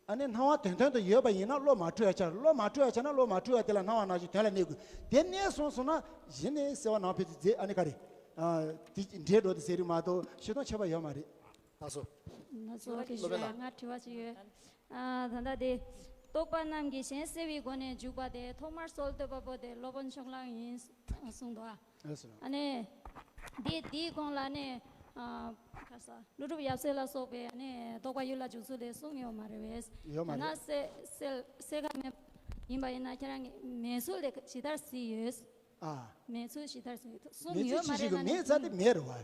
ཨ་ནི་སྣང་བ་དོན་དོན་དུ་ཡོད་པ་ཡིན་ན་བློ་མ་འཁྲུལ་བ་ཆགས། བློ་མ་འཁྲུལ་བ་ཆགས་ན་བློ་མ་འཁྲུལ་བ་དེ་ལ་སྣང་བ་ནང་བཞིན་དོན་ལ་གནས་དགོས། དེ་གནས་སོང་སོང་ན་གཞི་ནས་གསལ་བ་སྣང་ཕན་ཚུན་རྫས་ཨ་ནི་ག་རེ། ཨ། དེ་འདྲེས་འགྲོ་དེ་ཟེར་རིགས་མ་གཏོགས་ཞུ་སྟངས་ཁྱད་པར་ཡོད་མ་རེད། ལགས་སོ། ང་ཚོ་དེ་སློབ་དཔོན་ལགས། ང་དྲི་བ་ཅིག་ཡོད། ཨ། ད་ལྟ་དེ། རྟོག་པ་རྣམས་ཀྱི་གཞན་སེལ་བའི་སྒོ་ནས་འཇུག་པ་དེ་ཐོག་མར་སྲོལ་བཏོད་པ་པོ་དེ་སློབ་དཔོན་ཕྱོགས་གླང་ཡིན་གསུངས་འདུག་ཨ། ཨ་སོ། ཨ་ནི། དེ་དེའི་གོང་ལ་ནི། ཨ། ཁ་ས་ཀླུ་སྒྲུབ་ཡབ་སྲས་ལ་སོགས་པའི་ནི་རྟོག་པ་ཡུལ་ལ་འཇུག་ཚུལ་དེ་གསུངས་ཡོད་མ་རེད་བས། ཡོད་མ་རེད། ད་ན་སེ་སེ་སེ་ཁ་མེད་ཡིན་པ་ཡིན་ན་ཁྱེད་རང་གི་མེད་ཚུལ་དེ་ཇི་ལྟར་གཟིགས་ཡོད། ཨ། མེད་ཚུལ་ཇི་ལྟར་གཟིགས་ཡོད་གསུངས་མེད་ཚུལ་ཡོད་མ་ཅི་ཞིག་རེད་ན་གི་ནི། མེད་ཚ་དེ་མེད་རེད་བ།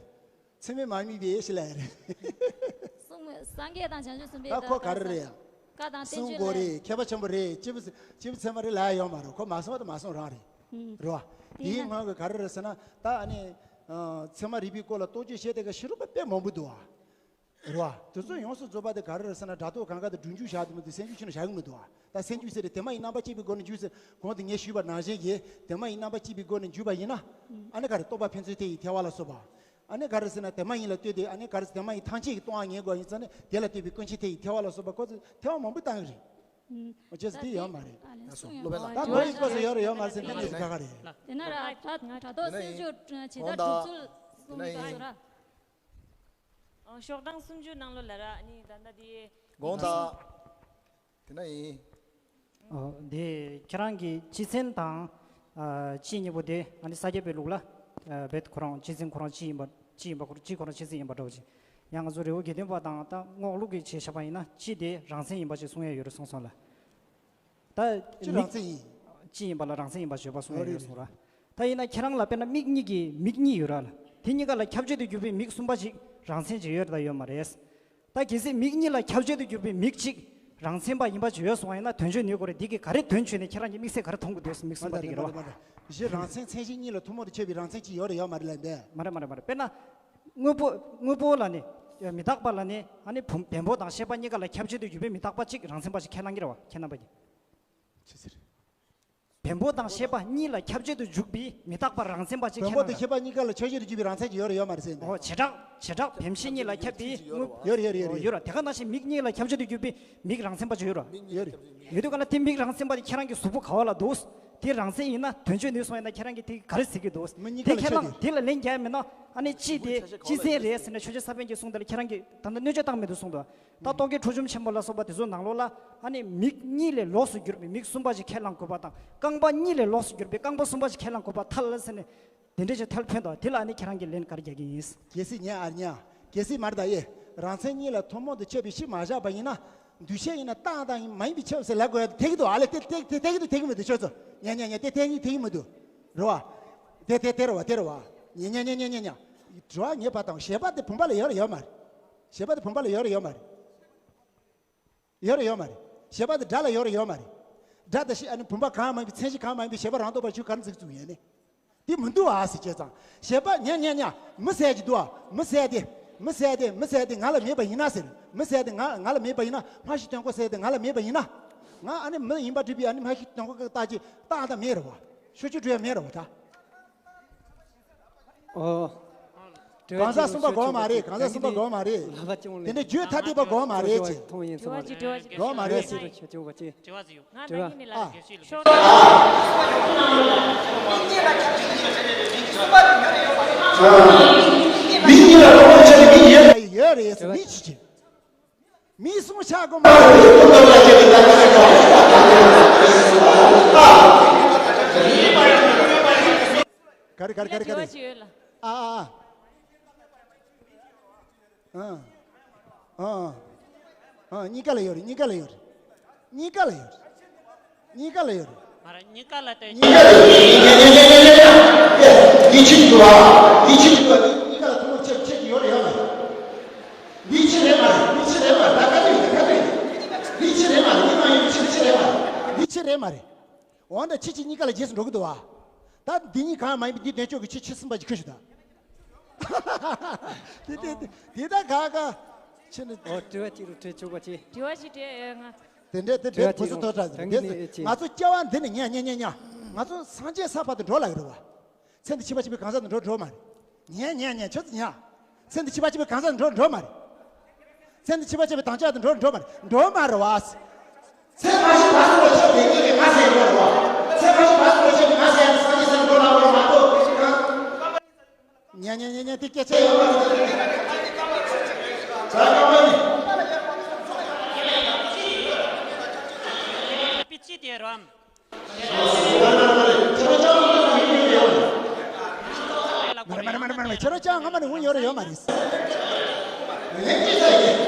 ཚད་མས་མ་དམིགས་པའི་ཞི་ལ་ཡ་རེད། གསུངས་མེད། སངས་རྒྱས་དང་བྱང་ཆུབ་སེམས་དཔའི་ཨ་ཁོ་ག་རེ་རེད་ཡ། བཀའ་དང་བསྟན་བཅོས་ལས། གསུང་དགོས་རེད། མཁས་པ་ཆེན་པོ་རེད། སྐྱེས་བུ་སྐྱེས་བུ་ཚད་མ་རེད་ལ་ཡ་ཡོད་མ་རེད། ཁོ་མ་གསུང་བ་དང་མ་གསུང་རང་རེད། ཧུམ། རེད་བ། དེ་དེའི་ན་ངོས་ཀྱི་ག་རེ་རེད་ཟེར་ན་ད་ཨ་ནི། ཨ། ཚད་མ་རིག་པའི་སྐོར་ལ་རྟོག་དཔྱོད་བཤད་དེ་ག་ཤེས་རབ་པ་དཔེ་མང་པོ་འདུག་བ། རེད་བ། དེ་ཚོ་ཡོངས་སུ་རྫོགས་པ་དེ་ག་རེ་རེད་ཟེར་ན་སྒྲ་རྟོག་གང་ག་དང་སྒྲུབ་འཇུག་བཞག་དེ་མོ་དེ་སེམས་རྒྱུད་ཆེན་ནས་བཞག་གི་མི་འདུག་བ། ད་སེམས་རྒྱུད་ཟེར་དེ་དེ་མ་ཡིན་རྣམ་པ་གཅིག་པའི་སྒོ་ནས་འཇུག་ཟེར་གོང་དུ་ངས་ཞུས་པ་ནང་བཞིན་གྱི་དེ་མ་ཡིན་རྣམ་པ་གཅིག་པའི་སྒོ་ནས་འཇུག་པ་ཡིན་ན། ཨ་ནི་ག་རེ་རྟོག་པ་ཕན་ཚུན་དེ་ཡིས་ཐལ་བ་ལ་སོགས་པ། ཨ་ནི་ག་རེ་ཟེར་ན་དེ་མ་ཡིན་ལ་ལྟོས་ཏེ་ཨ་ནི་ག་རེ་ཟེར་དེ་མ་ཡིན་ཐམས་ཅད་ཀྱིས་སྟོང་པ་ངེས་དགོས་ཡིན་ཙང་ནི་དེ་ལ་ལྟོས་པའི་ཀུན་མཁྱེན་དེ་ཡིས་ཐལ་བ་ལ་སོགས་པ་ཁོ་ཚོས་ཐལ་བ་མང་པོ་བཏང་གི་རེད། ཨ་ཅེས་དེ་ཡོད་མ་རེད། ཨ་ལས་གསུང་ཡོད་ལོ་བས་ལ། ད་ད་མ་ཡིན་སྐབས་སུ་ཡོད་རེད་ཡོད་མ་རེད་ཟེར་དེ་ནས་ཟེར་ག་ག་རེད། དེ་ན་ར་དྲ་དྲ་ཐོག་སེལ་འཇུག་ཇི་ལྟར་གྲུབ་ཚུལ་གསུང་གི་སོ་ར། ཨ། ཤོག་གྲངས་སུམ་ཅུ་ནང་ལོ་ལ་ར་ཨ་ནི་ད་ལྟ་དེ། དགོངས་དག་ཡིན་ན་ཡིན། ཨོ། འདི་ཁྱེད་རང་གི་སྤྱི་མཚན་དང་། ཨ། སྤྱི་གཉིས་པོ་དེ་ཨ་ནི་ས་སྐྱ་པའི་ལུགས་ལ། ཨ། རྦད་ཁོ་རང་སྤྱི་མཚན་ཁོ་རང་སྤྱི་ཡིན་པ། སྤྱི་ཡིན་པ་ཁོ་རང་སྤྱི་ཁོ་རང་སྤྱི་མཚན་ཡིན་པ་འདྲ་བོ་ཅིག། ཡང་ང་ཚོ་རི་བོ་དགེ་ལྡན་པ་དང་ད་རྔོག་ལུགས་ཀྱི་ཆེད་བཞག་པ་ཡིན་ན་སྤྱི་དེ་རང་མཚན་ཡིན་པ་ཅིག་གསུང་ཡ་ཡོད་རེད་གསུངས་སོང་ལ། ད་སྤྱི་རང་མཚན་ཡིན། སྤྱི་ཡིན་པ་ལ་རང་མཚན་ཡིན་པ་བརྗོད་པ་གསུང་ཡ་ཡོད་གསུང་ར། ད་ཡིན་ན་ཁྱེད་རང་ལ་དཔེར་ན་མིག་གཉིས་ཀྱི་མིག་གཉིས་ཡོད་ར་ལ། དེ་གཉིས་ཀ་ལ་ཁྱབ་བྱེད་དུ་གྱུར་པའི་མིག་གསུམ་པ་ཅིག་རང་མཚན་ཅིག་ཡོད་རེད་ད་ཡོད་མ་རེད། ད་གལ་སྲིད་མིག་གཉིས་ལ་ཁྱབ་བྱེད་དུ་གྱུར་པའི་མིག་གཅིག་རང་མཚན་པ་ཡིན་པ་ཅིག་ཡོད་སོང་བ་ཡིན་ན་དོན་བརྗོད་ནུས་དགོས་རེད། འདི་གི་ག་རེ་དོན་བརྗོད་ནས་ཁྱེད་རང་གི་དམིགས་བསལ་ག་རེ་མཐོང་གི་འདུག་མིག་གསུམ་པ་འདི་གི་རེད་བ། གཞི་རང་མཚན་མཚན་གཞི་གཉིས་ལ་ཐུན་མོང་དུ་ཁྱབ་པའི་རང་མཚན་ཅིག་ཡོད་རེད་ཡོད་མ་རེད་ལབ་འདས། མ་རེད་མ་རེད་མ་རེད། དཔེར་ན། དངོས་པོ་དངོས་པོ་ལ་ནི། མི་རྟག་པ་ལ་ནི་ཨ་ནི་བུམ་བེམ་པོ་དང་ཤེས་པ་གཉིས་ཀ་ལ་ཁྱབ་བྱེད་དུ་གྱུར་པའི་མི་རྟག་པ་གཅིག་རང་མཚན་པ་ཞིག་ཁས་བླངས་ཀྱི་རེད་བ་ཁྱེད་རྣམ་པ་གིས། ཅི་ཟེར། བེམ་པོ་དང་ཤེས་པ་གཉིས་ལ་ཁྱབ་བྱེད་དུ་འཇུག་པའི་མི་རྟག་པ་རང་མཚན་པ་ཅིག་བེམ་པོ་ཁས་དང་བླངས་ཤེས་པ་གཉིས་ཀ་ལ་ཁྱབ་བྱེད་དུ་འཇུག་པའི་རང་མཚན་ཅིག་ཡོད་རེད་ཡོད་མ་རེད་ཟེར་འདུག་ཨོ། བྱེ་བྲག་བྱེ་བྲག་བེམ་ཤེས་གཉིས་ལ་ཁྱབ་པའི་དངོས། ཡོད་རེད་ཡོད་རེད་ཡོད་རེད། ཡོད་རེད། དེ་ག་ནང་བཞིན་མིག་གཉིས་ལ་ཁྱབ་བྱེད་དུ་གྱུར་པའི་མིག་རང་མཚན་པ་ཅིག་ཡོད་རེད། ཡོད་རེད། ཡོད་དུས་ག་ལ་དེ་མིག་རང་མཚན་པ་དེ་ཁྱེད་རང་གི་གཟུགས་པོ་ག་བ་ལ་འདུག་དེ་རང་མཚན་ཡིན་ན་དོན་བརྗོད་ནུས་སོང་ཡིན་ན་ཁྱེད་རང་གིས་དེ་ག་རེ་ཟེར་གྱི་འདུག་མི་གཉིས་དེ་ཀ་ལ་ཁས་ཁྱབ་བྱེད་བླངས་དེ་ལ་ལན་རྒྱག་མེད་ན་ཨ་ནི་སྤྱི་དེ་སྤྱི་མཚན་རེད་ཟེར་ནས་ཆོས་རྗེ་ས་པཎ་གྱིས་གསུངས་དེ་ལ་ཁྱེད་རང་གིས་ད་ལྟ་གནོད་བྱ་བཏང་མི་འདུག་གསུངས་འདུག་ད་རྟོག་གེ་ཁྲོ་ཆུམ་ཆེན་པོ་ལ་སོགས་པ་དེ་ཚོ་ནང་ལོགས་ལ་ཨ་ནི་མིག་གཉིས་ལས་ལོགས་སུ་གྱུར་པའི་མིག་གསུམ་པ་ཞིག་ཁས་བླངས་དགོས་པ་དང་རྐང་པ་གཉིས་ལས་ལོགས་སུ་གྱུར་པའི་རྐང་པ་གསུམ་པ་ཞིག་ཁས་བླངས་དགོས་པ་ཐལ་ཟེར་ནས་དེ་འདྲ་ཞིག་ཐལ་ཕན་དོ། དེ་ལ་ཨ་ནི་ཁྱེད་རང་གིས་ལན་ག་རེ་རྒྱག་གི་ཡིན། གལ་སྲིད་ཉན་ཨར་ཉན། གལ་སྲིད་མར་ད་ཨེ། རང་མཚན་གཉིས་ལ་ཐུན་མོང་དུ་ཁྱབ་པའི་གཞི་མ་བཞག་པ་ཡིན་ན། འདུས་བྱས་ཡིན་ན་རྟག་དང་མ་ཡིན་པའི་ཁྱབ་ཟེར་ལབ་དགོས་ཡ་དེ་འཐད་ཀྱི་འདུག་ཨ་ལེ། དེ་དེ་དེ་འཐད་ཀྱི་འདུག་འཐད་ཀྱི་མི་འདུག་ཁྱོད་ཚོ། ཉན་ཉན་ཉན་དེ་འཐད་ཀྱི་འཐད་ཀྱི་མི་འདུག་རེད་བ། དེ་དེ་དེ་རེད་བ་དེ་རེད་བ། ཉན་ཉན་ཉན་ཉན་ཉན་ཉན། དྲི་བ་ངས་ཕར་བཏང་བ་ཞེས་པ་དེ་བུམ་པ་ལ་ཡོད་རེད་ཡོད་མ་རེད། ཞེས་པ་དེ་བུམ་པ་ལ་ཡོད་རེད་ཡོད་མ་རེད། ཡོད་རེད་ཡོད་མ་རེད། ཞེས་པ་དེ་སྒྲ་ལ་ཡོད་རེད་ཡོད་མ་རེད། སྒྲ་དང་ཞེས་ཨ་ནི་བུམ་པ་གང་མ་ཡིན་པའི་མཚན་གཞི་གང་མ་ཡིན་པའི་ཞེས་པ་རང་རྟོགས་པར་གྱུར་ག་རེ་ཟེར་ཚུལ་ཡོད་ནི། དེ་མི་འདུག་ཨ་ཟེར་བྱས་ཙང་། ཞེས་པ་ཉན་ཉན་ཉན། མི་ཟེར་གྱི་འདུག་ཨ། མི་ཟེར་དེ། མི་ཟེར་དེ་མི་ཟེར་དེ་ང་ལ་མེད་པ་ཡིན་ན་ཟེར། མི་ཟེར་དེ་ང་ང་ལ་མེད་པ་ཡིན་ན། སྨྲ་ཤེས་སྟོན་ཁོག་ཟེར་དེ་ང་ལ་མེད་པ་ཡིན་ན། ང་ཨ་ནི་མི་ཡིན་པ་འགྲུབ་པའི་ཨ་ནི་སྨྲ་ཤེས་སྟོན་ཁོག་གི་རྟགས་ཀྱི་རྟགས་དང་མེད་རེད་བ། ཤོག་ཆུ་འགྲོ་ཡ་མེད་རེད་བ་ད། ཨོ། གང་ཟག་གསུམ་པ་དགོས་མ་རེད། གང་ཟག་གསུམ་པ་དགོས་མ་རེད། དེ་འདྲ་རྒྱུད་ཐ་དད་པ་དགོས་མ་རེད་ཅེས། དྲི་བ་ཅིག་དྲི་བ་ཅིག་དགོས་མ་རེད་ཟེར། དྲི་བ་ཅིག་ཡོད། དྲི་བ་ཅིག་ཡོད། དྲི་བ་ཅིག་ཡོད། ང་ད་ཉིད་ནས་ལ་ཨ། ཤོག་མིག་གཉིས་ལ་ལོག་པར་ཆགས་པའི་མིག་ཡོད། ཡོད་རེད་ཟེར་མིག་ཅིག་ཅིག་མིག་གསུམ་ཆགས་དགོས་མ་རེད། ག་རེ་ག་རེ་ག་རེ་ག་རེ། དྲི་བ་ཅིག་ཡོད་ལ། ཨ་ཨ་ཨ། ཨ་ཨ་ཨ། གཉིས་ཀ་ལ་ཡོད་རེད། གཉིས་ཀ་ལ་ཡོད་རེད། གཉིས་ཀ་ལ་ཡོད་རེད། གཉིས་ཀ་ལ་ཡོད་རེད། མ་རེད། གཉིས་ཀ་ལ་ལྟོས། གཉིས་ཀ་ལ་ཡོད་རེད། ཉན་ཉན་ཉན་ཉན་ཉན། ཨེ། འདི་ཕྱི་འདུག་ཨ། འདི་ཕྱི་འདུག་ཨ། འདི་གཉིས་ཀ་ལ་ཐུན་མོང་ཁྱབ་ཁྱབ་ཀྱི་ཡོད་རེད་ཡོད་མ་རེད། འདི་ཕྱི་རེད་མ་རེད། འདི་ཕྱི་རེད་མ་རེད། ད་ག་དུས་ཡིན་ད་ག་དུས་ཡིན། འདི་ཕྱི་རེད་མ་རེད། འདི་མ་ཡིན་ཕྱི་ཕྱི་རེད་མ་རེད། འདི་ཕྱི་རེད་མ་རེད། འོ་ན་ཕྱི་ཕྱི་གཉིས་ཀ་ལ་རྗེས་སུ་འགྲོ་གི་འདུག་བ། ད་འདི་གཉིས་གང་མ་ཡིན་པའི་འདི་དོན་གཅོད་ཀྱི་ཕྱི་ཕྱི་གསུམ་པ་ཞིག་ཁུར་ཞིག་ད། དེ་དེ་དེ་དེ་ད་ག་ག་ཕྱི་ནི། ཨོ། དྲི་བ་གཅིག་རུ་དྲི་ཆོག་པ་ཅི། དྲི་བ་ཞིག་དྲི་ཡོད་ང་། དེ་འདྲས་དེ་འདྲས་དྲི་བ་གོ་གཅིག་ཚོད་རུ་ཐོག་དྲག་དྲང་གི་ནི་ཅི། ང་ཚོ་སྐྱེ་བ་འདི་ནས་ཉལ་ཉལ་ཉལ་ཉལ། ང་ཚོ་སངས་རྒྱས་ས་བར་དུ་འགྲོ་ལ་གི་རུ་བ། ཚེ་འདི་ཕྱི་མ་ཕྱི་མའི་གང་ཟག་ཏུ་འགྲོ་འགྲོ་མ་རེད། ཉན་ཉན་ཉན་ཁྱོད་ཚོ་ཉན། ཚེ་འདི་ཕྱི་མ་ཕྱི་མའི་གང་ཟག་ཏུ་འགྲོ་འགྲོ་མ་རེད། ཚེ་འདི་ཕྱི་མ་ཕྱི་མའི་དམ་བཅའ་ཏུ་འགྲོ་འགྲོ་མ་རེད། འགྲོ་མ་རེད་བ། ཚེ་མ་ཤི་བར་དུ་འགྲོ་ཆོག་དེ་ཉིད་ཀྱི་ང་ཟེར་འགྲོ་རེད་བ། ཚེ་མ་ཤི་བར་དུ་འགྲོ་ཆོག་དེ་ང་ཟེར་ཡང་སངས་རྒྱས་སར་འགྲོ་ལ་འགྲོ་མ་གཏོགས། ཉན་ཉན་ཉན་ཉན་དེ་སྐད་ཆ་ཡོད་མ་རེད། ད་ག་མ་ཡིན། པི་ཅི་དེ་རམ། མ་རེད་མ་རེད་མ་རེད་མ་རེད། ཁྱེད་རང་ཅང་སྔ་མ་ནས་འུ་ཡོད་རེད་ཡོད་མ་རེད། ལན་ཅི་ཟེར་ཡིན།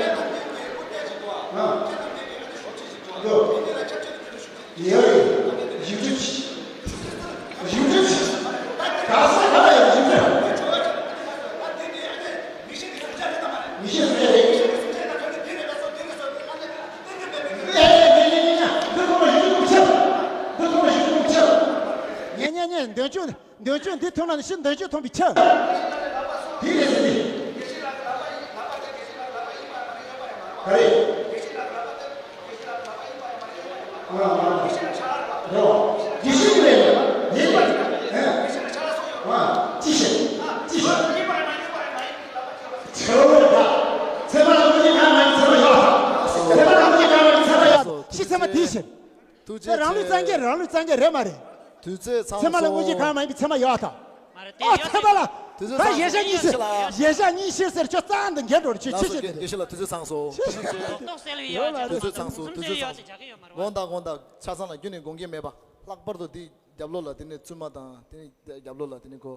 ཡོད་རེད། ཡིག་འབྲུ་ཆི། ཡིག་འབྲུ་ཆི། ག་ས་ག་ལ་ཡོད་ཡིག་འབྲུ། མི་ཤེས་སུ་རེད། ཉན་ཉན་ཉན་ཉན་ཉན་ཉན། འདི་ཐོག་ལ་ཡིག་འབྲུ་ཆི། འདི་ཐོག་ལ་ཡིག་འབྲུ་ཆི། ཉན་ཉན་ཉན། འདོན་ཆུང་། འདོན་ཆུང་འདི་ཐོན་ན་ནི་ཤི་འདོན་ཆུང་ཐོན་པའི་ཕྱིར། དེ་རེད་ཟེར་ཏེ། ག་རེ། ཨ་ཨ། རོ། དེ་ཤི་རེད། ཡིན་པ། ཨ། ཨ། ཅི་ཤི། ཅི་ཤི། ཆོས་ད། ཚད་མ་ལ་དངོས་གཞི་གང་མ་ཡིན་ཚད་མ་ཡོད། ཚད་མ་ལ་དངོས་གཞི་གང་མ་ཡིན་ཚད་མ་ཡོད། ཤི་ཚད་མ་དེ་ཤི། ཐུགས་རྗེ་ཆེ། རང་ལུས་བཙན་གྱི་རང་ལུས་བཙན་གྱི་རེད་མ་རེད། དུས་ཚོད་ཚང་སོང་། ཚད་མ་ལ་དངོས་གཞི་གང་མ་ཡིན་པའི་ཚད་མ་ཡོད་ད། མ་རེད་དེ། ཨོ་ཡོད་ཚད་མ་ལ། དུས་ཚོད་ད་ཚང་སོང་། གཞས་ཆ་གཉིས་ཤེས། གཞས་ཆ་གཉིས་ཤེས་ཟེར་ཁྱོད་རྩ་འདི་འགན་འགྲོ་རེ་ཁྱོད་ལགས་སོ། ཆེ་ཆེ་དགེ་དེ་དགེ་བཤེས་ལགས། དུས་ཚོད་ཚང་སོང་། ཏོག་སེལ་ཡོད་ཡོད་ཅེས་དུས་ཚོད་ཚང་སོང་། དུས་ཚོད་ཚང་སོང་། དགོངས་དག། དགོངས་དག། ཆ་ཚང་ལ་རྒྱུན་ནས་དགོངས་འགལ་མེད་པ། ལྷག་པར་དུ་འདི་རྒྱབ་ལོགས་ལ་དེ་ནས་བཙུན་མ་དང་དེ་ནས་རྒྱབ་ལོགས་ལ་དེ་ནས་ཁོ་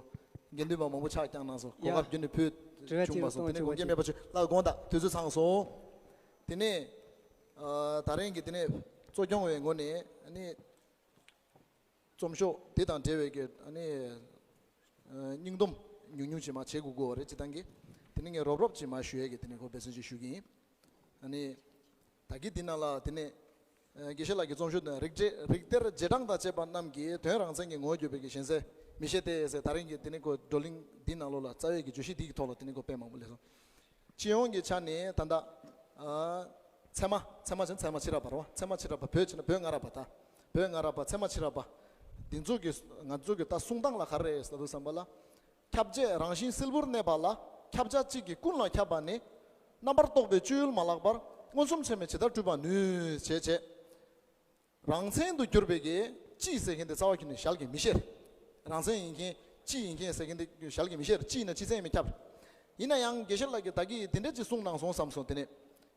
དགེ་འདུན་པ་མང་པོ་ཕྱག་བརྐྱངས་གནང་སོང་། གོ་སྐབས་རྒྱུན་ནས་ཕུལ། བྱུང་བ་སོང་། དེ་ནས་དགོངས་འགལ་མེད་པ་བྱོས་ལགས། དགོངས་དག། དུས་ཚོད་ཚང་སོང་། དེ་ནས་ཨ་ད་རིང་གི་དེ་ནས་གཙོ་སྐྱོང་བའི་ངོས་ནས་ཨ་ནི་རྩོམ་ཤོག་དེ་དང་འབྲེལ་བའི་གི་ཨ་ནི་ཨ་སྙིང་སྡོམ་ཉུང་ཉུང་ཅིག་མར་བྱེད་དགོས་དགོས་པ་རེད། སྤྱིར་བཏང་གི་དེ་ནས་ངས་རོབ་རོབ་ཅིག་མར་ཞུ་ཡས་ཀྱི་དེ་ནས་ཁོ་འབད་བརྩོན་ཅིག་ཞུ་གི་ཡིན། ཨ་ནི་ད་གི་འདི་ནང་ལ་དེ་ནས་ཨ་དགེ་བཤེས་ལགས་ཀྱི་རྩོམ་ཤོག་དང་རིགས་འགྲེ་རིགས་གཏེར་རྗེས་འབྲང་དང་བཅས་པ་རྣམས་ཀྱིས་དོན་རང་མཚན་གྱི་ངོ་བོ་བརྗོད་པའི་གི་ཞེན་ས་མི་ཤེས་ཏེ་ཟེར། ད་རིང་གི་དེ་ནས་ཁོ་བགྲོ་གླེང་འདི་ནང་ལོགས་ལ་རྩ་བའི་གི་བརྗོད་གཞི་འདི་གི་ཐོག་ལ་དེ་ནས་ཁོ་དཔེ་མང་པོ་སླེབས་སོང་། སྤྱི་ཡོངས་ཀྱི་ཆ་ནས་ད་ལྟ་ཨ་ཚད་མ་ཚད་མ་ཆེན་ཚད་མ་ཕྱི་རབས་པ་རེད་བ། ཚད་མ་ཕྱི་རབས་པ་བོད་ཕྱི་ན་བོད་སྔ་རབས་པ། ད་བོད་སྔ་རབས་པ་ཚད་མ་ཕྱི་རབས་པ་འདི་ཚོ་གི་ང་ཚོ་གི་ད་གསུང་སྟངས་ལ་ག་རེ་རེད་ཟེར་དུས་ཙམ་པ་ལ། ཁྱབ་བྱེད་རང་བཞིན་སིལ་བུར་གནས་པ་ལ། ཁྱབ་བྱ་གཅིག་གིས་ཀུན་ལ་ཁྱབ་པ་ནི། རྣམ་པར་རྟོག་པའི་སྤྱོད་ཡུལ་མ་ལགས་པར། མངོན་སུམ་ཚད་མས་ཇི་ལྟར་སྤྲུལ་པར་ནུས། བྱས་བྱས། རང་མཚན་དུ་གྱུར་པའི་གི་སྤྱི་ཟེར་མཁན་དེ་རྩ་བ་ཁྱོན་ནས་ཞལ་གྱིས་མི་བཞེས། རང་མཚན་ཡིན་མཁན་སྤྱི་ཡིན་མཁན་ཟེར་མཁན་དེ་ཞལ་གྱིས་མི་བཞེས། སྤྱི་ཡིན་ན་སྤྱི་མཚན་ཡིན་པས་ཁྱབ། ཡིན་ན་ཡང་དགེ་བཤེས་ལགས་ཀྱིས་ད་གིན་དེ་འདྲ་ཅིག་གསུངས་གནང་སོང་བསམ་སོང་། དེ་ནས་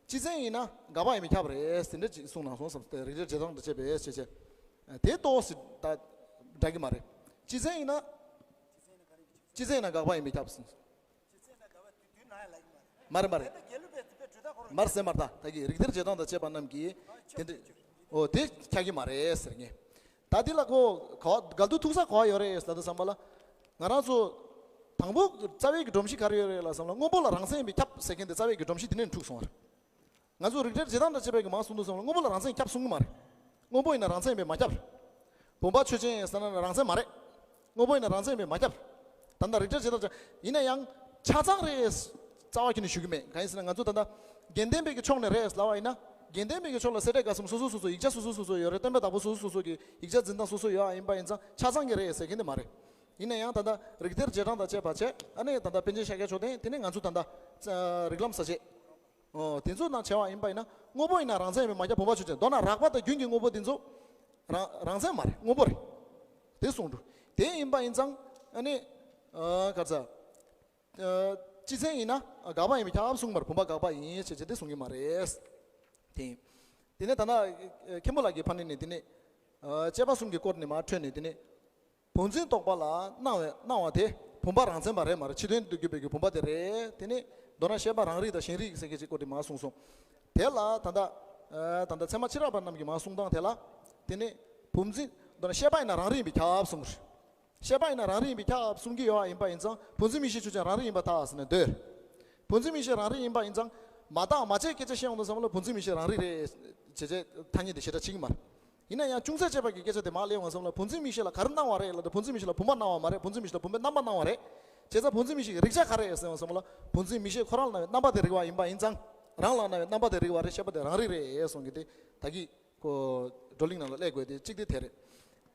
སྤྱི་མཚན་ཡིན་ན་དགག་པ་ཡིན་པས་ཁྱབ་རེད། དེ་འདྲ་ཅིག་གསུངས་གནང་སོང་བསམ་སྟེ། རིགས་གཏེར་རྗེས་འབྲང་དང་བཅས་པས་ཞེས་བྱས། དེ་ཏོག་ཙམ་ད་འདྲ་གི་མ་རེད། སྤྱི་མཚན་ཡིན་ན། སྤྱི་མཚན་ཡིན་ན་དགག་པ་ཡིན་པས་ཁྱབ་ཟེར། མ་རེད་མ་རེད། མར་ཟེར་མར་ད་ད་གི་རིགས་གཏེར་རྗེས་འབྲང་དང་བཅས་པ་རྣམས་ཀྱིས་དེ་འདྲ། ཨོ་དེ་ཁྱབ་ཀྱི་མ་རེད་ཟེར་ངས། ད་འདི་ལ་ཁོ་ག་བ་འགལ་འདུ་ཐུག་ས་ག་བ་ཡོད་རེད་ཟེར་དུས་ཙམ་པ་ལ། ང་རང་ཚོ་དང་པོ་རྩ་བའི་གི་སྒྲོམ་གཞི་ག་རེ་ཡོད་རེད་ལབ་ཙམ་ལ། སྔོན་པོ་ལ་རང་མཚན་ཡིན་པས་ཁྱབ་ཟེར་མཁན་དེ་རྩ་བའི་གི་སྒྲོམ་གཞི་དེ་ནས་འཁྲུགས་སོང་བ་རེད། ང་ཚོ་རིགས་གཏེར་རྗེས་འབྲང་དང་བཅས་པའི་གི་མར་གསུངས་དུས་ཙམ་ལ་སྔོན་པོ་ལ་རང་མཚན་ཁྱབ་གསུང་གི་མ་རེད། སྔོན་པོ་ཡིན་ན་རང་མཚན་ཡིན་པས་མ་ཁྱབ། བུམ་པ་ཆོས་ཅན་ཟེར་ན་རང་མཚན་མ་རེད། སྔོན་པོ་ཡིན་ན་རང་མཚན་ཡིན་པས་མ་ཁྱབ། ད་ལྟ་རིགས་གཏེར་རྗེས་འབྲང་ཡིན་ན་ཡང་ཆ་ཚང་རེད། རྩ་བ་ཁྱོན་ནས་ཞུ་གི་མེད། གང་ཡིན་ཟེར་ན་ང་ཚོ་ད་ལྟ་དགེ་ལྡན་པའི་གི་ཕྱོགས་ནས་རེད་ལབ་པ་ཡིན་ན། དགེ་ལྡན་པའི་གི་ཕྱོགས་ལ་སེ་འབྲས་དགའ་གསུམ་སོ་སོ་སོ་སོ་ཡིག་ཆ་སོ་སོ་སོ་སོ་ཡོད་རེད། སྟོན་པའི་བདག་པོ་སོ་སོ་སོ་སོ་གི་ཡིག་ཆ་འཛིན་སྟངས་སོ་སོ་ཡོད་པ་ཡིན་པ་ཡིན་ཙང་ཆ་ཚང་གི་རེད་ཟེར་མཁན་དེ་མ་རེད། ཡིན་ན་ཡང་ད་ལྟ་རིགས་གཏེར་རྗེས་འབྲང་དང་བཅས་པ་བྱས། ཨ་ནི་ད་ལྟ་པཎ་ཆེན་ཤཱཀྱ་མཆོག་ལྡན། དེ་ནས་ང་ཚོ་ད་ལྟ་རིགས་ལམ་ཟབ་རྒྱས། ཨོ་དེ་ཚོ་ནང་བྱས་པ་ཡིན་པ་ཡིན་ན། སྔོན་པོ་ཡིན་ན་རང་མཚན་ཡིན་པས་མ་ཁྱབ། བུམ་པ་ཆོས་ཅན། མདོར་ན་རགས་པ་དང་རྒྱུན་གྱི་དངོས་པོ་དེ་ཚོ་རང་རང་མཚན་མ་རེད། དངོས་པོ་རེད། དེ་གསུངས་འདུག། དེ་ཡིན་པ་ཡིན་ཙང་ཨ་ནི་ཨ་ག་རེ་ཟེར། ཨ་སྤྱི་མཚན་ཡིན་ན་དགག་པ་ཡིན་པས་ཁྱབ་གསུངས་པར། བུམ་པ་དགག་པ་ཡིན་ཞེས་བྱས་དེ་གསུང་གི་མ་རེད། དེ་ཡིན། དེ་ནས་ད་ལྟ་མཁན་པོ་ལགས་ཀྱིས་ཕར་ནས་ནས་དེ་ནས་ཨ་དཔྱད་པ་གསུམ་གྱི་སྐོར་ནས་མར་འཕྲོས་ནས། དེ་ནས་བུམ་འཛིན་རྟོག་པ་ལ་སྣང་བའི་སྣང་བ་དེ་བུམ་པ་རང་མཚན་པ་རེད་མ་རེད། ཕྱི་དོན་དུ་གྱུར་པའི་གི་བུམ་པ་དེ་རེད། དེ་ནས་མདོར་ན་ཤེས་པ་རང་རིག་དང་གཞན་རིག་ཟེར་མཁན་ཅིག་སྐོར་དེ་མར་གསུངས་སོང་། དེ་ལ་ད་ལྟ་ཨ་ད་ལྟ་ཚད་མ་ཕྱི་རབས་པ་རྣམས་ཀྱི་མར་གསུང་སྟངས་དེ་ལ། དེ་ནས་བུམ་འཛིན་མདོར་ན་ཤེས་པ་ཡིན་ན་རང་རིག་ཡིན་པས་ཁྱབ་གསུངས་རེད། ཤེས་པ་ཡིན་ན་རང་རིག་ཡིན་པས་ཁྱབ་གསུང་གི་ཡོད་པ་ཡིན་པ་ཡིན་ཙང་བུམ་འཛིན་མིག་ཤེས་ཆོས་ཅན་རང་རིག་ཡིན་པར་ཐལ་ཟེར་ནས་འདོད། བུམ་འཛིན་མིག་ཤེས་རང་རིག་ཡིན་པ་ཡིན་ཙང་མ་བརྟགས་མ་དཔྱད་སྐད་ཆ་བཤད་ཡོང་དུས་ཙམ་ལ་བུམ་འཛིན་མིག་ཤེས་རང་རིག་རེད་ཅེས་བྱས་ཐ་སྙད་དེ་ཞེ་དྲག་བྱེད་ཀྱི་མ་རེད། ཡིན་ན་ཡང་ཅུང་ཟད་དཔྱད་པ་གི་སྐད་ཆ་དེ་མར་གླེང་བ་ཙམ་ལ། བུམ་འཛིན་མིག་ཤེས་ལ་ག་རེ་སྣང་བ་རེད་ལབ་དུས། བུམ་འཛིན་མིག་ཤེས་ལ་བུམ་པ་སྣང་བ་མ་རེད། བུམ་འཛིན་མིག་ཤེས་ལ་བུམ་པའི་རྣམ་པ་སྣང་བ་རེད། བྱས་ཙང་བུམ་འཛིན་མིག་ཤེས་ཀྱི་རིག་བྱ་ག་རེ་ཟེར་བ་ཙམ་ལ། བུམ་འཛིན་མིག་ཤེས་ཁོ་རང་ལ་སྣང་བའི་རྣམ་པ་དེ་རིག་པ་ཡིན་པ་ཡིན་ཙང་། རང་ལ་སྣང་བའི་རྣམ་པ་དེ་རིག་པ་རེད། ཤེས་པ་དེ་རང་རིག་རེད་གསུང་གི་དེ་ད་གི་ཁོ་བགྲོ་གླེང་ནང་ལ་སླེབས་དགོས་དེ་གཅིག་དེ་དེ་རེད།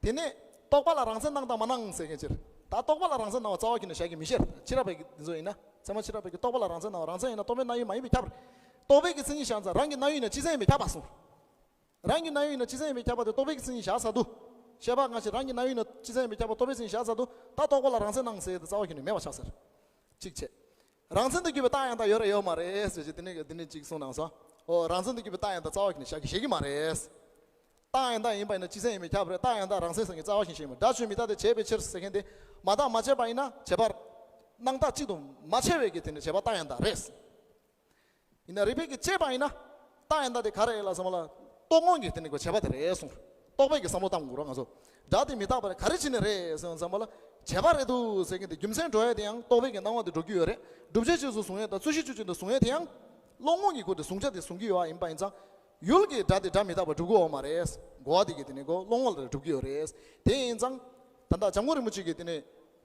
དེ་ནས་རྟོག་པ་ལ་རང་མཚན་སྣང་དང་མ་སྣང་ཟེར་མཁན་ཅིག་རེད། ད་རྟོག་པ་ལ་རང་མཚན་སྣང་བ་རྩ་བ་ཁྱོན་ནས་ཞལ་གྱིས་མི་བཞེས། ཕྱི་རབས་པའི་འདི་ཚོ་ཡིན་ན། ཚད་མ་ཕྱི་རབས་པའི་གི་རྟོག་པ་ལ་རང་མཚན་སྣང་བ། རང་མཚན་ཡིན་ན་རྟོག་པའི་སྣང་ཡུལ་མ་ཡིན་པས་ཁྱབ། རྟོག་པའི་གི་མཚན་ཉིད་བཞག་ཙང་རང་གི་སྣང་ཡུལ་ཡིན་ན་སྤྱི་མཚན་ཡིན་པས་ཁྱབ་པ་གསུངས། རང་གི་སྣང་ཡུལ་ཡིན་ན་སྤྱི་མཚན་ཡིན་པས་ཁྱབ་པ་དེ་རྟོག་པའི་གི་མཚན་ཉིད་བཞག་ས་དུ། ཤེས་པ་སྔ་ཕྱི་རང་གི་སྣང་ཡུལ་ཡིན་ན་སྤྱི་མཚན་ཡིན་པས་ཁྱབ་པ་རྟོག་པའི་མཚན་ཉིད་བཞག་ས་དུ། ད་རྟོག་པ་ལ་རང་མཚན་སྣང་ཟེར་ཡས་དེ་རྩ་བ་ཁྱོན་ནས་མེད་པ་ཆགས་ཟེར། གཅིག་བྱས། རང་མཚན་དུ་གྱུར་པའི་རྟགས་ཡང་དག་ཡོད་རེད་ཡོད་མ་རེད་ཟེར་གྱི་དེ་ནས་དེ་ནས་གཅིག་གསུངས་གནང་སོང་། ཨོ་རང་མཚན་དུ་གྱུར་པའི་རྟགས་ཡང་དག་རྩ་བ་ཁྱོན་ནས་བཞག་གི་བཞེས་ཀྱི་མ་རེད། རྟགས་ཡང་དག་ཡིན་པ་ཡིན་ན་སྤྱི་མཚན་ཡིན་པས་ཁྱབ་རེད། རྟགས་ཡང་དག་རང་མཚན་ཟེར་མཁན་རྩ་བ་ཁྱོན་བཞེས་མ་རེད། སྒྲ་ཆོས་མི་རྟག་སྟེ་བྱས་པའི་ཕྱིར་ཟེར་མཁན་དེ་མ་བརྟགས་མ་དཔྱད་པ་ཡིན་ན་བྱས་པར་སྣང་རྟགས་གཅིག་ཏུ་མ་ཕྱེ་བའི་གི་དེ་ནས་བྱས་པ་རྟགས་ཡང་དག་རེད། ཡིན་ན་རིགས་པས་ཀྱིས་དཔྱད་པ་ཡིན་ན། རྟགས་ཡང་དག་དེ་ག་རེ་རེད་ལབ་ཙམ་ལ། རྟོག་ངོར་གྱི་དེ་ནི་ཁོ་བྱས་པ་དེ་རེད་གསུངས། རྟོག་པས་ཀྱི་བསམ་བློ་བཏང་དགོས་ར་ང་ཚོ། སྒྲ་དེ་མི་རྟག་པ་རེད། ག་རེ་བྱས་ནས་རེད་ཟེར་བ་ཙམ་པ་ལ། བྱས་པ་རེད་འདུག་ཟེར་མཁན་དེ་རྒྱུ་མཚན་འགྲོ་ཡ་དེ་ཡང་རྟོག་པས་ཀྱི་སྣང་བ་དེ་འགྲོ་གི་ཡོད་རེད། བསྒྲུབ་བྱའི་ཆོས་སུ་བཟུང་ཡ་དང་རྩོད་གཞིའི་ཆོས་ཅན་དུ་བཟུང་ཡ་དེ་ཡང་། བློ་ངོར་གྱི་སྒོ་དེ་བཟུང་བྱ་དེ་བཟུང་གི་ཡོད་པ་ཡིན་པ་ཡིན་ཙང་། ཡུལ་གྱི་སྒྲ་དེ་སྒྲ་མི་རྟག་པ་སྒྲུབ་ཀྱི་ཡོད་མ་རེད། གོ་བ་དེ་གི་དེ་ནི་ཁོ་བློ་ངོར་ལ་སྒྲུབ་ཀྱི་ཡོད་རེད། དེ་ཡིན་ཙང་། ད་ལྟ་འཇམ་མགོན་རིན་པོ་ཆེ་གིས་དེ་ནི།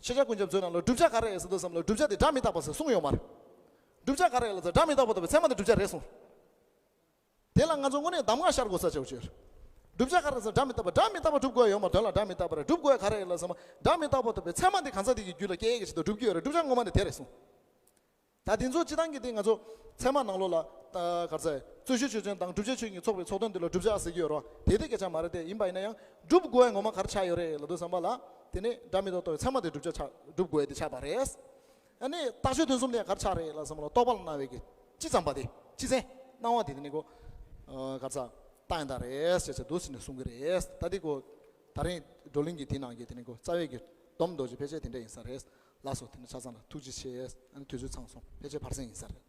ཤེས་བྱ་ཀུན་ཁྱབ་མཛོད་ནང་ལ་བསྒྲུབ་བྱ་ག་རེ་རེད་ཟེར་དུས་ཙམ་ལ་བསྒྲུབ་བྱ་དེ་སྒྲ་མི་རྟག་པ་ཟེར་གསུངས་ཡོད་མ་རེད། བསྒྲུབ་བྱ་ག་རེ་ལ་ཟེར། སྒྲ་མི་རྟག་པ་རྟོགས་པའི་ཚད་མ་དེ་བསྒྲུབ་བྱ་རེད་གསུངས། དེ་ལ་ང་ཚོ་དངོས་གནས་གདམས་ངག་ཤར་དགོས་ས་ཆེ་བ་ཅིག་ཡོད་རེད། བསྒྲུབ་བྱ་ག་རེ་ཟེར། སྒྲ་མི་རྟག་པ། སྒྲ་མི་རྟག་པ་སྒྲུབ་དགོས་ཡ་ཡོད་མ་རེད། དོན་ལ་སྒྲ་མི་རྟག་པ་རེད། སྒྲུབ་དགོས་ཡ་ག་རེ་ལ་ཟེར་ན། སྒྲ་མི་རྟག་པ་རྟོགས་པའི་ཚད་མ་དེ་གང་ཟག་དེ་གི་རྒྱུད་ལ་སྐྱེ་ཡས་ཀྱི་ཆེད་དུ་སྒྲུབ་ཀྱི་ཡོད་རེད། བསྒྲུབ་བྱ་ངོ་མ་དེ་དེ་རེད་གསུངས། ད་དེ་ཚོ་སྤྱིར་བཏང་གི་དེ་ང་ཚོ་ཚད་མ་ནང་ལོགས་ལ་ད་ག་རེ་ཟེར། རྩོད་གཞི་ཆོས་ཅན་དང་བསྒྲུབ་བྱའི་ཆོས་གཉིས་ཚོགས་པའི་ཚོགས་དོན་དེ་ལ་བསྒྲུབ་བྱ་ཟེར་གྱི་ཡོད་རེད་བ། དེ་དེ་སྐད་ཆ་མ་རེད་དེ། ཡིན་པ་ཡིན་ན་ཡང་སྒྲུབ་དགོས་ཡ་ངོ་མ་ག་རེ་ཆགས་ཡོད་རེད་ལབ་དུས་ཙམ་པ་ལ། དེ་ནི་སྒྲ་མི་རྟག་པ་རྟོགས་པའི་ཚད་མ་དེ་བསྒྲུབ་བྱ་ཆགས། སྒྲུབ་དགོས་ཡ་དེ་ཆགས་པ་རེད། ཨ་ནི་རྟགས་ཆོས་དོན་གསུམ་དེ་ག་རེ་ཆགས་རེད་ལབ་སོང་ལ། རྟོག་པ་ལ་སྣང་བའི་གི་སྤྱི་ཙམ་པ་དེ། སྤྱི་མཚན་སྣང་བ་དེ་དེ་ནི་ཁོ་ག་རེ་ཟེར། རྟགས་ཡང་དག་རེད་ཟེར་ཟེར་འདུག་ཟེར་ནས་གསུང་གི་རེད། ད་དེ་ཁོ་ད་རིང་བགྲོ་གླེང་གི་དེ་ནང་གི་དེ་ནི་ཁོ་རྩ་བའི་གི་སྡོམ་རྡོ་རྗེ་ཕལ་ཆེར་དེ་འདྲ་ཡིན་ས་རེད། ལགས་སོ། དེ་ནི་ཆ་ཚང་ལ་ཐུགས་རྗེ་ཆེ། ཨ་ནི་དུས་ཚོད་ཚང་སོང་། ཕལ་ཆེར་བར་གསེང་ཡིན་ས་རེད།